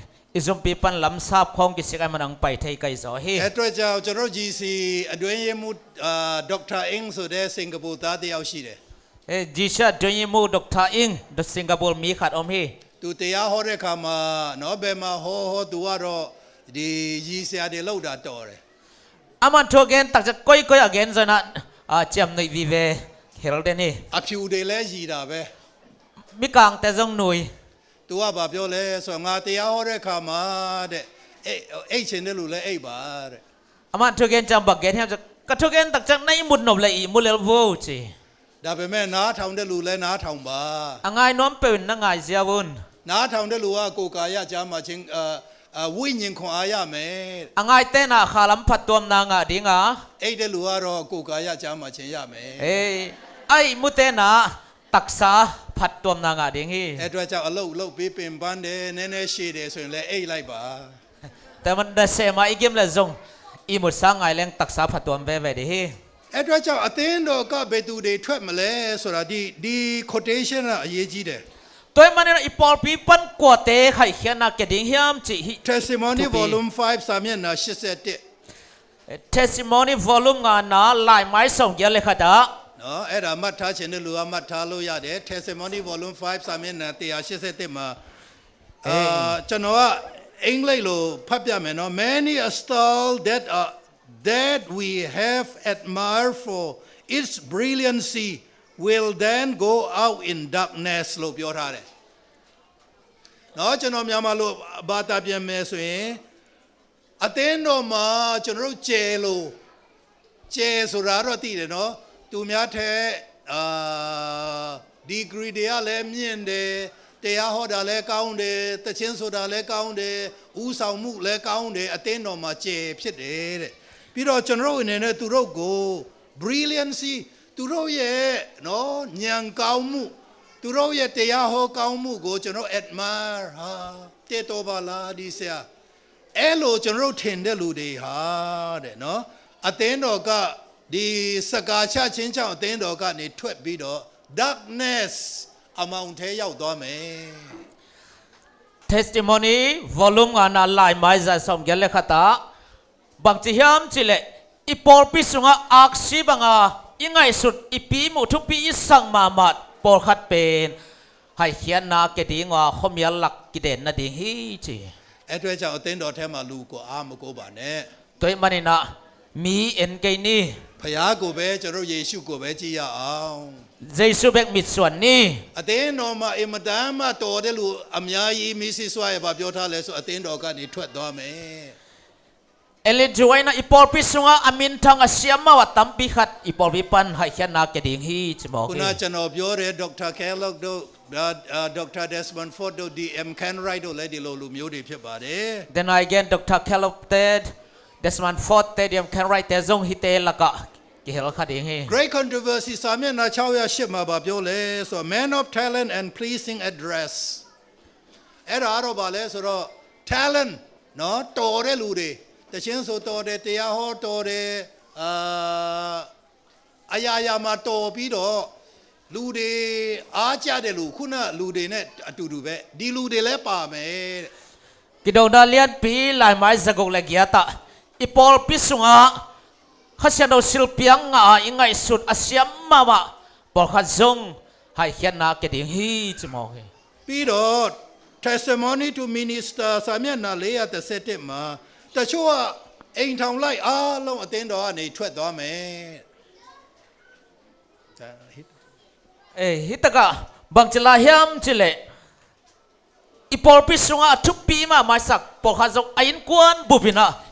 အံၤ ဇီုံပံပၢၣ် လမ်းဆပ်ၣ် ခီၣ်ကံၢ်စ့ၢ်ကီး မနုၤပၢႆထဲ ကဲအံၤစီဟီ။ အဲ့အတွက်ကြောင့် ကျွန်တော်တို့ GC အတွင်းရေးမှူး အာ ဒေါက်တာအင်းဆိုတဲ့ စင်ကာပူသားတစ်ယောက်ရှိတယ်။ အဲ၊ ကြီးဆရာ၊ ဒုညိမှု၊ ဒေါက်တာအင်း၊ ဒီးစင်ကာပူ၊ မီးခတ်အုံးဟီ။ သူတရားဟောတဲ့အခါမှာနော်၊ ဘယ်မှာဟောဟော၊ သူကတော့ဒီရည်စရာတွေလုပ်တာတော်တယ်။ အမန်ထိုးကဵၼ်တၢ်ကၠၢၣ် ကိုယ့်ကိုယ့်အဂ့ၢ်ဆိုရင်၊ အာ၊ ကျမ်းနွံ ဝီဝီ၊ ဟဲလ်ဒ်န့ၣ် အဖြူတွေလည်းရည်တာပဲ။ မီးကၢင်တဲဇုံနွံ။ သူကဘာပြောလဲဆိုတော့၊ ငါတရားဟောတဲ့အခါမှာတဲ့၊ အဲ၊ အိပ်ချင်တဲ့လူလည်းအိပ်ပါတဲ့။ အမန်ထိုးကဵၼ်ကျမ်း ဘယ်ကဵၼ်ဟဲ၊ ကထိုးကဵၼ်တၢ်ကၠၢၣ် နအိပ်မူးနုပ်လည်း အိပ်မူးလၢ်ဝူး ကီ။ ဒါပေမဲ့နားထောင်တဲ့လူလည်းနားထောင်ပါ။ အငိုင်နွံပဵုၼ် နငိုင်စရာဝူၼ်။ နားထောင်တဲ့လူကကိုယ်ကာယကျန်းမာခြင်း၊ အာ၊ အာ၊ ဝိညာဉ်ခွန်အားရမယ်။ အငိုင်တဲနၤ အခါလမ် ဖတ်တွမ်နၤငါဒ်ငါ။ အိပ်တဲ့လူကတော့ကိုယ်ကာယကျန်းမာခြင်းရမယ်။ အဲ၊ အိပ်မူးတဲနၤ တၢ်သးဖတ်တွမ်နၤငါဒ်ဟီ။ အဲ၊ အတွက်ကြောင့်အလုပ်လုပ်ပြီးပင်ပန်းတယ်၊ နည်းနည်းရှည်တယ်ဆိုရင်လည်းအိပ်လိုက်ပါ။ တဲမ့ၢ်နစဲးမး အိပ်ကဵမ်လႄႈဇုံ၊ အိပ်မူးသးငိုင်လႄၢင် တၢ်သးဖတ်တွမ်ဝဲဝဲဒ်ဟီ။ အဲ၊ အတွက်ကြောင့်အသင်းတော်ကဘယ်သူတွေထွက်မလဲဆိုတာ၊ ဒီ၊ ဒီ quotation ကအရေးကြီးတယ်။ တွႆႇမၼ်းန့ၣ် အပီၢ်ပီႈပၼ်ၵႂၢ်တဲ ဟဲၣ်ခဲနၤကဲဒ်ဟီဢမ်ႇ ကီ။ ထႅၣ်စတီႇမိုနီး ထူပီး volume five စာမျက်နှာရှစ်ဆယ့်တစ်။ အဲ၊ ထႅၣ်စတီႇမိုနီး volume ငါး၊ လၢႆမၢႆသွင် ယဲၢ်လႄႈ ခတ်တႃႉနော်။ အဲဒါမှတ်ထားချင်တဲ့လူကမှတ်ထားလို့ရတယ်။ ထႅၣ်စတီႇမိုနီး volume five စာမျက်နှာတစ်ရာရှစ်ဆယ့်တစ်မှာ၊ အဲ၊ အာ၊ ကျွန်တော်ကအင်္ဂလိပ်လိုဖတ်ပြမယ်နော်။ Many a star that uh, that we have admired for its brilliancy will then go out in darkness လို့ပြောထားတယ်နော်။ ကျွန်တော်မြန်မာလိုဘာသာပြန်မယ်ဆိုရင်၊ အသင်းတော်မှာကျွန်တော်တို့ကျယ်လို့၊ ကျယ်ဆိုတာတော့သိတယ်နော်။ သူများထက်၊ အာ၊ degree တွေကလည်းမြင့်တယ်၊ တရားဟောတာလည်းကောင်းတယ်၊ သီချင်းဆိုတာလည်းကောင်းတယ်၊ ဦးဆောင်မှုလည်းကောင်းတယ်၊ အသင်းတော်မှာကျယ်ဖြစ်တယ်တဲ့။ ပြီးတော့ကျွန်တော်တို့အနေနဲ့သူတို့ကို brilliancy၊ သူတို့ရဲ့နော်၊ ဉာဏ်ကောင်းမှု၊ သူတို့ရဲ့တရားဟောကောင်းမှုကိုကျွန်တော် admire၊ ဟာ၊ တင့်တယ်ပါလား၊ ဒီဆရာ၊ အဲလိုကျွန်တော်တို့ထင်တဲ့လူတွေဟာတဲ့နော်၊ အသင်းတော်က၊ ဒီဆန်ခါဆန့်ခြင်းကြောင့်အသင်းတော်ကနေထွက်ပြီးတော့ darkness၊ အမှောင်ထဲရောက်သွားမယ်။ ထႅၣ်စတီႇမိုနီး volume ငါး၊ လၢႆမၢႆသွင် ယဲၢ်လႄႈ ခတ်တႃႉ။ ဘၣ်မနုၤဟီဢမ်ႇ ကီလႄႈ၊ အပီၢ်ပီႈသွင်၊ အၢၵ်ႈသီႇပၢင်၊ အငိုင်သွတ်ႇ၊ အပီႈမူး၊ ထူပီး၊ သင်မၤမၢတ်ႈ၊ ပီႈၶတ်းပဵၼ်၊ ဟဲၣ်ခဲနၤကဲဒ်ငါ၊ ခီႁူမ်ႈယၢၼ်လၢၵ်ႈ ကီႈတႅၼ်းနၤဒ်ဟီ ကီ။ အဲ၊ အတွက်ကြောင့်အသင်းတော်ထဲမှာလူကိုအားမကိုးပါနဲ့။ တွႆႇမၼ်းန့ၣ်၊ မီးဢဵၼ်ၵႆႈနႃႇ။ ဘုရားကိုပဲ၊ ကျွန်တော်ယေရှုကိုပဲကြည့်ရအောင်။ ယေရှုဘႄႈ မိတ်ႈသွၼ်ၼႃႇ။ အသင်းတော်မှာအင်မတန်မှတော်တဲ့လူအများကြီး၊ မီးစီးစွားရဲ့၊ ဘာပြောထားလဲဆို၊ အသင်းတော်ကနေထွက်သွားမယ်။ ဢၼ်လီၸွႆႈၼႃႇ၊ အပီၢ်ပီႈသွင်၊ အမိၼ်ထၢင်ႇ၊ အသီႇမႃႇဝႃႇ တမ်းပီႈၶတ်း၊ အပီၢ်ပီႈပၼ်၊ ဟဲၣ်ခဲနၤကဲဒ်ဟီ ကီ။ ခုနကျွန်တော်ပြောတဲ့ Doctor Kellogg တို့၊ အာ၊ Doctor Desmond Ford တို့၊ D M Kenwright တို့လည်းဒီလိုလူမျိုးတွေဖြစ်ပါတယ်။ Then again, Doctor Kellogg တဲ့၊ Desmond Ford တဲ့၊ D M Kenwright တဲ့၊ သွင်ဟီႈတႄႉလၢၵ်ႈ ကီႈႁဵတ်းလႃႇ ကီဒ်ဟီ။ Great Controversy စာမျက်နှာခြောက်ရာရှစ်မှာဘာပြောလဲဆိုတော့၊ man of talent and pleasing address အဲ့ဒါကတော့ဘာလဲဆိုတော့၊ talent နော်၊ တော်တဲ့လူတွေ၊ သီချင်းဆိုတော်တယ်၊ တရားဟောတော်တယ်၊ အာ၊ အရာရာမှာတော်ပြီးတော့၊ လူတွေအားကျတဲ့လူ၊ ခုနလူတွေနဲ့အတူတူပဲ၊ ဒီလူတွေလည်းပါမယ်တဲ့။ ကီဒုၼ်ႇ လၢႆလၢႆပီႈ၊ လၢႆမၢႆသၢဝ်းၵေႃႉလႄႈ ၵျႃႇတႃႉ၊ အပီၢ်ပီႈသွင်၊ ၶႃႈသႅၼ်းတေႃႇ သီႇပဵင်းငႃႇ၊ ဢၢႆႈငၢႆႈသုတ်း၊ အသီႇမႃႇဝႃႇ၊ ပီႈၶတ်းသွင်၊ ႁႂ်ႈၶႅၼ်းၼႃႇ ၵႃႈတီႈႁိုဝ် ၸႂ်ႈမႃးၶႃႈ။ ပြီးတော့၊ Testimony to Minister စာမျက်နှာလေးရာတစ်ဆယ့်တစ်မှာ၊ တချို့ကအိမ်ထောင်လိုက်အားလုံးအသင်းတော်ကနေထွက်သွားမယ်။ ဢေႈ၊ ႁိုဝ်တၵ်ႉၵႃႈ၊ မၢင်ၸိူဝ်းလႃႇႁႅမ်ၸိူဝ်းလႄႈ၊ ဢိၵ်ႇပေႃးပီႈသူင်ႇဢႃႇ ထုၵ်ႇပီႈမႃး မၢႆသၢၵ်ႈ ပေႃးၶႃႈၸဝ်ႈ ဢႃႇ ဢိၼ်ၵွၼ်ႇ ပူႇပီႇၼႃႇ၊ ပေႃးပီႈပၼ်ႇပႆႇၶႄႈတိင်ႇႁိုဝ် ၸႂ်ႈမႃးၶႃႈ၊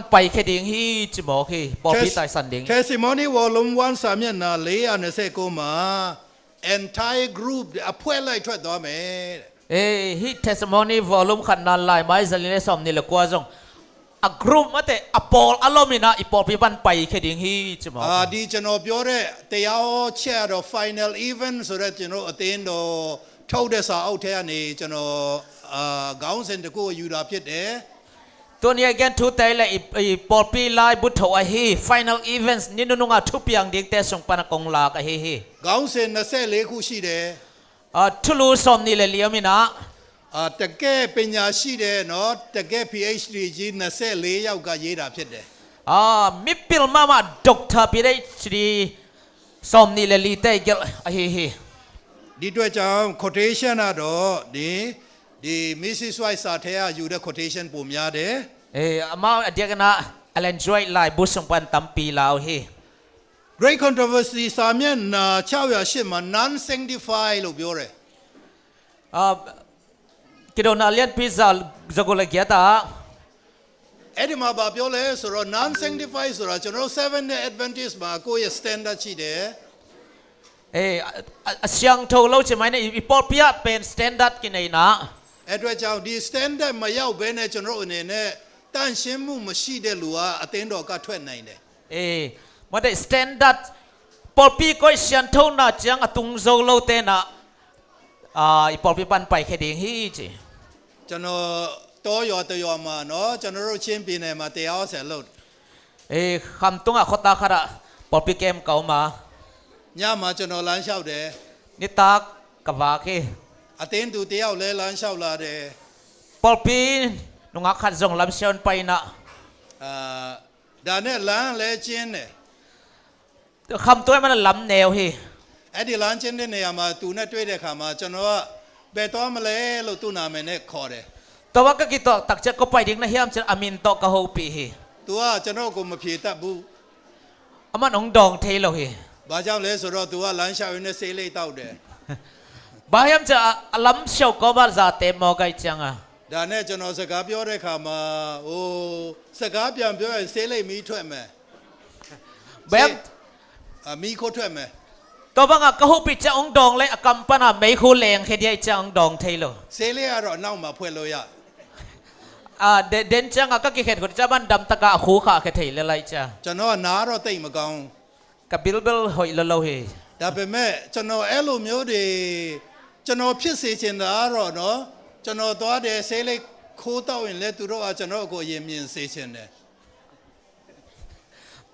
ပေႃးပီႈတၢႆသၼ်ႇတိင်ႇ။ Testimony Volume One စာမျက်နှာလေးရာနှစ်ဆယ့်ကိုးမှာ entire group အဖွဲ့လိုက်ထွက်သွားမယ်။ ဢေႈ၊ ႁိုဝ် Testimony Volume ၶၼ်ၼႃႇ လၢႆမၢႆသၢဝ်းၼႆႉလႄႈ သွမ်ႇၼႆႉလႄႈ ၵႂႃႇၸွင်ႇ ဢႃႇ group မႃးတႄႉ ဢႃႇ ပေႃးဢႃႇ လူမ်ႇမီးၼႃႇ၊ ဢႃႇ ပေႃးပီႈပၼ်ႇပႆႇၶႄႈတိင်ႇႁိုဝ် ၸႂ်ႈမႃး။ အာ၊ ဒီကျွန်တော်ပြောတဲ့တရားဟောချက်ကတော့ Final Event ဆိုတဲ့ကျွန်တော်အသင်းတော်ထုတ်တဲ့စာအုပ်ထဲကနေကျွန်တော်၊ အာ၊ ခေါင်းစဉ်တစ်ခုကိုယူတာဖြစ်တယ်။ တူဝ်ၼႆႉ ဢၼ်ၵႅၼ်ႇထူဝ်းတႄႉလႄႈ ဢိၵ်ႇ၊ ဢိၵ်ႇ၊ ပေႃးပီႈလၢႆး ပုတ်ႉထဝႃႇႁိုဝ် Final Events ၼႆႉ ၼုၼ်ႉၼုင်ႈဢႃႇ ထူဝ်းပဵင်းတိင်ႇတႄႉ သူင်ႇပၼ်ၵွင်ႈလၢၵ်ႈဢႃႇႁိုဝ်ႁိုဝ်။ ခေါင်းစဉ်နှစ်ဆယ့်လေးခုရှိတယ်။ ဢႃႇ ထူဝ်းလူင် သွမ်ႇၼႆႉလႄႈ လီမီးၼႃႇ။ အာ၊ တကယ့်ပညာရှိတဲ့နော်၊ တကယ့် PhD ကြီး နှစ်ဆယ့်လေးယောက်ကရေးတာဖြစ်တယ်။ ဢႃႇ မီးပိၼ်ႇမႃးမႃး Doctor PhD Sawm nih le li te i gelh ahi hi. ဒီအတွက်ကြောင့် quotation ကတော့ဒီ၊ ဒီ Missus White စာထဲကယူတဲ့ quotation ပိုများတယ်။ Eh, amau a diakin ah Ellen G. White laibu sung pan tampi la uh hi. Great Controversy စာမျက်နှာခြောက်ရာရှစ်မှာ non-sanctified လို့ပြောတယ်။ Ah, Kidona lianpi za, za guk le giat ah. အဲ့ဒီမှာဘာပြောလဲဆိုတော့ non-sanctified ဆိုတာကျွန်တော်တို့ Seventh Day Adventist မှာကိုယ့်ရဲ့ standard ရှိတယ်။ Eh, a, a, a siangtho lo ci mai na, i, i pawlpi ah pen standard kinei na. အဲ့အတွက်ကြောင့်ဒီ standard မရောက်ဘဲနဲ့ကျွန်တော်တို့အနေနဲ့တန့်ရှင်းမှုမရှိတဲ့လူကအသင်းတော်ကထွက်နိုင်တယ်။ Eh, mate standard, pawlpi koih sianthona ciang a tung zo lo te na, ah, i pawlpi pan paikhia ding hi ci. ကျွန်တော်တောရွာတစ်ရွာမှာနော်၊ ကျွန်တော်တို့ချင်းပြည်နယ်မှာတရားဟောဆရာလုပ်တယ်။ Eh, Khamtung ah khuata khat ah pawlpi kem ka om a. ညမှာကျွန်တော်လမ်းလျှောက်တယ်။ Nitak ka vak hi. အသင်းသူတစ်ယောက်လည်းလမ်းလျှောက်လာတယ်။ Pawlpi nungak khat zong lamsiaw in pai na. အာ၊ ဒါနဲ့လမ်းလည်းကျဉ်းတယ်။ Khamtung ah man a lam neu hi. အဲ့ဒီလမ်းကျဉ်းတဲ့နေရာမှာသူနဲ့တွေ့တဲ့အခါမှာကျွန်တော်ကဘယ်သွားမလဲလို့သူ့နာမည်နဲ့ခေါ်တယ်။ Tua bang ka kituak tak ciang koi pai ding na hiam ci-in a min tawh ka hopih hi. သူကကျွန်တော်ကိုမဖြေတတ်ဘူး။ Aman hong dawng thei lo hi. ဘာကြောင့်လဲဆိုတော့သူကလမ်းလျှောက်ရင်းနဲ့ဆေးလိပ်သောက်တယ်။ Bang hiam ci-a, a lamsiaw kawmah zate mawk ahih ciang a. ဒါနဲ့ကျွန်တော်စကားပြောတဲ့အခါမှာ၊ ဟို၊ စကားပြန်ပြောရင်ဆေးလိပ်မီးထွက်မယ်။ Bang hiam? ဆေး၊ အာ၊ မီးခိုးထွက်မယ်။ Tua bang a ka hopih ciang hong dawng leh a kam pan a meikhu lengkhia ding ahih ciang hong dawng thei lo. ဆေးလိပ်ကတော့အနောက်မှာဖွက်လို့ရ။ Ah, de, den ciang a ka kikhen khut ciang man damtak a a khu khahkhia thei lel ahih ciang. ကျွန်တော်ကနားတော့သိပ်မကောင်းဘူး။ Ka bilbel hoih lolo hi. ဒါပေမဲ့ကျွန်တော်အဲ့လိုမျိုးတွေ၊ ကျွန်တော်ဖြစ်စေချင်တာကတော့နော်၊ ကျွန်တော်သွားတယ်၊ ဆေးလိပ်ခိုးသောက်ရင်လည်းသူတို့ကကျွန်တော်ကိုအရင်မြင်စေချင်တယ်။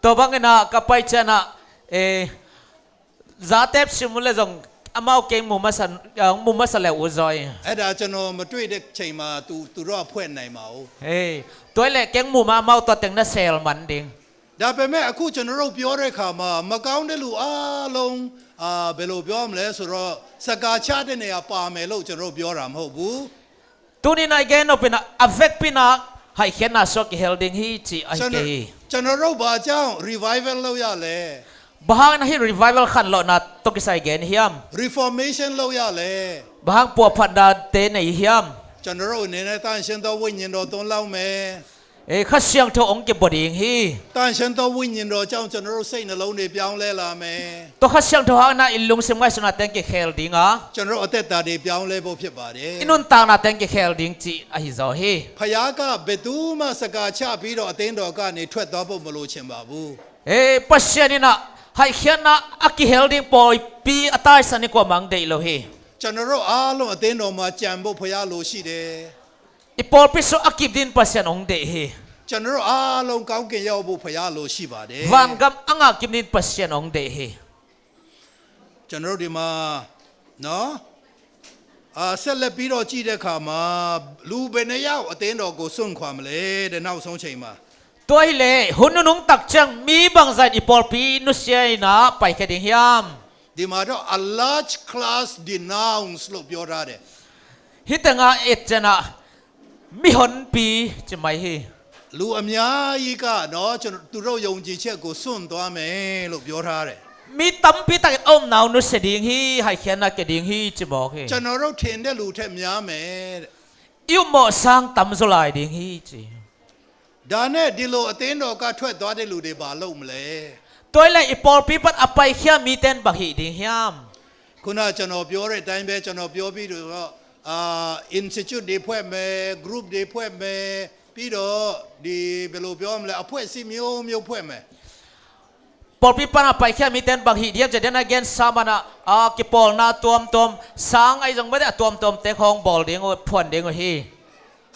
Tua bangin ah ka pai ciang ah, eh, zatep sim uh leh zong amau kei mu masa, ah, mu masa le uh zaw hi. အဲ့ဒါကျွန်တော်မတွေ့တဲ့ချိန်မှာသူ၊ သူတို့ကဖွက်နိုင်မှာ哦။ Hei, tua hi leh kei mu ma amau tua teng na sel man ding. ဒါပေမဲ့အခုကျွန်တော်တို့ပြောတဲ့အခါမှာမကောင်းတဲ့လူအားလုံး၊ အာ၊ ဘယ်လိုပြောမလဲဆိုတော့၊ စကားချတဲ့နေရာပါမယ်လို့ကျွန်တော်တို့ပြောတာမဟုတ်ဘူး။ Tuni-in ah i gen nop in ah a vekpi-in ah haikhiatna sung ah kihel ding hi ci ahi kei hi. ကျွန်တော်၊ ကျွန်တော်တို့ဘာကြောင့် revival လုပ်ရလဲ။ Bang hangin ah hih revival khanlawhna tawh kisai gen hiam? Reformation လုပ်ရလဲ။ Bang hang puahphatnate nei hiam? ကျွန်တော်တို့အနေနဲ့သန့်ရှင်းသောဝိညာဉ်တော်သုံးလောင်းမယ်။ Eh, Kha Siangtho hong kibua ding hi. သန့်ရှင်းသောဝိညာဉ်တော်ကြောင့်ကျွန်တော်တို့စိတ်နှလုံးတွေပြောင်းလဲလာမယ်။ Tua Kha Siangtho hangin ah i lungsim ngaihsutnate hong kikhel ding a, ကျွန်တော်တို့အသက်တာတွေပြောင်းလဲဖို့ဖြစ်ပါတယ်။ I nuntaknate hong kikhel ding cih ahi zaw hi. ဘုရားကဘယ်သူမှစကားချပြီးတော့အသင်းတော်ကနေထွက်သွားဖို့မလိုချင်ပါဘူး။ Eh, Pasian in ah haikhiatna a kihel ding pawlpi a taisan hi kuamah hong deih lo hi. ကျွန်တော်တို့အားလုံးအသင်းတော်မှာကျန်ဖို့ဘုရားလိုရှိတယ်။ I pawlpi sung a kip dingin Pasian hong deih hi. ကျွန်တော်တို့အားလုံးကောင်းကင်ရောက်ဖို့ဘုရားလိုရှိပါတယ်။ Vangam a ngah kip dingin Pasian hong deih hi. ကျွန်တော်တို့ဒီမှာနော်၊ အာ၊ ဆက်လက်ပြီးတော့ကြည့်တဲ့အခါမှာလူဘယ်နှစ်ယောက်အသင်းတော်ကိုစွန့်ခွာမလဲတဲ့၊ နောက်ဆုံးချိန်မှာ။ Tua hi leh hun nunung tak ciang mi bangzah in i pawlpi nusia in ah paikhia ding hiam? ဒီမှာတော့ a large class denounce လို့ပြောထားတယ်။ Hih teng ah et ciang ah mihonpi ci mai hi. လူအများကြီးကနော်၊ ကျွန်တော်၊ သူတို့ယုံကြည်ချက်ကိုစွန့်သွားမယ်လို့ပြောထားတယ်။ Mi tampi takin a omna uh nusia ding hi, haikhiatna kia ding hi ci mawk hi. ကျွန်တော်တို့ထင်တဲ့လူထက်များမယ်တဲ့။ I upmawh sang tamzaw lai ding hi ci. ဒါနဲ့ဒီလိုအသင်းတော်ကထွက်သွားတဲ့လူတွေဘာလုပ်မလဲ။ Tua hi leh i pawlpi pan a paikhia mite in bang hih ding hiam? ခုနကျွန်တော်ပြောတဲ့အတိုင်းပဲ၊ ကျွန်တော်ပြောပြီးတော့၊ အာ၊ institute တွေဖွဲ့မယ်၊ group တွေဖွဲ့မယ်၊ ပြီးတော့ဒီ၊ ဘယ်လိုပြောမလဲ၊ အဖွဲ့အစည်းမျိုးမျိုးဖွဲ့မယ်။ Pawlpi pan a paikhia mite in bang hih ding hiam ci-a, den a gensa man ah, ah, kipawlna tuamtuam, sang ahi zong mate a tuamtuamte khawng bawl ding uh, phuan ding uh hi.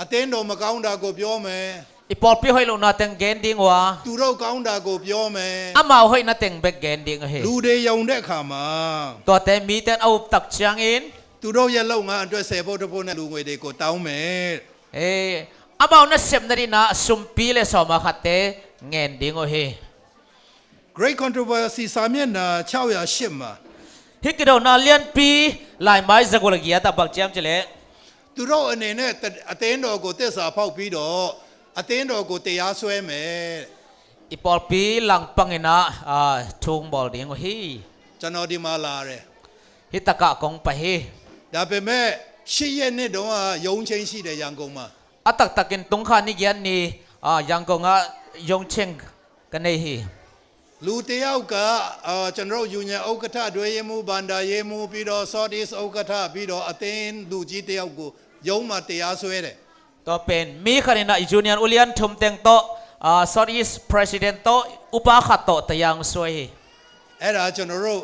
အသင်းတော်မကောင်းတာကိုပြောမယ်။ I pawlpi hoih lohna teng gen ding uh a, သူတို့ကောင်းတာကိုပြောမယ်။ Amau hoihna teng bek gen ding uh hi. လူတွေယုံတဲ့အခါမှာ၊ Tuate mite in a up tak ciangin, သူတို့ရဲ့လုပ်ငန်းအတွက်ဆယ်ဘို့တစ်ဘို့နဲ့လူငွေတွေကိုတောင်းမယ်။ Eh, amau nasepna dingin ah sumpi le sawma khatte ngen ding uh hi. Great Controversy စာမျက်နှာ ခြောက်ရာရှစ်မှာ Hih kidona lianpi laimai zagol a giat ah bang ci hiam cih leh, သူတို့အနေနဲ့ အသင်းတော်ကို သစ္စာဖောက်ပြီးတော့ အသင်းတော်ကို တရားစွဲမယ်။ I pawlpi langpang in ah, ah, thu hong bawl ding uh hi. ကျွန်တော် ဒီမှာလာတယ်။ Hih takah kong pai hi. ဒါပေမဲ့ ရှစ်ရက်နေ့တုန်းက ရုံးချိန်းရှိတယ် ရန်ကုန်မှာ။ A taktakin tungkha ni giat ni, ah, Yangon ah ရုံးချိန်း ka nei hi. လူတစ်ယောက်က အာ၊ ကျွန်တော်တို့ ယူနီယံဥက္ကဋ္ဌ၊ ဒွဲရေးမှူး၊ ဘဏ္ဍာရေးမှူး၊ ပြီးတော့ South East ဥက္ကဋ္ဌ၊ ပြီးတော့ အသင်းလူကြီးတစ်ယောက်ကို ရုံးမှာ တရားစွဲတယ်။ Tua pen mi khat in ah Union ulian thum teng tawh, ah, South East President tawh, upa khat tawh တရားစွဲ hi. အဲ့ဒါ ကျွန်တော်တို့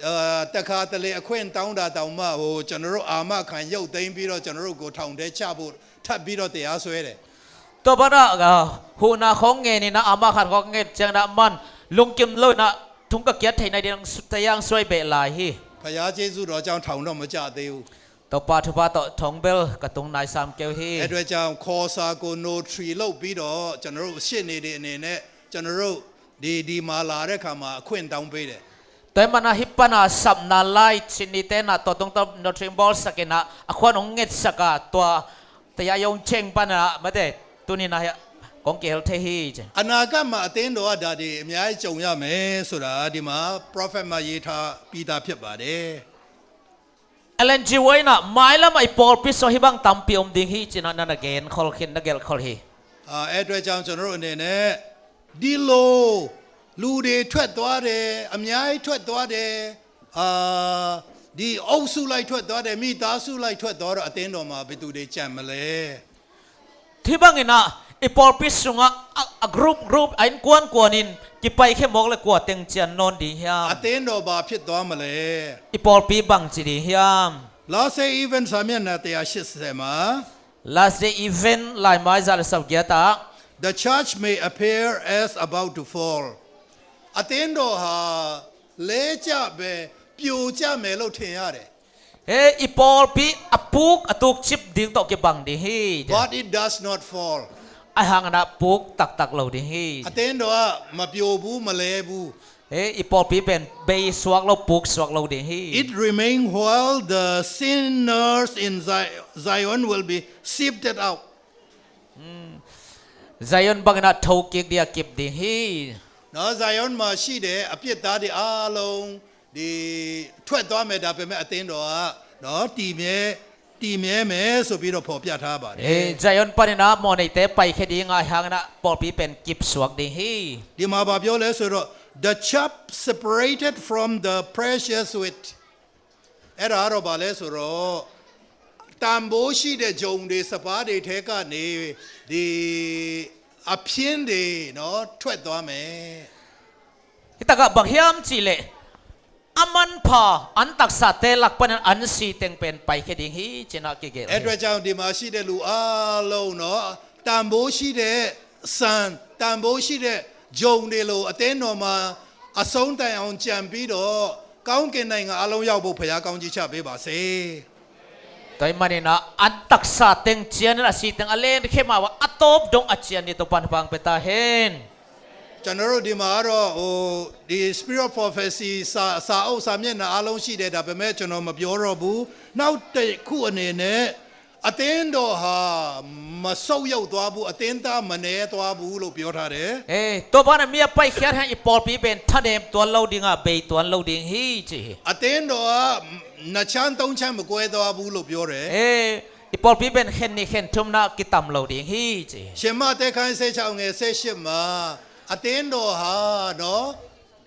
အာ၊ တစ်ခါတလေ အခွင့်တောင်းတာတောင်မှ ဟို၊ ကျွန်တော်တို့ အာမခံ ရုပ်သိမ်းပြီးတော့ ကျွန်တော်တို့ကို ထောင်ထဲချဖို့ ထပ်ပြီးတော့ တရားစွဲတယ်။ Tua banah, ah, huhna khawng ngen in ah, amah khat khawng nget ciangin ah, amah in lungkim lo in ah, thong ka kiat theihna ding တရားစွဲ beh lai hi. ဘုရားကျေးဇူးတော်ကြောင့် ထောင်တော့ မကျသေးဘူး။ Topa thupha tawh thong bel ka tung nai sam kei uh hi. အဲ့အတွက်ကြောင့် ခေါ်စာကို notary လုပ်ပြီးတော့ ကျွန်တော်တို့ ရှေ့နေတွေအနေနဲ့ ကျွန်တော်တို့ ဒီ၊ ဒီမှာလာတဲ့အခါမှာ အခွင့်တောင်းပေးတယ်။ Tua ahih manin ah hih pan a sapna lai, Sydney te in ah tua tungtawn notary bawlsak in ah, a khuan hong ngetsak a, tua တရားရုံးချိန်း pan ah, mate, tuni in ah hiah kong kihel thei hi ci. အနာဂတ်မှာ အသင်းတော်က ဒါတွေ အများကြီး ကြုံရမယ်ဆိုတာ ဒီမှာ prophet မှာ ရေးထားပြီးသား ဖြစ်ပါတယ်။ Ellen G White in ah, mailam ah i pawlpi sungah hih bang tampi om ding hi ci-in ah na na genkhol khin, na gelhkhol hi. အာ၊ အဲ့အတွက်ကြောင့် ကျွန်တော်တို့အနေနဲ့ ဒီလို လူတွေ ထွက်သွားတယ်၊ အများကြီး ထွက်သွားတယ်၊ အာ၊ ဒီ အုပ်စုလိုက် ထွက်သွားတယ်၊ မိသားစုလိုက် ထွက်သွားတော့ အသင်းတော်မှာ ဘယ်သူတွေ ကျန်မလဲ။ Hih bangin ah, i pawlpi sungah, a, a group group, a innkuan kuanin, kipai khia mawk leh kua teng cian nawn ding hiam? အသင်းတော် ဘာဖြစ်သွားမလဲ။ I pawlpi bang ci ding hiam? Last Day Event စာမျက်နှာ တစ်ရာရှစ်ဆယ်မှာ Last Day Event laimai za le sawm giat ah, The church may appear as about to fall. အသင်းတော်ဟာ လဲကျမယ်၊ ပြိုကျမယ်လို့ ထင်ရတယ်။ He, i pawlpi a puk a tukcip ding tawh kibang ding hi. But it does not fall. Ahih hangin ah puk taktak lo ding hi. အသင်းတော်က မပြိုဘူး၊ မလဲဘူး။ He, i pawlpi pen bei suak lo, puk suak lo ding hi. It remain while the sinners in Zi-, Zion will be sifted out. Zion bangin ah thokik ding a kip ding hi. နော်၊ Zion မှာရှိတဲ့ အပြစ်သားတွေအားလုံး ဒီထွက်သွားမယ်၊ ဒါပေမဲ့ အသင်းတော်က နော်၊ တည်မြဲ၊ တည်မြဲမယ်ဆိုပြီးတော့ ဖော်ပြထားပါတယ်။ Eh, Zion panin ah mawhneite paikhia ding ahih hangin ah pawlpi pen kipsuak ding hi. ဒီမှာ ဘာပြောလဲဆိုတော့ The chaff separated from the precious wheat. အဲ့ဒါကတော့ ဘာလဲဆိုတော့ တန်ဖိုးရှိတဲ့ ဂျုံတွေ၊ စပါးတွေထဲကနေ ဒီအဖျင်းတွေ နော်၊ ထွက်သွားမယ်။ Hih takah bang hiam cih leh, a manpha, an taksate lak panin an siteng pen paikhia ding hi ci-in ah kigelh hi. အဲ့အတွက်ကြောင့် ဒီမှာရှိတဲ့ လူအားလုံး နော်၊ တန်ဖိုးရှိတဲ့ ဆန်၊ တန်ဖိုးရှိတဲ့ ဂျုံတွေလို အသင်းတော်မှာ အဆုံးတိုင်အောင် ကျန်ပြီးတော့ ကောင်းကင်နိုင်ငံအားလုံး ရောက်ဖို့ ဘုရား ကောင်းကြီးချပေးပါစေ။ Tua ahih manin ah, an taksa teng cianin a siteng a lenkhia mah bang a tawp dong a cian ding Topa'n thupha hong pia ta hen. ကျွန်တော်တို့ ဒီမှာကတော့ ဟို၊ ဒီ Spirit of Prophecy စာ၊ စာအုပ်၊ စာမျက်နှာအားလုံး ရှိတယ်။ ဒါပေမဲ့ ကျွန်တော် မပြောတော့ဘူး။ နောက်တစ်ခုအနေနဲ့ အသင်းတော်ဟာ မဆုတ်ယုတ်သွားဘူး၊ အသင်းသား မနည်းသွားဘူးလို့ ပြောထားတယ်။ Eh, tua banah mi a paikhiat hang i pawlpi pen thanem tuan lo ding a, bei tuan lo ding hi ci hi. အသင်းတော်က နှစ်ခြမ်းသုံးခြမ်း မကွဲသွားဘူးလို့ ပြောတယ်။ Eh, i pawlpi pen khen nih khen thum in ah kitam lo ding hi ci hi. ရှင်မဿဲ ခန်းဆယ့်ခြောက် ငယ်ဆယ့်ရှစ်မှာ အသင်းတော်ဟာ နော်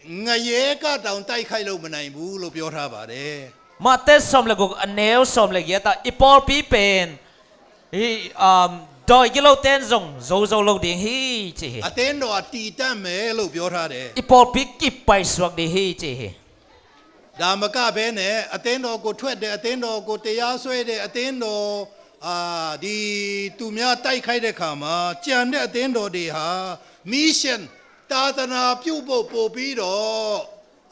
၊ ငရဲကတောင် တိုက်ခိုက်လို့ မနိုင်ဘူးလို့ ပြောထားပါတယ်။ Matthai sawm le guk, a neu sawm le giat ah, i pawlpi pen, hih, um, dawi gilote in zong zo zo lo ding hi ci hi. အသင်းတော်က တည်တံ့မယ်လို့ ပြောထားတယ်။ I pawlpi kip paisuak ding hi ci hi. ဒါမကဘဲနဲ့ အသင်းတော်ကို ထွက်တယ်၊ အသင်းတော်ကို တရားစွဲတယ်၊ အသင်းတော်၊ အာ၊ ဒီသူများ တိုက်ခိုက်တဲ့အခါမှာ ကျန်တဲ့ အသင်းတော်တွေဟာ mission သာသနာပြုဖို့ ပိုပြီးတော့၊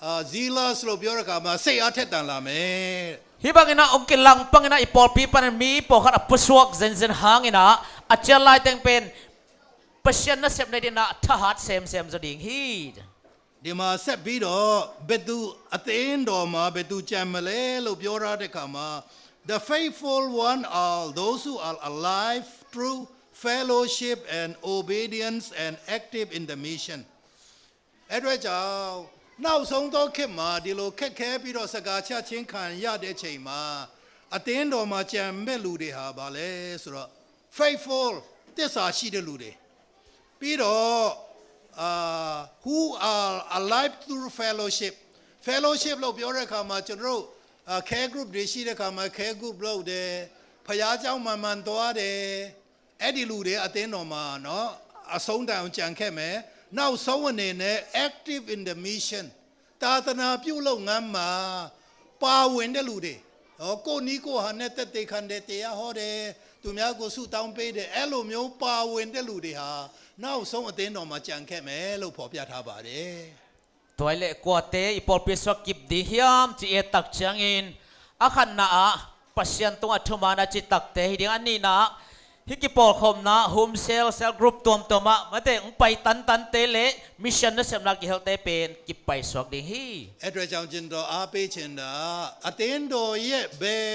အာ၊ zealous လို့ ပြောတဲ့အခါမှာ စိတ်အားထက်သန်လာမယ်။ Hih bangin ah hong kilangpangin ah, i pawlpi panin mi pawlkhat a pusuak zenzen hangin ah, a cian laiteng pen Pasian nasepna dingin ah thahat semsem zaw ding hi. ဒီမှာဆက်ပြီးတော့ဘယ်သူအသင်းတော်မှာဘယ်သူကျန်မလဲလို့ပြောထားတဲ့အခါမှာ the faithful one are those who are alive through fellowship and obedience and active in the mission. အဲ့အတွက်ကြောင့်နောက်ဆုံးသောခေတ်မှာဒီလိုခက်ခဲပြီးတော့စကားချခြင်းခံရတဲ့အချိန်မှာအသင်းတော်မှာကျန်မဲ့လူတွေဟာဘာလဲဆိုတော့ faithful သစ္စာရှိတဲ့လူတွေ ပြီးတော့အာ who are alive through fellowship fellowship လို့ပြောတဲ့အခါမှာကျွန်တော်တို့အာ care group တွေရှိတဲ့အခါမှာ care group လုပ်တယ်ဖခင်ကျောင်းမှန်မှန်သွားတယ်အဲ့ဒီလူတွေအသင်းတော်မှာနော်အဆုံးတိုင်အောင်ကြံခဲ့မယ်နောက်ဆုံးအနေနဲ့ active in the mission သာသနာပြုလုပ်ငန်းမှာပါဝင်တဲ့လူတွေနော်ကိုယ့်နည်းကိုယ့်ဟန်နဲ့သက်သေခံတယ်တရားဟောတယ်သူများကိုဆုတောင်းပေးတယ်အဲ့လိုမျိုးပါဝင်တဲ့လူတွေဟာနောက်ဆုံးအသင်းတော်မှာကြံခဲ့မယ်လို့ဖော်ပြထားပါတယ်။ Tua hi leh kuate i pawlpi sungah kip ding hiam ci et tak ciangin a khatna ah Pasian tungah thuman a citakte hi ding a nihna ah hih kipawlkhawmna home cell cell group tuamtuam ah mate hong pai tantante le mission nasepna kihelte pen kipaisuak ding hi. အဲ့အတွက်ကြောင့်ကျွန်တော်အားပေးချင်တာအသင်းတော်ရဲ့ဘယ်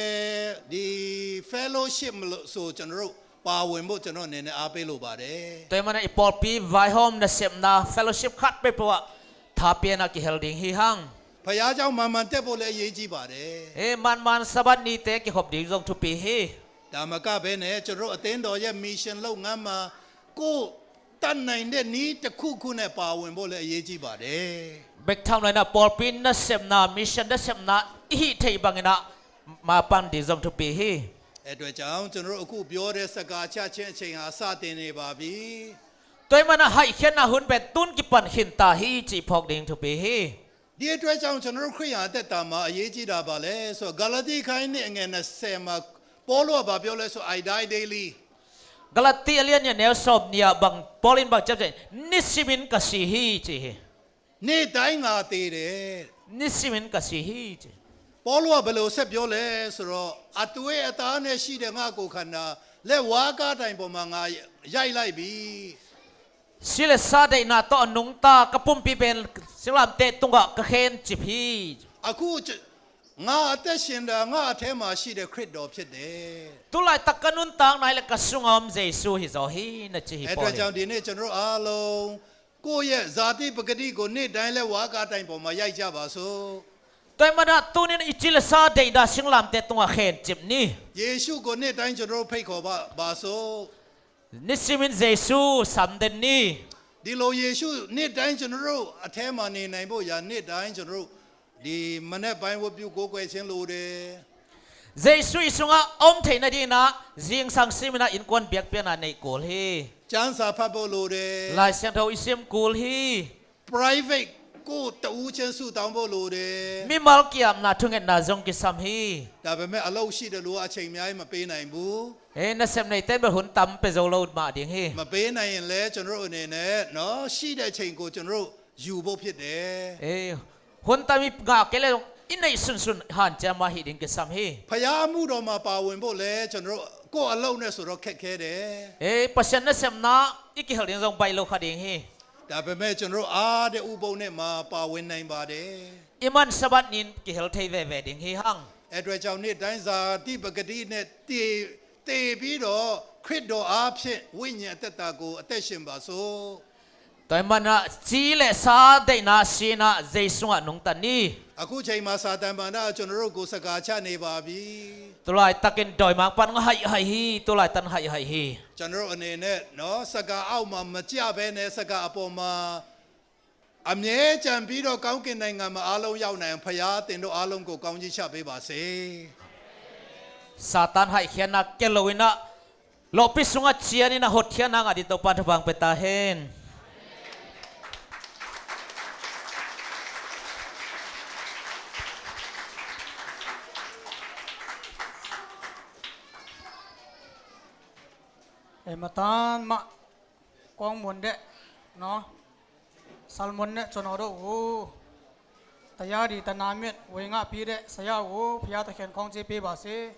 ဒီ fellowship မလို့ဆိုကျွန်တော်တို့ပါဝင်ဖို့ကျွန်တော်အနေနဲ့အားပေးလိုပါတယ်။ Tua ahih manin i pawlpi vaihawm nasepna fellowship khat peuhpeuh ah thapiakna kihel ding hi hang. ဘုရားကျောင်းမှန်မှန်တက်ဖို့လည်းအရေးကြီးပါတယ်။ Eh, manman Sabbath nite kikhop ding zong thupi hi. ဒါမကဘဲနဲ့ကျွန်တော်တို့အသင်းတော်ရဲ့ mission လုပ်ငန်းမှာကိုယ်တတ်နိုင်တဲ့နည်းတစ်ခုခုနဲ့ပါဝင်ဖို့လည်းအရေးကြီးပါတယ်။ Bek tham loin ah pawlpi nasepna mission nasepna i hih theih bangin ah mapan ding zong thupi hi. အဲ့အတွက်ကြောင့်ကျွန်တော်တို့အခုပြောတဲ့စကားချခြင်းအချိန်ဟာစတင်နေပါပြီ။ Tua ahih manin ah haihkhiatna hun pen tun kipan khinta hi cih phawk ding thupi hi. ဒီအတွက်ကြောင့်ကျွန်တော်တို့ခရစ်ယာန်အသက်တာမှာအရေးကြီးတာပါလဲဆိုတော့ဂါလတိခန်းကြီးနှစ်အငယ်နှစ်ဆယ်မှာပေါလုကဘာပြောလဲဆိုတော့ I die daily. Galati a lian nih a neu sawm nih ah bang Paul in bang ciamciam nisimin ka si hi ci hi. နေ့တိုင်းငါသေတယ်။ Nisimin ka si hi ci. ပေါလုကဘယ်လိုဆက်ပြောလဲဆိုတော့အသွေးအသားနဲ့ရှိတဲ့ငါ့ကိုယ်ခန္ဓာလက်ဝါးကတိုင်ပေါ်မှာငါရိုက်လိုက်ပြီ။ Si le sa deihna tawh a nungta ka pumpi pen singlamteh tungah ka khencip hi. အခုငါအသက်ရှင်တာငါ့အထဲမှာရှိတဲ့ခရစ်တော်ဖြစ်တယ်။ Tu laitak ka nuntakna hi le ka sunga om Jesu hi zaw hi na ci hi. အဲ့အတွက်ကြောင့်ဒီနေ့ကျွန်တော်တို့အားလုံးကိုယ့်ရဲ့ဇာတိပကတိကိုနေ့တိုင်းလက်ဝါးကတိုင်ပေါ်မှာရိုက်ကြပါစို့။ Tua ahih manin ah tuni-in i ci le sa deihna singlamteh tungah khencip ni. ယေရှုကိုနေ့တိုင်းကျွန်တော်တို့ဖိတ်ခေါ်ပါပါစို့။ Nisimin Jesu samden ni. ဒီလိုယေရှုနေ့တိုင်းကျွန်တော်တို့အထဲမှာနေနိုင်ဖို့ရာနေ့တိုင်းကျွန်တော်တို့ဒီမနက်ပိုင်းဝတ်ပြုကိုးကွယ်ခြင်းလိုတယ်။ Jesu i sungah a om theih nadingin ah zingsang simin ah innkuan biakpiakna neih kul hi. ကျမ်းစာဖတ်ဖို့လိုတယ်။ Lai Siangtho i sim kul hi. Private ကိုယ့်တဦးချင်းဆုတောင်းဖို့လိုတယ်။ Mimal ki-apna thungetna zong kisam hi. ဒါပေမဲ့အလုပ်ရှိတဲ့လူကအချိန်အများကြီးမပေးနိုင်ဘူး။ Eh, nasep neite in bel hun tam pe zo lo mah ding hi. မပေးနိုင်ရင်လည်းကျွန်တော်တို့အနေနဲ့နော်ရှိတဲ့အချိန်ကိုကျွန်တော်တို့ယူဖို့ဖြစ်တယ်။ Eh, hun tam i ngah kei le zong i neih sunsun hanciam mah hi ding kisam hi. ဘုရားအမှုတော်မှာပါဝင်ဖို့လည်းကျွန်တော်တို့ကိုယ့်အလုပ်နဲ့ဆိုတော့ခက်ခဲတယ်။ Eh, Pasian nasepna i kihel ding zong baih lo kha ding hi. ဒါပေမဲ့ကျွန်တော်တို့အားတဲ့ဥပုသ်နေ့မှာပါဝင်နိုင်ပါတယ်။ I man Sabbath ni-in kihel thei veve ding hi hang. အဲ့အတွက်ကြောင့်နေ့တိုင်းဇာတိပကတိနဲ့တည်တည်ပြီးတော့ခရစ်တော်အားဖြင့်ဝိညာဉ်အသက်တာကိုအသက်ရှင်ပါစို့။ Tua ahih manin ah ci le sa deihna si-in ah Jesu sungah nungta ni. အခုချိန်မှာစာတန်မဏ္ဍိုင်ကကျွန်တော်တို့ကိုစကားချနေပါပြီ။ Tu laitakin dawimangpa'n hong haihhaih hi. Tu laitak hong haihhaih hi. ကျွန်တော်တို့အနေနဲ့နော်စကားအောက်မှာမကျဘဲနဲ့စကားအပေါ်မှာအမြဲကျန်ပြီးတော့ကောင်းကင်နိုင်ငံမှာအားလုံးရောက်နိုင်အောင်ဘုရားသင်တို့အားလုံးကိုကောင်းကြီးချပေးပါစေ။ Satan haihkhiatna kia lo-in ah lawhpi sungah cianin ah hotkhiatna ngah ding Topa'n thupha hong pia ta hen. Eh, matan mah kong muan deh, no? Salmon ne cono do u. Taya di tana miat wei ngah pi deh saya u, pia ta khen kong ci pi ba si.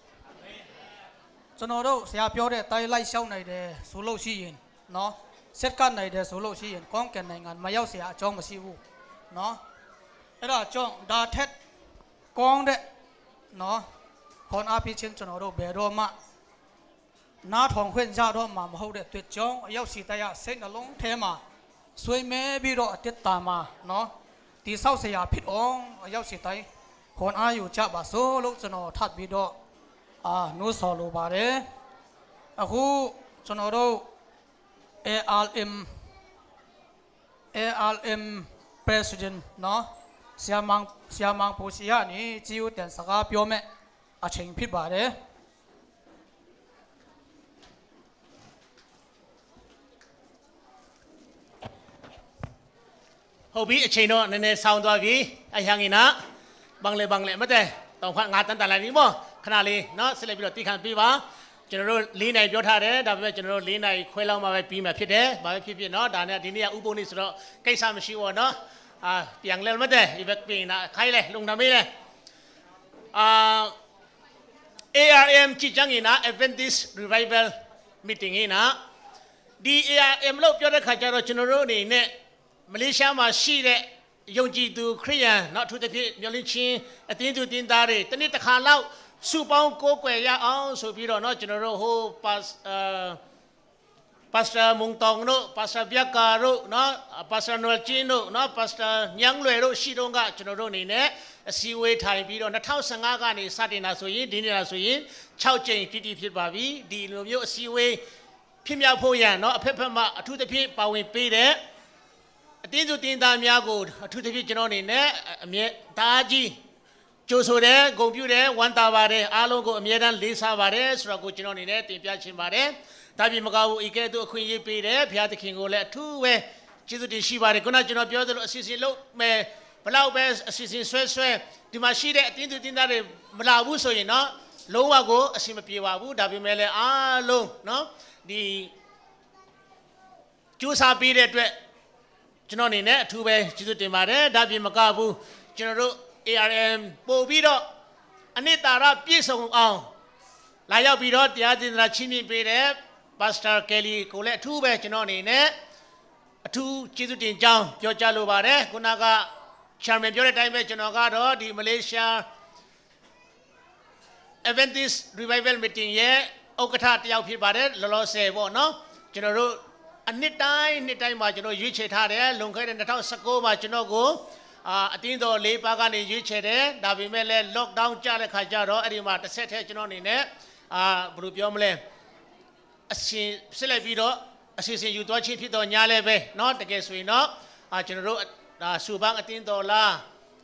Cono do saya pio deh tai lai siau nai deh su lo si yin, no? Set kan nai deh su lo si yin, kong ken nai ngan ma yau saya a cong ma si u. နော်။ အဲ့ဒါကြောင့် ဒါထက်ကောင်းတဲ့ နော်၊ ခွန်အားပေးခြင်း ကျွန်တော်တို့ ဘယ်တော့မှ နားထောင်ခွင့်ရတော့မှာ မဟုတ်တဲ့အတွက်ကြောင့် အယောက်ဆီတိုင်းက စိတ်နှလုံးထဲမှာ ဆွေးမဲပြီးတော့ အသက်တာမှာ နော်၊ တည်ဆောက်စရာဖြစ်အောင် အယောက်ဆီတိုင်း ခွန်အားယူကြပါစို့လို့ ကျွန်တော် ထပ်ပြီးတော့ အာ၊ နှိုးဆော်လိုပါတယ်။ အခု ကျွန်တော်တို့ ARM ARM President နော်၊ ဆရာမောင်၊ ဆရာမောင်ပူစီကနေ ကျေးဇူးတင်စကားပြောမဲ့အချိန်ဖြစ်ပါတယ်။ ဟုတ်ပြီ၊ အချိန်တော့နည်းနည်းဆောင်သွားပြီ။ အဟံငိနာ၊ ဘင်လေဘင်လေမတဲ၊ တောင်ခွငါတန်တလာနီမော၊ ခဏလေးနော်၊ ဆက်လက်ပြီးတော့တီးခံပေးပါ။ ကျွန်တော်တို့လေးနာရီပြောထားတယ်။ ဒါပေမဲ့ကျွန်တော်တို့လေးနာရီခွဲလောက်မှပဲပြီးမှာဖြစ်တယ်။ ဘာပဲဖြစ်ဖြစ်နော်၊ ဒါနဲ့ဒီနေ့ကဥပုသ်နေ့ဆိုတော့ကိစ္စမရှိဘူးနော်။ အာ၊ ပြန်လဲမတဲ၊ ဒီဘက်ပြင်တာ၊ ခိုင်းလေ၊ လုံတာမေးလေ။ အာ၊ ARM ကြည့်ချင်ရင်နော်၊ Adventist Revival Meeting ရင်နော်၊ ဒီ ARM လို့ပြောတဲ့ခါကျတော့ ကျွန်တော်တို့အနေနဲ့ မလေးရှားမှာရှိတဲ့ယုံကြည်သူခရစ်ယာန်နော်၊ အထူးသဖြင့်မျှော်လင့်ခြင်းအသင်းသူအသင်းသားတွေ တစ်နှစ်တစ်ခါလောက်စုပေါင်းကိုးကွယ်ရအောင်ဆိုပြီးတော့နော်၊ ကျွန်တော်တို့ဟို၊ ပါစ၊ အာ၊ Pastor မုံတောင်တို့၊ Pastor ဗျာကာတို့နော်၊ Pastor နွယ်ချင်းတို့နော်၊ Pastor ညံလွယ်တို့ရှိတုန်းက ကျွန်တော်တို့အနေနဲ့အစည်းအဝေးထိုင်ပြီးတော့ နှစ်ထောင်ဆယ့်ငါးကနေစတင်တာဆိုရင်၊ ဒီနေ့လာဆိုရင်ခြောက်ကြိမ်တိတိဖြစ်ပါပြီ။ ဒီလိုမျိုးအစည်းအဝေးဖြစ်မြောက်ဖို့ရန်နော်၊ အဖက်ဖက်မှအထူးသဖြင့်ပါဝင်ပေးတဲ့အသင်းသူအသင်းသားများကို အထူးသဖြင့်ကျွန်တော်အနေနဲ့အမြဲတမ်းကြီး ကြိုဆိုတယ်၊ ဂုဏ်ပြုတယ်၊ ဝမ်းသာပါတယ်။ အားလုံးကိုအမြဲတမ်းလေးစားပါတယ်ဆိုတာကိုကျွန်တော်အနေနဲ့တင်ပြချင်ပါတယ်။ ဒါပြင်မကဘူး၊ ဤကဲ့သို့အခွင့်အရေးပေးတဲ့ဘုရားသခင်ကိုလည်းအထူးပဲကျေးဇူးတင်ရှိပါတယ်။ ခုနကျွန်တော်ပြောသလို အစီအစဉ်လုပ်မယ်၊ ဘယ်လောက်ပဲအစီအစဉ်ဆွဲဆွဲ၊ ဒီမှာရှိတဲ့အသင်းသူအသင်းသားတွေမလာဘူးဆိုရင်တော့ လုံးဝကိုအဆင်မပြေပါဘူး။ ဒါပေမဲ့လည်း အားလုံးနော်၊ ဒီ ကြိုးစားပေးတဲ့အတွက် ကျွန်တော်အနေနဲ့အထူးပဲကျေးဇူးတင်ပါတယ်။ ဒါပြင်မကဘူး၊ ကျွန်တော်တို့ ARM ပို့ပြီးတော့အနှစ်သာရပြည့်စုံအောင်လာရောက်ပြီးတော့ တရားဒေသနာချီးမြှင့်ပေးတဲ့ Pastor Kelly ကိုလည်းအထူးပဲကျွန်တော်အနေနဲ့အထူးကျေးဇူးတင်ကြောင်းပြောကြားလိုပါတယ်။ ခုနက Chairman ပြောတဲ့အတိုင်းပဲ၊ ကျွန်တော်ကတော့ဒီ Malaysia Adventist Revival Meeting ရဲ့ဥက္ကဋ္ဌတစ်ယောက်ဖြစ်ပါတယ်။ လောလောဆယ်ပေါ့နော်၊ ကျွန်တော်တို့အနှစ်တိုင်းနှစ်တိုင်းမှာကျွန်တော်ရွေးချယ်ထားတယ်။ လွန်ခဲ့တဲ့နှစ်ထောင်ဆယ့်ကိုးမှာကျွန်တော်ကို၊ အာ၊ အသင်းတော်လေးပါးကနေရွေးချယ်တယ်။ ဒါပေမဲ့လည်း lockdown ကျတဲ့ခါကျတော့ အဲ့ဒီမှာတစ်ဆက်တည်းကျွန်တော်အနေနဲ့၊ အာ၊ ဘယ်လိုပြောမလဲ၊ အစီအစဉ်ဆက်လက်ပြီးတော့အစီအစဉ်ယူသွားခြင်းဖြစ်သော်ငြားလည်းပဲနော်၊ တကယ်ဆိုရင်တော့၊ အာ၊ ကျွန်တော်တို့၊ ဒါ၊ ဆူဘန်းအသင်းတော်လား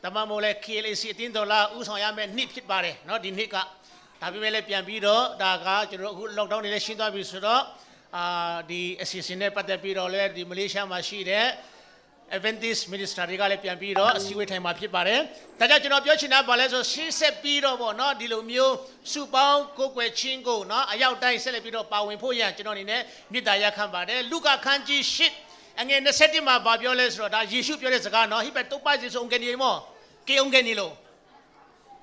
၊ ဒါမှမဟုတ်လည်း KLAC အသင်းတော်လား၊ ဦးဆောင်ရမယ့်နှစ်ဖြစ်ပါတယ်နော်၊ ဒီနှစ်က။ ဒါပေမဲ့လည်းပြန်ပြီးတော့၊ ဒါကကျွန်တော်တို့အခု lockdown တွေလည်းရှင်းသွားပြီဆိုတော့၊ အာ၊ ဒီအစီအစဉ်နဲ့ပတ်သက်ပြီးတော့လည်း ဒီမလေးရှားမှာရှိတဲ့ Adventist Minister တွေကလည်းပြန်ပြီးတော့အစည်းအဝေးထိုင်မှာဖြစ်ပါတယ်။ ဒါကြောင့်ကျွန်တော်ပြောချင်တာဘာလဲဆိုတော့၊ ရှေ့ဆက်ပြီးတော့ပေါ့နော်၊ ဒီလိုမျိုးစုပေါင်းကိုးကွယ်ခြင်းကိုနော်၊ အရောက်တိုင်းဆက်လက်ပြီးတော့ပါဝင်ဖို့ရန်ကျွန်တော်အနေနဲ့မေတ္တာရပ်ခံပါတယ်။ လုကာခန်းကြီးရှစ်၊ အငယ်နှစ်ဆယ့်တစ်မှာဘာပြောလဲဆိုတော့၊ ဒါယေရှုပြောတဲ့စကားနော်၊ ဟိပဲတိုးပါယေရှု အောင်ကယ်နေမော၊ ကယ်အောင်ကယ်နေလို့၊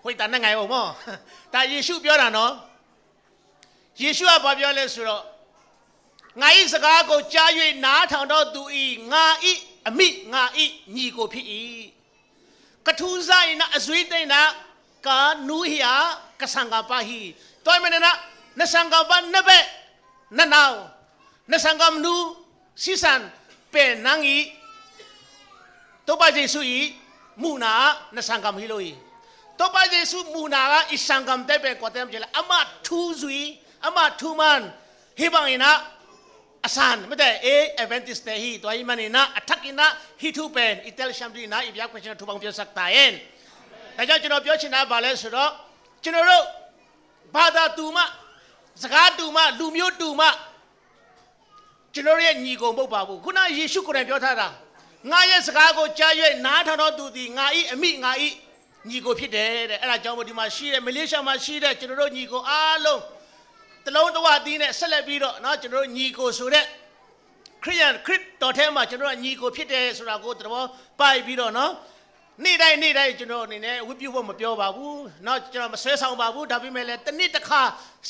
ဟိုတာနဲ့ငါ့အောင်မော၊ ဒါယေရှုပြောတာနော်။ ယေရှုကဘာပြောလဲဆိုတော့၊ ငါ၏စကားကိုကြား၍နားထောင်သောသူသည်၊ ငါ၏အမိ၊ ငါ၏ညီကိုဖြစ်၏။ Ka thu zah in ah a zuite in ah ka nu hi a, ka sanggam pa hi. Tua ahih manin ah na sanggam pa na beh, na nau, na sanggam nu sisan pen nang i Topa Jesu i muhna ah na sanggam hi lo hi. Topa Jesu muhna ah i sanggamte pen kuate hiam cih leh amah thu zui, amah thu man, hih bangin ah a san mite ei Adventist te hi. Tua ahih manin ah a thakin ah hih thu pen i telsiam dingin ah i biak pen cin ah thu bang piansak ta hen. ဒါကြောင့်ကျွန်တော်ပြောချင်တာဘာလဲဆိုတော့၊ ကျွန်တော်တို့ဘာသာတူမှ၊ စကားတူမှ၊ လူမျိုးတူမှ၊ ကျွန်တော်တို့ရဲ့ညီကိုမဟုတ်ပါဘူး။ ခုနယေရှုကိုယ်တိုင်ပြောထားတာ၊ ငါရဲ့စကားကိုကြား၍နားထောင်သောသူသည်ငါ၏အမိ၊ ငါ၏ညီကိုဖြစ်တယ်တဲ့။ အဲ့ဒါကြောင့်မို့ဒီမှာရှိတဲ့၊ မလေးရှားမှာရှိတဲ့ကျွန်တော်တို့ညီကိုအားလုံး၊ တစ်လုံးတစ်ဝသီးနဲ့ဆက်လက်ပြီးတော့နော်၊ ကျွန်တော်တို့ညီကိုဆိုတဲ့ခရစ်ယာန်၊ ခရစ်တော်ထဲမှာကျွန်တော်တို့ကညီကိုဖြစ်တယ်ဆိုတာကိုသဘောပေါက်ပြီးတော့နော်၊ နေ့တိုင်းနေ့တိုင်းကျွန်တော်အနေနဲ့ဝတ်ပြုဖို့မပြောပါဘူးနော်၊ ကျွန်တော်မဆွဲဆောင်ပါဘူး။ ဒါပေမဲ့လည်းတစ်နှစ်တစ်ခါ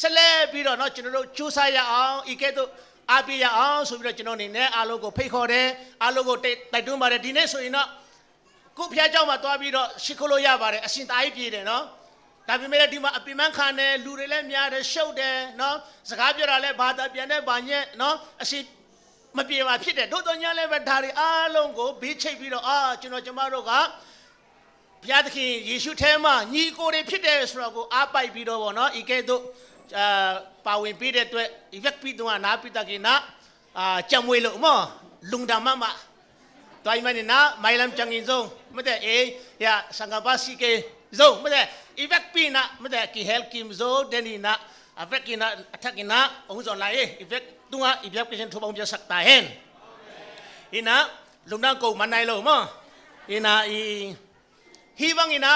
ဆက်လက်ပြီးတော့နော်၊ ကျွန်တော်တို့ကြိုးစားရအောင်၊ ဤကဲ့သို့အားပေးရအောင်ဆိုပြီးတော့ကျွန်တော်အနေနဲ့အားလုံးကိုဖိတ်ခေါ်တယ်၊ အားလုံးကိုတိုက်တွန်းပါတယ်။ ဒီနေ့ဆိုရင်တော့ ကိုယ့်ဘုရားကျောင်းမှာသွားပြီးတော့ရှိခိုးလို့ရပါတယ်။ အရှင်သာအိပ်ပြေတယ်နော်။ ဒါပေမဲ့လည်းဒီမှာအပင်ပန်းခံတယ်၊ လူတွေလည်းများတယ်၊ ရှုပ်တယ်နော်။ စကားပြောတာလည်းဘာသာပြန်နဲ့ဘာညက်နော်။ အရှင်မပြေမှာဖြစ်တယ်။ သို့သော်ငြားလည်းပဲဒါတွေအားလုံးကိုဘေးချိတ်ပြီးတော့အာကျွန်တော်ကျမတို့ကဘုရားသခင်ယေရှုထဲမှာညီအစ်ကိုတွေဖြစ်တယ်ဆိုတာကိုအားပိုက်ပြီးတော့ပေါ့နော်။ အကဲသို့အာပါဝင်ပေးတဲ့အတွက် effect ပြီးတော့နားပြီးတကင်နာအာကြံမွေလို့မလုံတမမ တွိုင်းမနီနာမိုင်လမ်းချင်ရင်စုံမတဲ့အေးရသံဃာပါစီကေစုံမတဲ့ effect ပြီးနာမတဲ့ကီဟဲလ်ကင်စုံတဲ့နီနာ effect ကင်နာ effect ကင်နာအုံးစုံလာအေး effect တုံးဟာ effect ကင်စုံထူပေါင်းပြဆက်တာဟဲန်အင်းနာလုံနန်းကိုမနိုင်လို့မအင်းနာအီ ဟိဝင်းအင်းနာ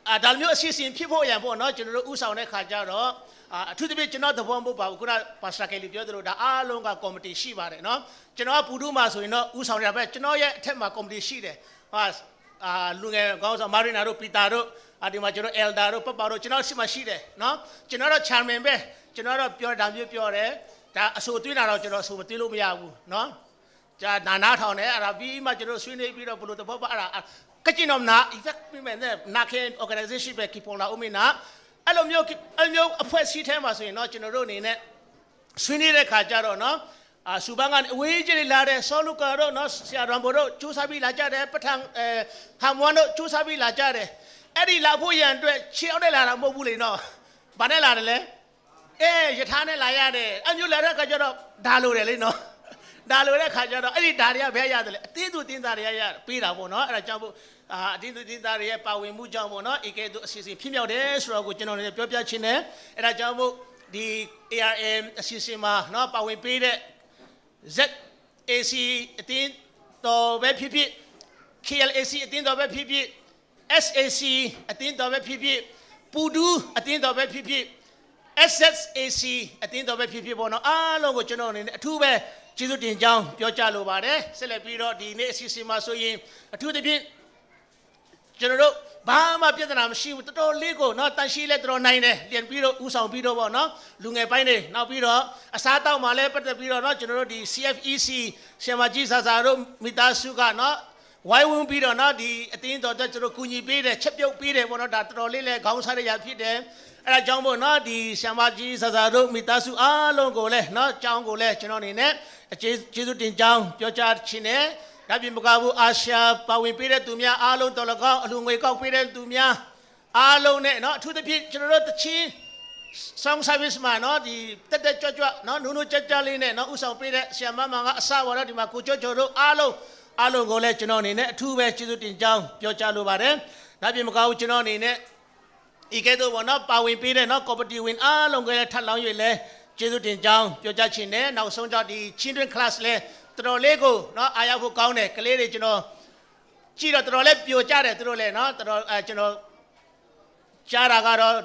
အာဒါမျိုးအစီအစဉ်ဖြစ်ဖို့ရန်ပေါ့နော်ကျွန်တော်တို့ဥဆောင်တဲ့ခါကျတော့အာအထူးသဖြင့်ကျွန်တော်သဘောမဟုတ်ပါဘူးခုနပါစတာကယ်လီပြောသလိုဒါအားလုံးကကော်မတီရှိပါတယ်နော်ကျွန်တော်ကပူတူးမှာဆိုရင်တော့ဥဆောင်နေတာပဲကျွန်တော်ရဲ့အထက်မှာကော်မတီရှိတယ်ဟာအာလူငယ်ခေါင်းဆောင်မာရီနာတို့ပီတာတို့အာဒီမှာကျွန်တော် elder တို့ပပတို့ကျွန်တော်ရှိမှရှိတယ်နော်ကျွန်တော်တော့ chairman ပဲကျွန်တော်တော့ပြောတာမျိုးပြောတယ်ဒါအဆိုသွင်းတာတော့ကျွန်တော်အဆိုမသွင်းလို့မရဘူးနော် ကျွန်တော်နားနားထောင်တယ်အဲ့ဒါပြီးမှကျွန်တော်ဆွေးနွေးပြီးတော့ဘယ်လိုသဘောပါအဲ့ဒါကကျင်တော့နာ effect ပေးမယ်နဲ့နာခင် organization ပဲကီပေါ်လာဦးမင်းနာအဲ့လိုမျိုးအဲ့လိုမျိုးအဖွဲ့အစည်းထဲမှာဆိုရင်တော့ကျွန်တော်တို့အနေနဲ့ဆွေးနွေးတဲ့ခါကျတော့နော်အာစူဘန်းကနေအဝေးကြီးတွေလာတယ်စောလူကာတို့နော်ဆရာတော်ဘို့တို့စူးစမ်းပြီးလာကြတယ်ပထံအဲဟမ်ဝွန်တို့စူးစမ်းပြီးလာကြတယ်အဲ့ဒီလာဖို့ရန်အတွက်ခြေအောက်နဲ့လာတာမဟုတ်ဘူးလေနော်ဘာနဲ့လာတယ်လဲ အဲရထားနဲ့လာရတယ်အမျိုးလာတဲ့အခါကျတော့ဒါလိုတယ်လေနော်ဒါလိုတဲ့အခါကျတော့အဲ့ဒီဒါတွေကဘယ်ရတယ်လဲအသင်းသူသင်းသားတွေကရပေးတာပေါ့နော်အဲ့ဒါကြောင့်မို့အာအသင်းသူသင်းသားတွေရဲ့ပါဝင်မှုကြောင့်ပေါ့နော်ဧကဲသို့အစီအစဉ်ဖြစ်မြောက်တယ်ဆိုတော့ကိုကျွန်တော်လည်းပြောပြချင်တယ်အဲ့ဒါကြောင့်မို့ဒီ ARM အစီအစဉ်မှာနော်ပါဝင်ပေးတဲ့ ZAC အသင်းတော်ပဲဖြစ်ဖြစ် KLAC အသင်းတော်ပဲဖြစ်ဖြစ် SAC အသင်းတော်ပဲဖြစ်ဖြစ်ပူဒူးအသင်းတော်ပဲဖြစ်ဖြစ် SSAC အသင်းတော်ပဲဖြစ်ဖြစ်ပေါ့နော်အားလုံးကိုကျွန်တော်အနေနဲ့အထူးပဲကျေးဇူးတင်ကြောင်းပြောကြားလိုပါတယ်ဆက်လက်ပြီးတော့ဒီနေ့အစီအစဉ်မှာဆိုရင်အထူးသဖြင့်ကျွန်တော်တို့ဘာမှပြဿနာမရှိဘူးတော်တော်လေးကိုနော်တန်ရှင်းလဲတော်တော်နိုင်တယ်လျင်ပြီးတော့ဦးဆောင်ပြီးတော့ပေါ့နော်လူငယ်ပိုင်းတွေနောက်ပြီးတော့အစားအသောက်မှာလည်းပတ်သက်ပြီးတော့နော်ကျွန်တော်တို့ဒီ CFEC ဆရာမကြီးစာစာတို့မိသားစုကနော် ဝိုင်းဝန်းပြီးတော့နော်ဒီအသင်းတော်အတွက်ကျွန်တော်ကူညီပေးတယ်ချက်ပြုတ်ပေးတယ်ပေါ့နော်ဒါတော်တော်လေးလဲခေါင်းစားရရဖြစ်တယ်အဲ့ဒါကြောင့်မို့နော်ဒီဆရာမကြီးစာစာတို့မိသားစုအားလုံးကိုလည်းနော်ကျောင်းကိုလည်းကျွန်တော်အနေနဲ့အကျေးကျေးဇူးတင်ကြောင်းပြောကြားချင်တယ်ဒါပြင်မကဘူးအာရှပါဝင်ပေးတဲ့သူများအားလုံးတော်လကောက်အလူငွေကောက်ပေးတဲ့သူများအားလုံးနဲ့နော်အထူးသဖြင့်ကျွန်တော်တို့တချင်း sound service မှာနော်ဒီတက်တက်ကြွကြွနော်နူးနူးကြွကြွလေးနဲ့နော်ဦးဆောင်ပေးတဲ့ဆရာမမင်ကအစပါတော့ဒီမှာကိုကျော်ကျော်တို့အားလုံးအားလုံးကိုလည်းကျွန်တော်အနေနဲ့အထူးပဲကျေးဇူးတင်ကြောင်းပြောကြားလိုပါတယ်။ဒါပြင်မကဘူးကျွန်တော်အနေနဲ့ဒီကဲသို့ပေါ့နော်ပါဝင်ပေးတဲ့နော်ကော်ပတီဝင်အားလုံးကိုလည်းထပ်လောင်း၍လည်းကျေးဇူးတင်ကြောင်းပြောကြားချင်တယ်။နောက်ဆုံးတော့ဒီချင်းတွင်း class လည်းတော်တော်လေးကိုနော်အားရဖို့ကောင်းတယ်ကလေးတွေကျွန်တော်ကြည့်တော့တော်တော်လေးပျော်ကြတယ်သူတို့လည်းနော်တော်တော်အဲကျွန်တော် ကြားတာကတော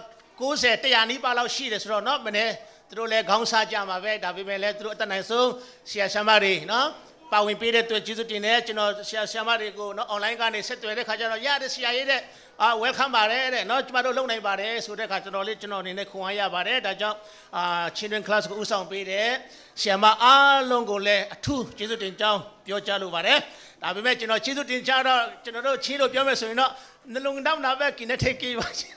့ကိုးဆယ်တရာနီးပါးလောက်ရှိတယ်ဆိုတော့နော်မနေ့သူတို့လည်းခေါင်းစားကြမှာပဲဒါပေမဲ့လည်းသူတို့အတတ်နိုင်ဆုံးဆရာဆရာမတွေနော်ပါဝင်ပေးတဲ့အတွက်ကျေးဇူးတင်တယ်ကျွန်တော်ဆရာဆရာမတွေကိုနော် online ကနေဆက်သွယ်တဲ့ခါကျတော့ရတယ်ဆရာရေးတဲ့အာ welcome ပါတယ်တဲ့နော်ကျမတို့လုပ်နိုင်ပါတယ်ဆိုတဲ့ခါတော်တော်လေးကျွန်တော်အနေနဲ့ခွန်အားရပါတယ်ဒါကြောင့်အာ children class ကိုဦးဆောင်ပေးတဲ့ဆရာမအားလုံးကိုလည်းအထူးကျေးဇူးတင်ကြောင်းပြောကြားလိုပါတယ်ဒါပေမဲ့ကျွန်တော်ကျေးဇူးတင်ကြတော့ကျွန်တော်တို့ချင်းလို့ပြောမယ်ဆိုရင်တော့ နှလုံးသားနာပဲကင်းနဲ့ထဲကင်းပါစေ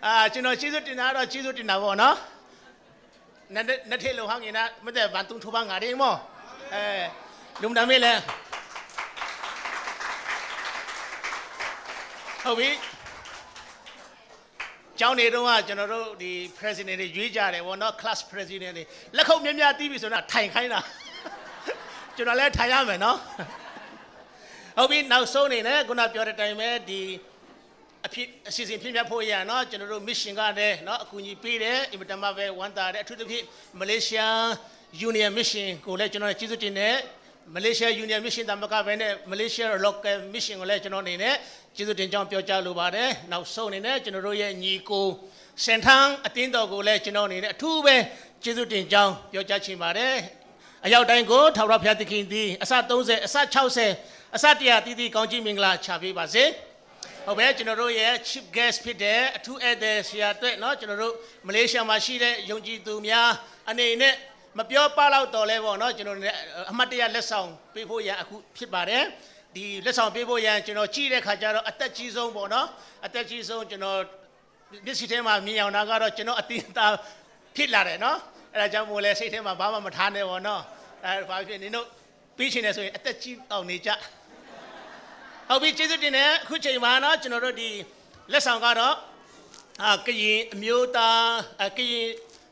အာကျွန်တော်ကျေးဇူးတင်တာတော့ကျေးဇူးတင်တာပေါ့နော်နနထဲလိုဟောင်းနေတာမတဲ့ဘာတုံးထိုးပါငါတွေမော်အဲဒုံဒါမေးလဲဟုတ်ပြီကျောင်းနေတော့ကကျွန်တော်တို့ဒီ president တွေရွေးကြတယ်ပေါ့နော် class president တွေလက်ခုပ်များများတီးပြီဆိုတော့ထိုင်ခိုင်းတာကျွန်တော်လည်းထိုင်ရမယ်နော်ဟုတ်ပြီနောက်ဆုံးနေနဲ့ခုနပြောတဲ့အတိုင်းပဲဒီအဖြစ်အစီအစဉ်ဖြစ်မြောက်ဖို့အရာနော်ကျွန်တော်တို့ mission ကလည်းနော်အကူအညီပေးတယ်အင်မတန်မှပဲဝမ်းသာတယ်အထူးသဖြင့် Malaysia Union Mission ကိုလည်းကျွန်တော်ကျေးဇူးတင်တယ် Malaysia Union Mission သာမကပဲနဲ့ Malaysia Local Mission ကိုလည်းကျွန်တော်အနေနဲ့ကျေးဇူးတင်ကြောင်းပြောကြားလိုပါတယ်နောက်ဆုံးအနေနဲ့ကျွန်တော်တို့ရဲ့ညီကိုစင်ထန်းအသင်းတော်ကိုလည်းကျွန်တော်အနေနဲ့အထူးပဲကျေးဇူးတင်ကြောင်းပြောကြားချင်ပါတယ်အရောက်တိုင်းကိုထာဝရဘုရားသခင်သည်အစ30အစ60အစ100တည်တည်ကောင်းကြီးမင်္ဂလာချပေးပါစေဟုတ်ပဲကျွန်တော်တို့ရဲ့ chief guest ဖြစ်တဲ့အထူးဧည့်သည်ဆရာအတွက်เนาะကျွန်တော်တို့မလေးရှားမှာရှိတဲ့ယုံကြည်သူများအနေနဲ့မပြောပလောက်တော့လဲပေါ့เนาะကျွန်တော်တို့လည်းအမှတ်တရလက်ဆောင်ပေးဖို့ရန်အခုဖြစ်ပါတယ် ဒီလက်ဆောင်ပေးဖို့ရန်ကျွန်တော်ကြည့်တဲ့ခါကျတော့ အသက်ကြီးဆုံးပေါ့နော်။ အသက်ကြီးဆုံး ကျွန်တော်မျက်စိထဲမှာမြင်အောင်တာကတော့ ကျွန်တော်အသီးအသီးဖြစ်လာတယ်နော်။ အဲဒါကြောင့်မို့လဲ စိတ်ထဲမှာဘာမှမထားနဲ့ပေါ့နော်။ အဲဒါဘာဖြစ်နင်တို့ပေးချင်တယ်ဆိုရင် အသက်ကြီးအောင်နေကြ။ ဟုတ်ပြီ၊ ကျေးဇူးတင်တယ်။ အခုချိန်မှာနော် ကျွန်တော်တို့ဒီလက်ဆောင်ကတော့ အာ၊ ကရင်အမျိုးသား၊ အာ၊ ကရင်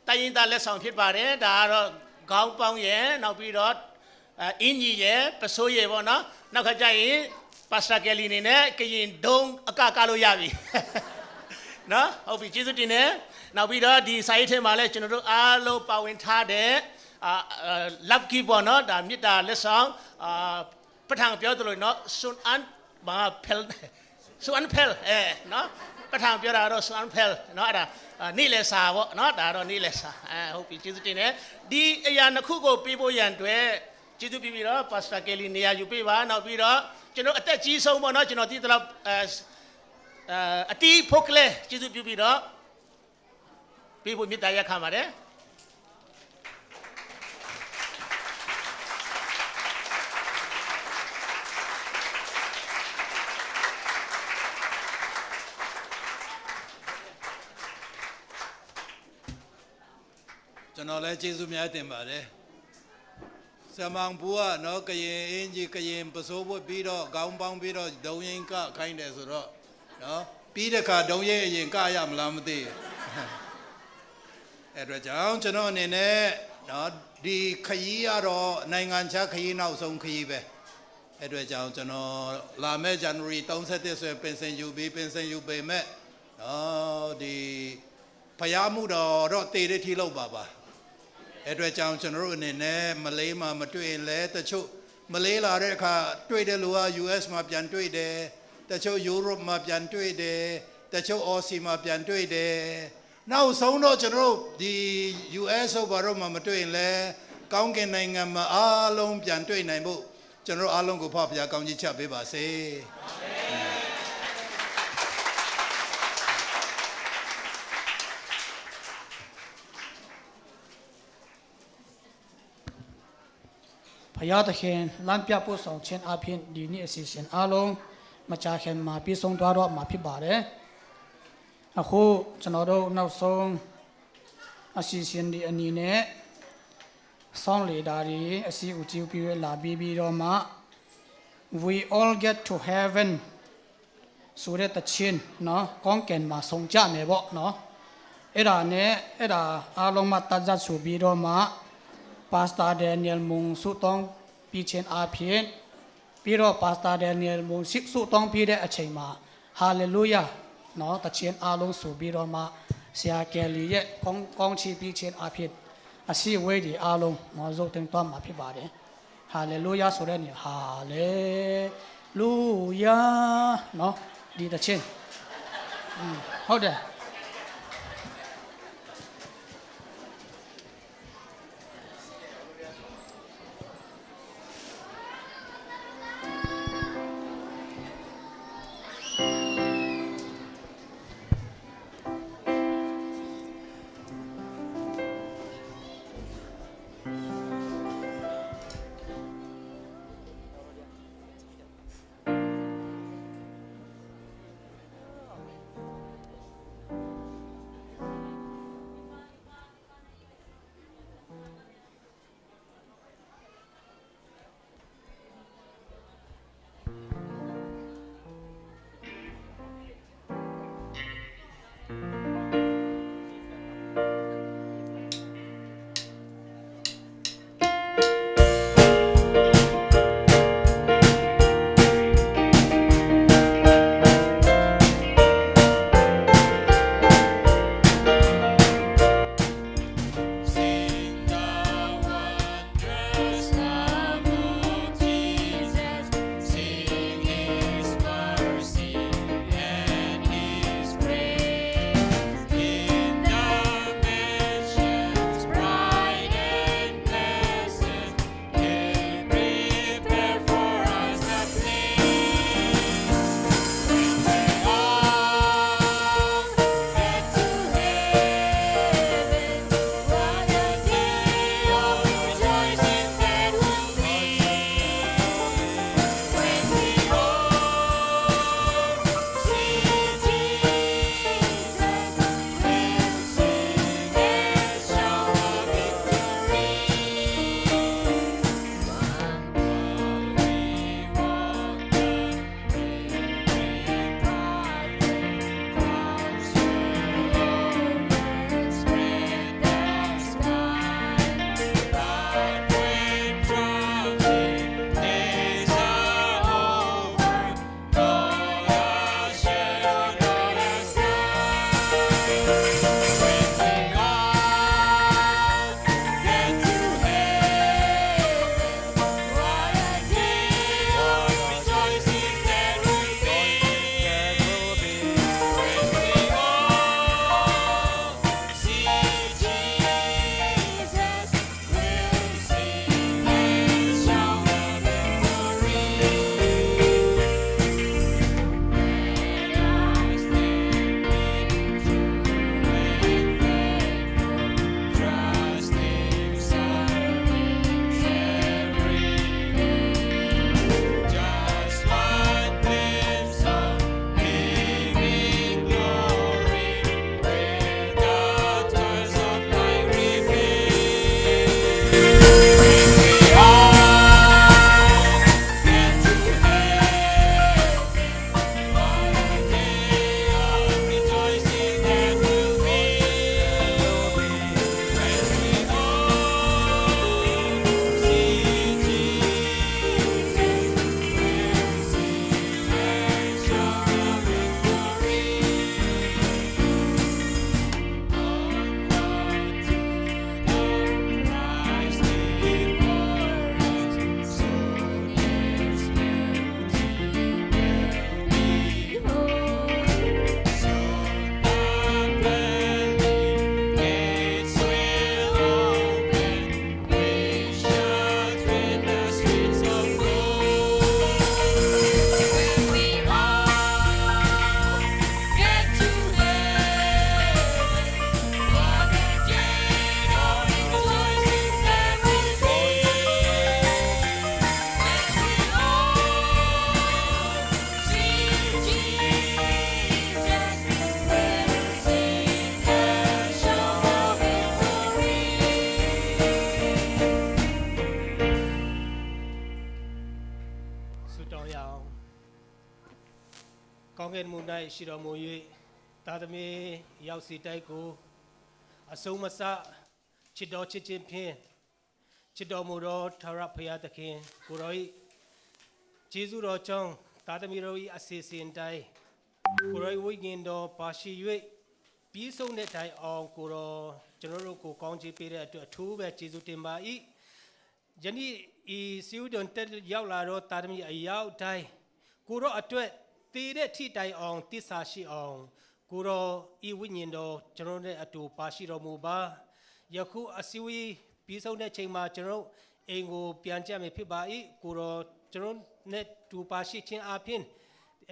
တိုင်းရင်းသားလက်ဆောင်ဖြစ်ပါတယ်။ ဒါကတော့ခေါင်းပေါင်းရယ်၊ နောက်ပြီးတော့၊ အာ၊ အင်္ကျီရယ်၊ ပစိုးရယ်ပေါ့နော်။ နောက်ခါကျရင် Pastor Kelly အနေနဲ့ ကရင်ဒုံးအကကလို့ရပြီနော်။ ဟုတ်ပြီ၊ ကျေးဇူးတင်တယ်။ နောက်ပြီးတော့ ဒီစာရေးထဲမှာလည်း ကျွန်တော်တို့အားလုံးပါဝင်ထားတဲ့၊ အာ၊ အာ၊ love gift ပေါ့နော်။ ဒါမေတ္တာလက်ဆောင်၊ အာ၊ ပထံပြောသလိုနော်၊ စွမ်းအားမဟာဖဲလ်၊ စွမ်းအားဖဲလ်၊ အဲနော်၊ ပထံပြောတာကတော့ စွမ်းအားဖဲလ်နော်။ အဲ့ဒါ၊ အာ၊ နေ့လည်စာပေါ့နော်။ ဒါကတော့နေ့လည်စာ။ အဲ၊ ဟုတ်ပြီ၊ ကျေးဇူးတင်တယ်။ ဒီအရာနှစ်ခုကိုပေးဖို့ရန်အတွက် ကျေးဇူးပြုပြီးတော့ Pastor Kelly နေရာယူပေးပါ။ နောက်ပြီးတော့ ကျွန်တော်အသက်ကြီးဆုံးပေါ့နော်၊ ကျွန်တော်သိသလောက်၊ အဲ၊ အဲ၊ အတီးဖိုးကလဲ၊ ကျေးဇူးပြုပြီးတော့ ပေးဖို့မေတ္တာရပ်ခံပါတယ်။ ကျွန်တော်လည်းကျေးဇူးများတင်ပါတယ်။ ဆရာမအောင်ပူကနော်၊ ကရင်အင်္ကျီ၊ ကရင်ပစိုးဝတ်ပြီးတော့၊ ခေါင်းပေါင်းပြီးတော့၊ ဒုံးရင်းကခိုင်းတယ်ဆိုတော့နော်၊ ပြီးတဲ့အခါ ဒုံးရင်းအရင်ကရမလားမသိဘူး။ အဲ့အတွက်ကြောင့် ကျွန်တော်အနေနဲ့နော်၊ ဒီခရီးကတော့ နိုင်ငံခြားခရီးနောက်ဆုံးခရီးပဲ။ အဲ့အတွက်ကြောင့် ကျွန်တော်လာမယ့် ဇန်နဝါရီ သုံးဆယ့်တစ် ဆိုရင် ပင်စင်ယူပြီး၊ ပင်စင်ယူပေမဲ့နော်၊ ဒီ ဘုရားမှုတော်တော့ သေတဲ့အထိလုပ်မှာပါ။ အဲ့အတွက်ကြောင့် ကျွန်တော်တို့အနေနဲ့ မလေးမှာမတွေ့ရင်လည်း၊ တချို့မလေးလာတဲ့အခါ တွေ့တဲ့လူက ယူအက်စ် မှာပြန်တွေ့တယ်၊ တချို့ယူရူပ်မှာပြန်တွေ့တယ်၊ တချို့ အော်စီမှာပြန်တွေ့တယ်။ နောက်ဆုံးတော့ ကျွန်တော်တို့ဒီ ယူအက်စ် တို့ဘာတို့မှာမတွေ့ရင်လည်း၊ ကောင်းကင်နိုင်ငံမှာအားလုံးပြန်တွေ့နိုင်ဖို့ ကျွန်တော်တို့အားလုံးကို ဖခင်ဘုရားကောင်းကြီးချပေးပါစေ။ ဘုရားသခင်လမ်းပြပို့ဆောင်ခြင်းအားဖြင့် ဒီနေ့အစီအစဉ်အားလုံးမကြာခင်မှာပြီးဆုံးသွားတော့မှာဖြစ်ပါတယ်။ အခုကျွန်တော်တို့နောက်ဆုံးအစီအစဉ်ဒီအနေနဲ့ ဆောင်းလေဒါတွေအစီအူကျူပြီးလာပြီးပြီးတော့မှ We all get to heaven ဆိုတဲ့သီချင်းနော်၊ ကောင်းကင်မှာဆုံကြမယ်ပေါ့နော်။ အဲ့ဒါနဲ့အဲ့ဒါအားလုံးမှတ်သားကြဆိုပြီးတော့မှ Pastor Daniel Mung ဆုတောင်းပြီးခြင်းအားဖြင့် ပြီးတော့ Pastor Daniel Mung ဆုတောင်းပြီးတဲ့အချိန်မှာ Hallelujah နော်၊ သီချင်းအားလုံးဆိုပြီးတော့မှ ဆရာကယ်လီရဲ့ကောင်းကောင်းချီးပြီးခြင်းအားဖြင့် အစည်းအဝေးတွေအားလုံးနော်၊ ရုပ်သိမ်းသွားမှာဖြစ်ပါတယ်။ Hallelujah ဆိုတဲ့နေရာ၊ Hallelujah နော်၊ ဒီသီချင်း။ อืม၊ ဟုတ်တယ်။ ကောင်းကင်မူ၌ရှိတော်မူ၍ သားသမီးယောက်ျ်စီတိုင်းကို အဆုံးမစချစ်တော်ချစ်ခြင်းဖြင့် ချစ်တော်မူသောထာဝရဘုရားသခင်ကိုယ်တော်၏ကျေးဇူးတော်ကြောင့် သားသမီးတို့၏အစီအစဉ်အတိုင်း ကိုယ်တော်၏ဝိညာဉ်တော်ပါရှိ၍ ပြီးဆုံးတဲ့တိုင်အောင် ကိုယ်တော်ကျွန်တော်တို့ကိုကောင်းချီးပေးတဲ့အတွက် အထူးပဲကျေးဇူးတင်ပါ၏။ ယနေ့ အစီအစဉ်ကို တက်ရောက်လာသောသားသမီးအယောက်ျ်တိုင်း ကိုယ်တော်အတွက်သေတဲ့အထိတိုင်အောင် သစ္စာရှိအောင် ကိုယ်တော်၏ဝိညာဉ်တော် ကျွန်တော်တို့နဲ့အတူပါရှိတော်မူပါ။ ယခုအစည်းအဝေးပြီးဆုံးတဲ့အချိန်မှာ ကျွန်တော်တို့အိမ်ကိုပြန်ကြမည်ဖြစ်ပါ၏။ ကိုယ်တော်ကျွန်တော်တို့နဲ့အတူပါရှိခြင်းအားဖြင့်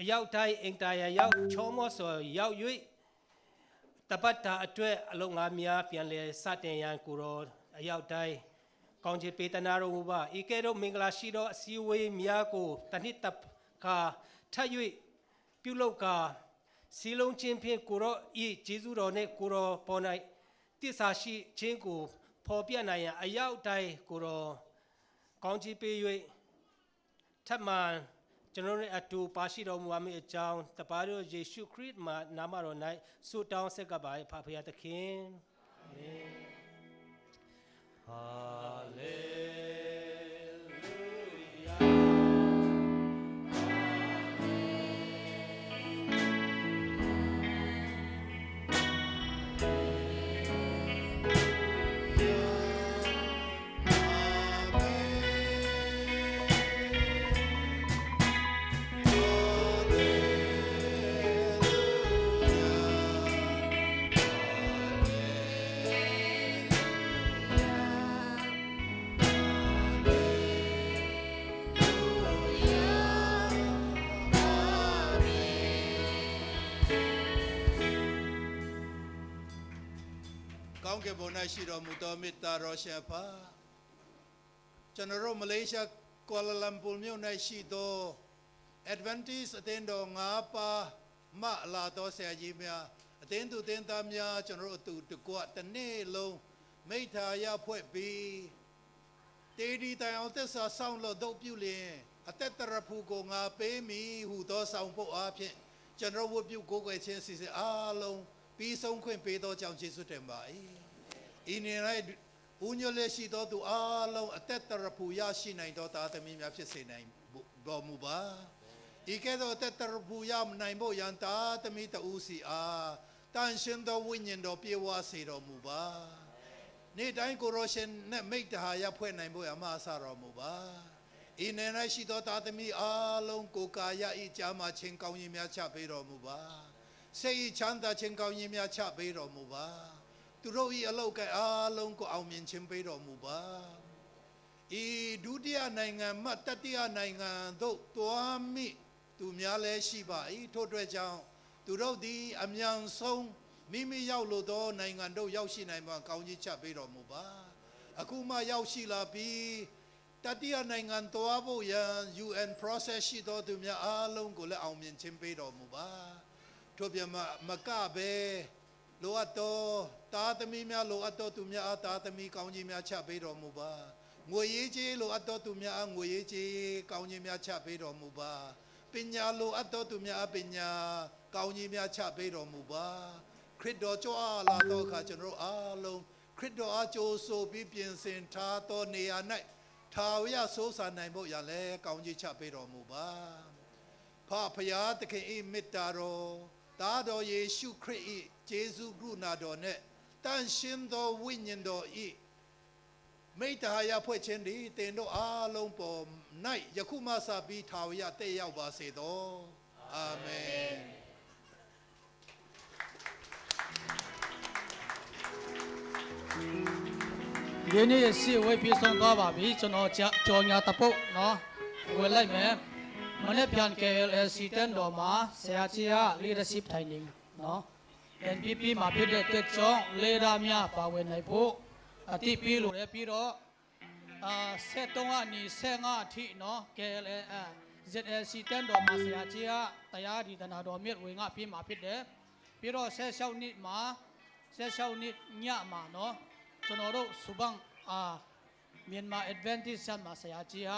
အယောက်ျ်တိုင်း အိမ်သာယာရောက် ချောမောစွာရောက်၍ တပတ်တာအတွက်အလုပ်ငန်းများပြန်လည်စတင်ရန် ကိုယ်တော်အယောက်ျ်တိုင်းကောင်းချီးပေးသနားတော်မူပါ။ ဤကဲ့သို့မင်္ဂလာရှိသောအစည်းအဝေးများကို တစ်နှစ်တစ်ခါထပ်၍ ပြုလုပ်ကာ စည်းလုံးခြင်းဖြင့် ကိုယ်တော်၏ကျေးဇူးတော်နှင့် ကိုယ်တော်ပေါ်၌သစ္စာရှိခြင်းကိုဖော်ပြနိုင်ရန် အယောက်ျ်တိုင်းကိုယ်တော်ကောင်းချီးပေး၍ ထပ်မံကျွန်တော်တို့နဲ့အတူပါရှိတော်မူပါမည်အကြောင်း သခင်တော်ယေရှုခရစ်နာမတော်၌ဆုတောင်းဆက်ကပ်ပါ၏ဖခင်သခင်။ အာမင်။ ဟာလေလုယာ။ ကောင်းကင်ဘုံ၌ရှိတော်မူသောမေတ္တာတော်ရှင်အဖ၊ ကျွန်တော်တို့မလေးရှား ကွာလာလမ်ပူမြို့၌ရှိသော Adventist အသင်းတော်ငါးပါးမှလာသောဆရာကြီးများ၊ အသင်းသူသင်းသားများ၊ ကျွန်တော်တို့အတူတကွတစ်နေ့လုံးမိတ်္တဟာယဖွဲ့ပြီး သေသည်တိုင်အောင်သစ္စာစောင့်လို့ သို့ပြုလျှင် အသက်သရဖူကိုငါပေးမည်ဟုသောဆောင်ပုဒ်အားဖြင့် ကျွန်တော်ဝတ်ပြုကိုးကွယ်ခြင်းအစီအစဉ်အားလုံး ပြီးဆုံးခွင့်ပေးသောကြောင့် ကျေးဇူးတင်ပါ၏။ ဤနေ့၌ဦးညွတ်လျက်ရှိသောသူအားလုံး အသက်သရဖူရရှိနိုင်သောသားသမီးများဖြစ်စေနိုင်တော်မူပါ။ ဤကဲ့သို့အသက်သရဖူရနိုင်ဖို့ရန် သားသမီးတဦးစီအား သန့်ရှင်းသောဝိညာဉ်တော်ပြည့်ဝစေတော်မူပါ။ နေ့တိုင်းကိုယ်တော်ရှင်နှင့်မိတ်္တဟာယဖွဲ့နိုင်ဖို့ရန်မဆတော်မူပါ။ ဤနယ်၌ရှိသောသားသမီးအားလုံးကိုယ်ကာယ၏ကျန်းမာခြင်းကောင်းကြီးများချပေးတော်မူပါ။ စိတ်၏ချမ်းသာခြင်းကောင်းကြီးများချပေးတော်မူပါ။ သူတို့၏အလုပ်အကိုင်အားလုံးကိုအောင်မြင်ခြင်းပေးတော်မူပါ။ ဤဒုတိယနိုင်ငံမှတတိယနိုင်ငံသို့သွားမည့်သူများလည်းရှိပါ၏။ ထို့အတွက်ကြောင့် သူတို့သည်အမြန်ဆုံးမိမိရောက်လိုသောနိုင်ငံသို့ရောက်ရှိနိုင်ပါကောင်းကြီးချပေးတော်မူပါ။ အခုမှရောက်ရှိလာပြီး တတိယနိုင်ငံသွားဖို့ရန် ယူအန် process ရှိသောသူများအားလုံးကိုလည်းအောင်မြင်ခြင်းပေးတော်မူပါ။ ထို့ပြင်မကဘဲ လိုအပ်သောသားသမီးများ၊ လိုအပ်သောသူများအားသားသမီးကောင်းကြီးများချပေးတော်မူပါ။ ငွေရေးကြေးရေးလိုအပ်သောသူများအားငွေရေးကြေးရေးကောင်းကြီးများချပေးတော်မူပါ။ ပညာလိုအပ်သောသူများအားပညာကောင်းကြီးများချပေးတော်မူပါ။ ခရစ်တော်ကြွလာသောအခါ ကျွန်တော်တို့အားလုံး ခရစ်တော်အားကြိုဆိုပြီးပြင်ဆင်ထားသောနေရာ၌ထာဝရစိုးစံနိုင်ဖို့ရန်လည်းကောင်းကြီးချပေးတော်မူပါ။ ဖဖရာသခင်၏မေတ္တာတော်၊ သားတော်ယေရှုခရစ်၏ကျေးဇူးကရုဏာတော်နှင့် သန့်ရှင်းသောဝိညာဉ်တော်၏မိတ်္တဟာယဖွဲ့ခြင်းသည် သင်တို့အားလုံးပေါ်၌ယခုမှစပြီးထာဝရသက်ရောက်ပါစေသော။ အာမင်။ ဒီနေ့အစည်းအဝေးပြီးဆုံးသွားပါပြီ။ ကျွန်တော်ကြော်ညာတစ်ပုဒ်နော်၊ ဝေလိုက်မယ်။ မနေ့ပြန် KLAC တဲန်းတော်မှာဆရာကြီးက leadership training နော်၊ NPP မှာဖြစ်တဲ့အတွက်ကြောင့် leader များပါဝင်နိုင်ဖို့အသိပေးလိုတယ်။ ပြီးတော့ အာဆယ့်သုံးကနေဆယ့်ငါးအထိနော်၊ KLA အာ ZLC တဲန်းတော်မှာဆရာကြီးကတရားဒေသနာတော်မြတ်ဝင်ငါပေးမှာဖြစ်တယ်။ ပြီးတော့ဆယ့်ရှစ်နှစ်မှာဆယ့်ရှစ်နှစ်ညမှာနော်၊ ကျွန်တော်တို့ Subang အာ Myanmar Adventist Church မှာဆရာကြီးက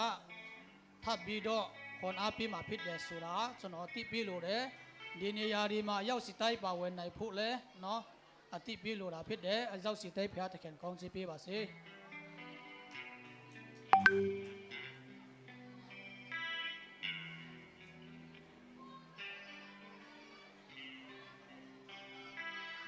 ထပ်ပြီးတော့ခွန်အားပေးမှာဖြစ်တယ်ဆိုတာကျွန်တော်သိပေးလိုတယ်။ ဒီနေရာဒီမှာ ရောက်ရှိတိုင်းပါဝင်နိုင်ဖို့လည်းနော် အသိပေးလိုတာဖြစ်တယ်။ အရောက်ရှိတိုင်း ဘုရားသခင်ကောင်းချီးပေးပါစေ။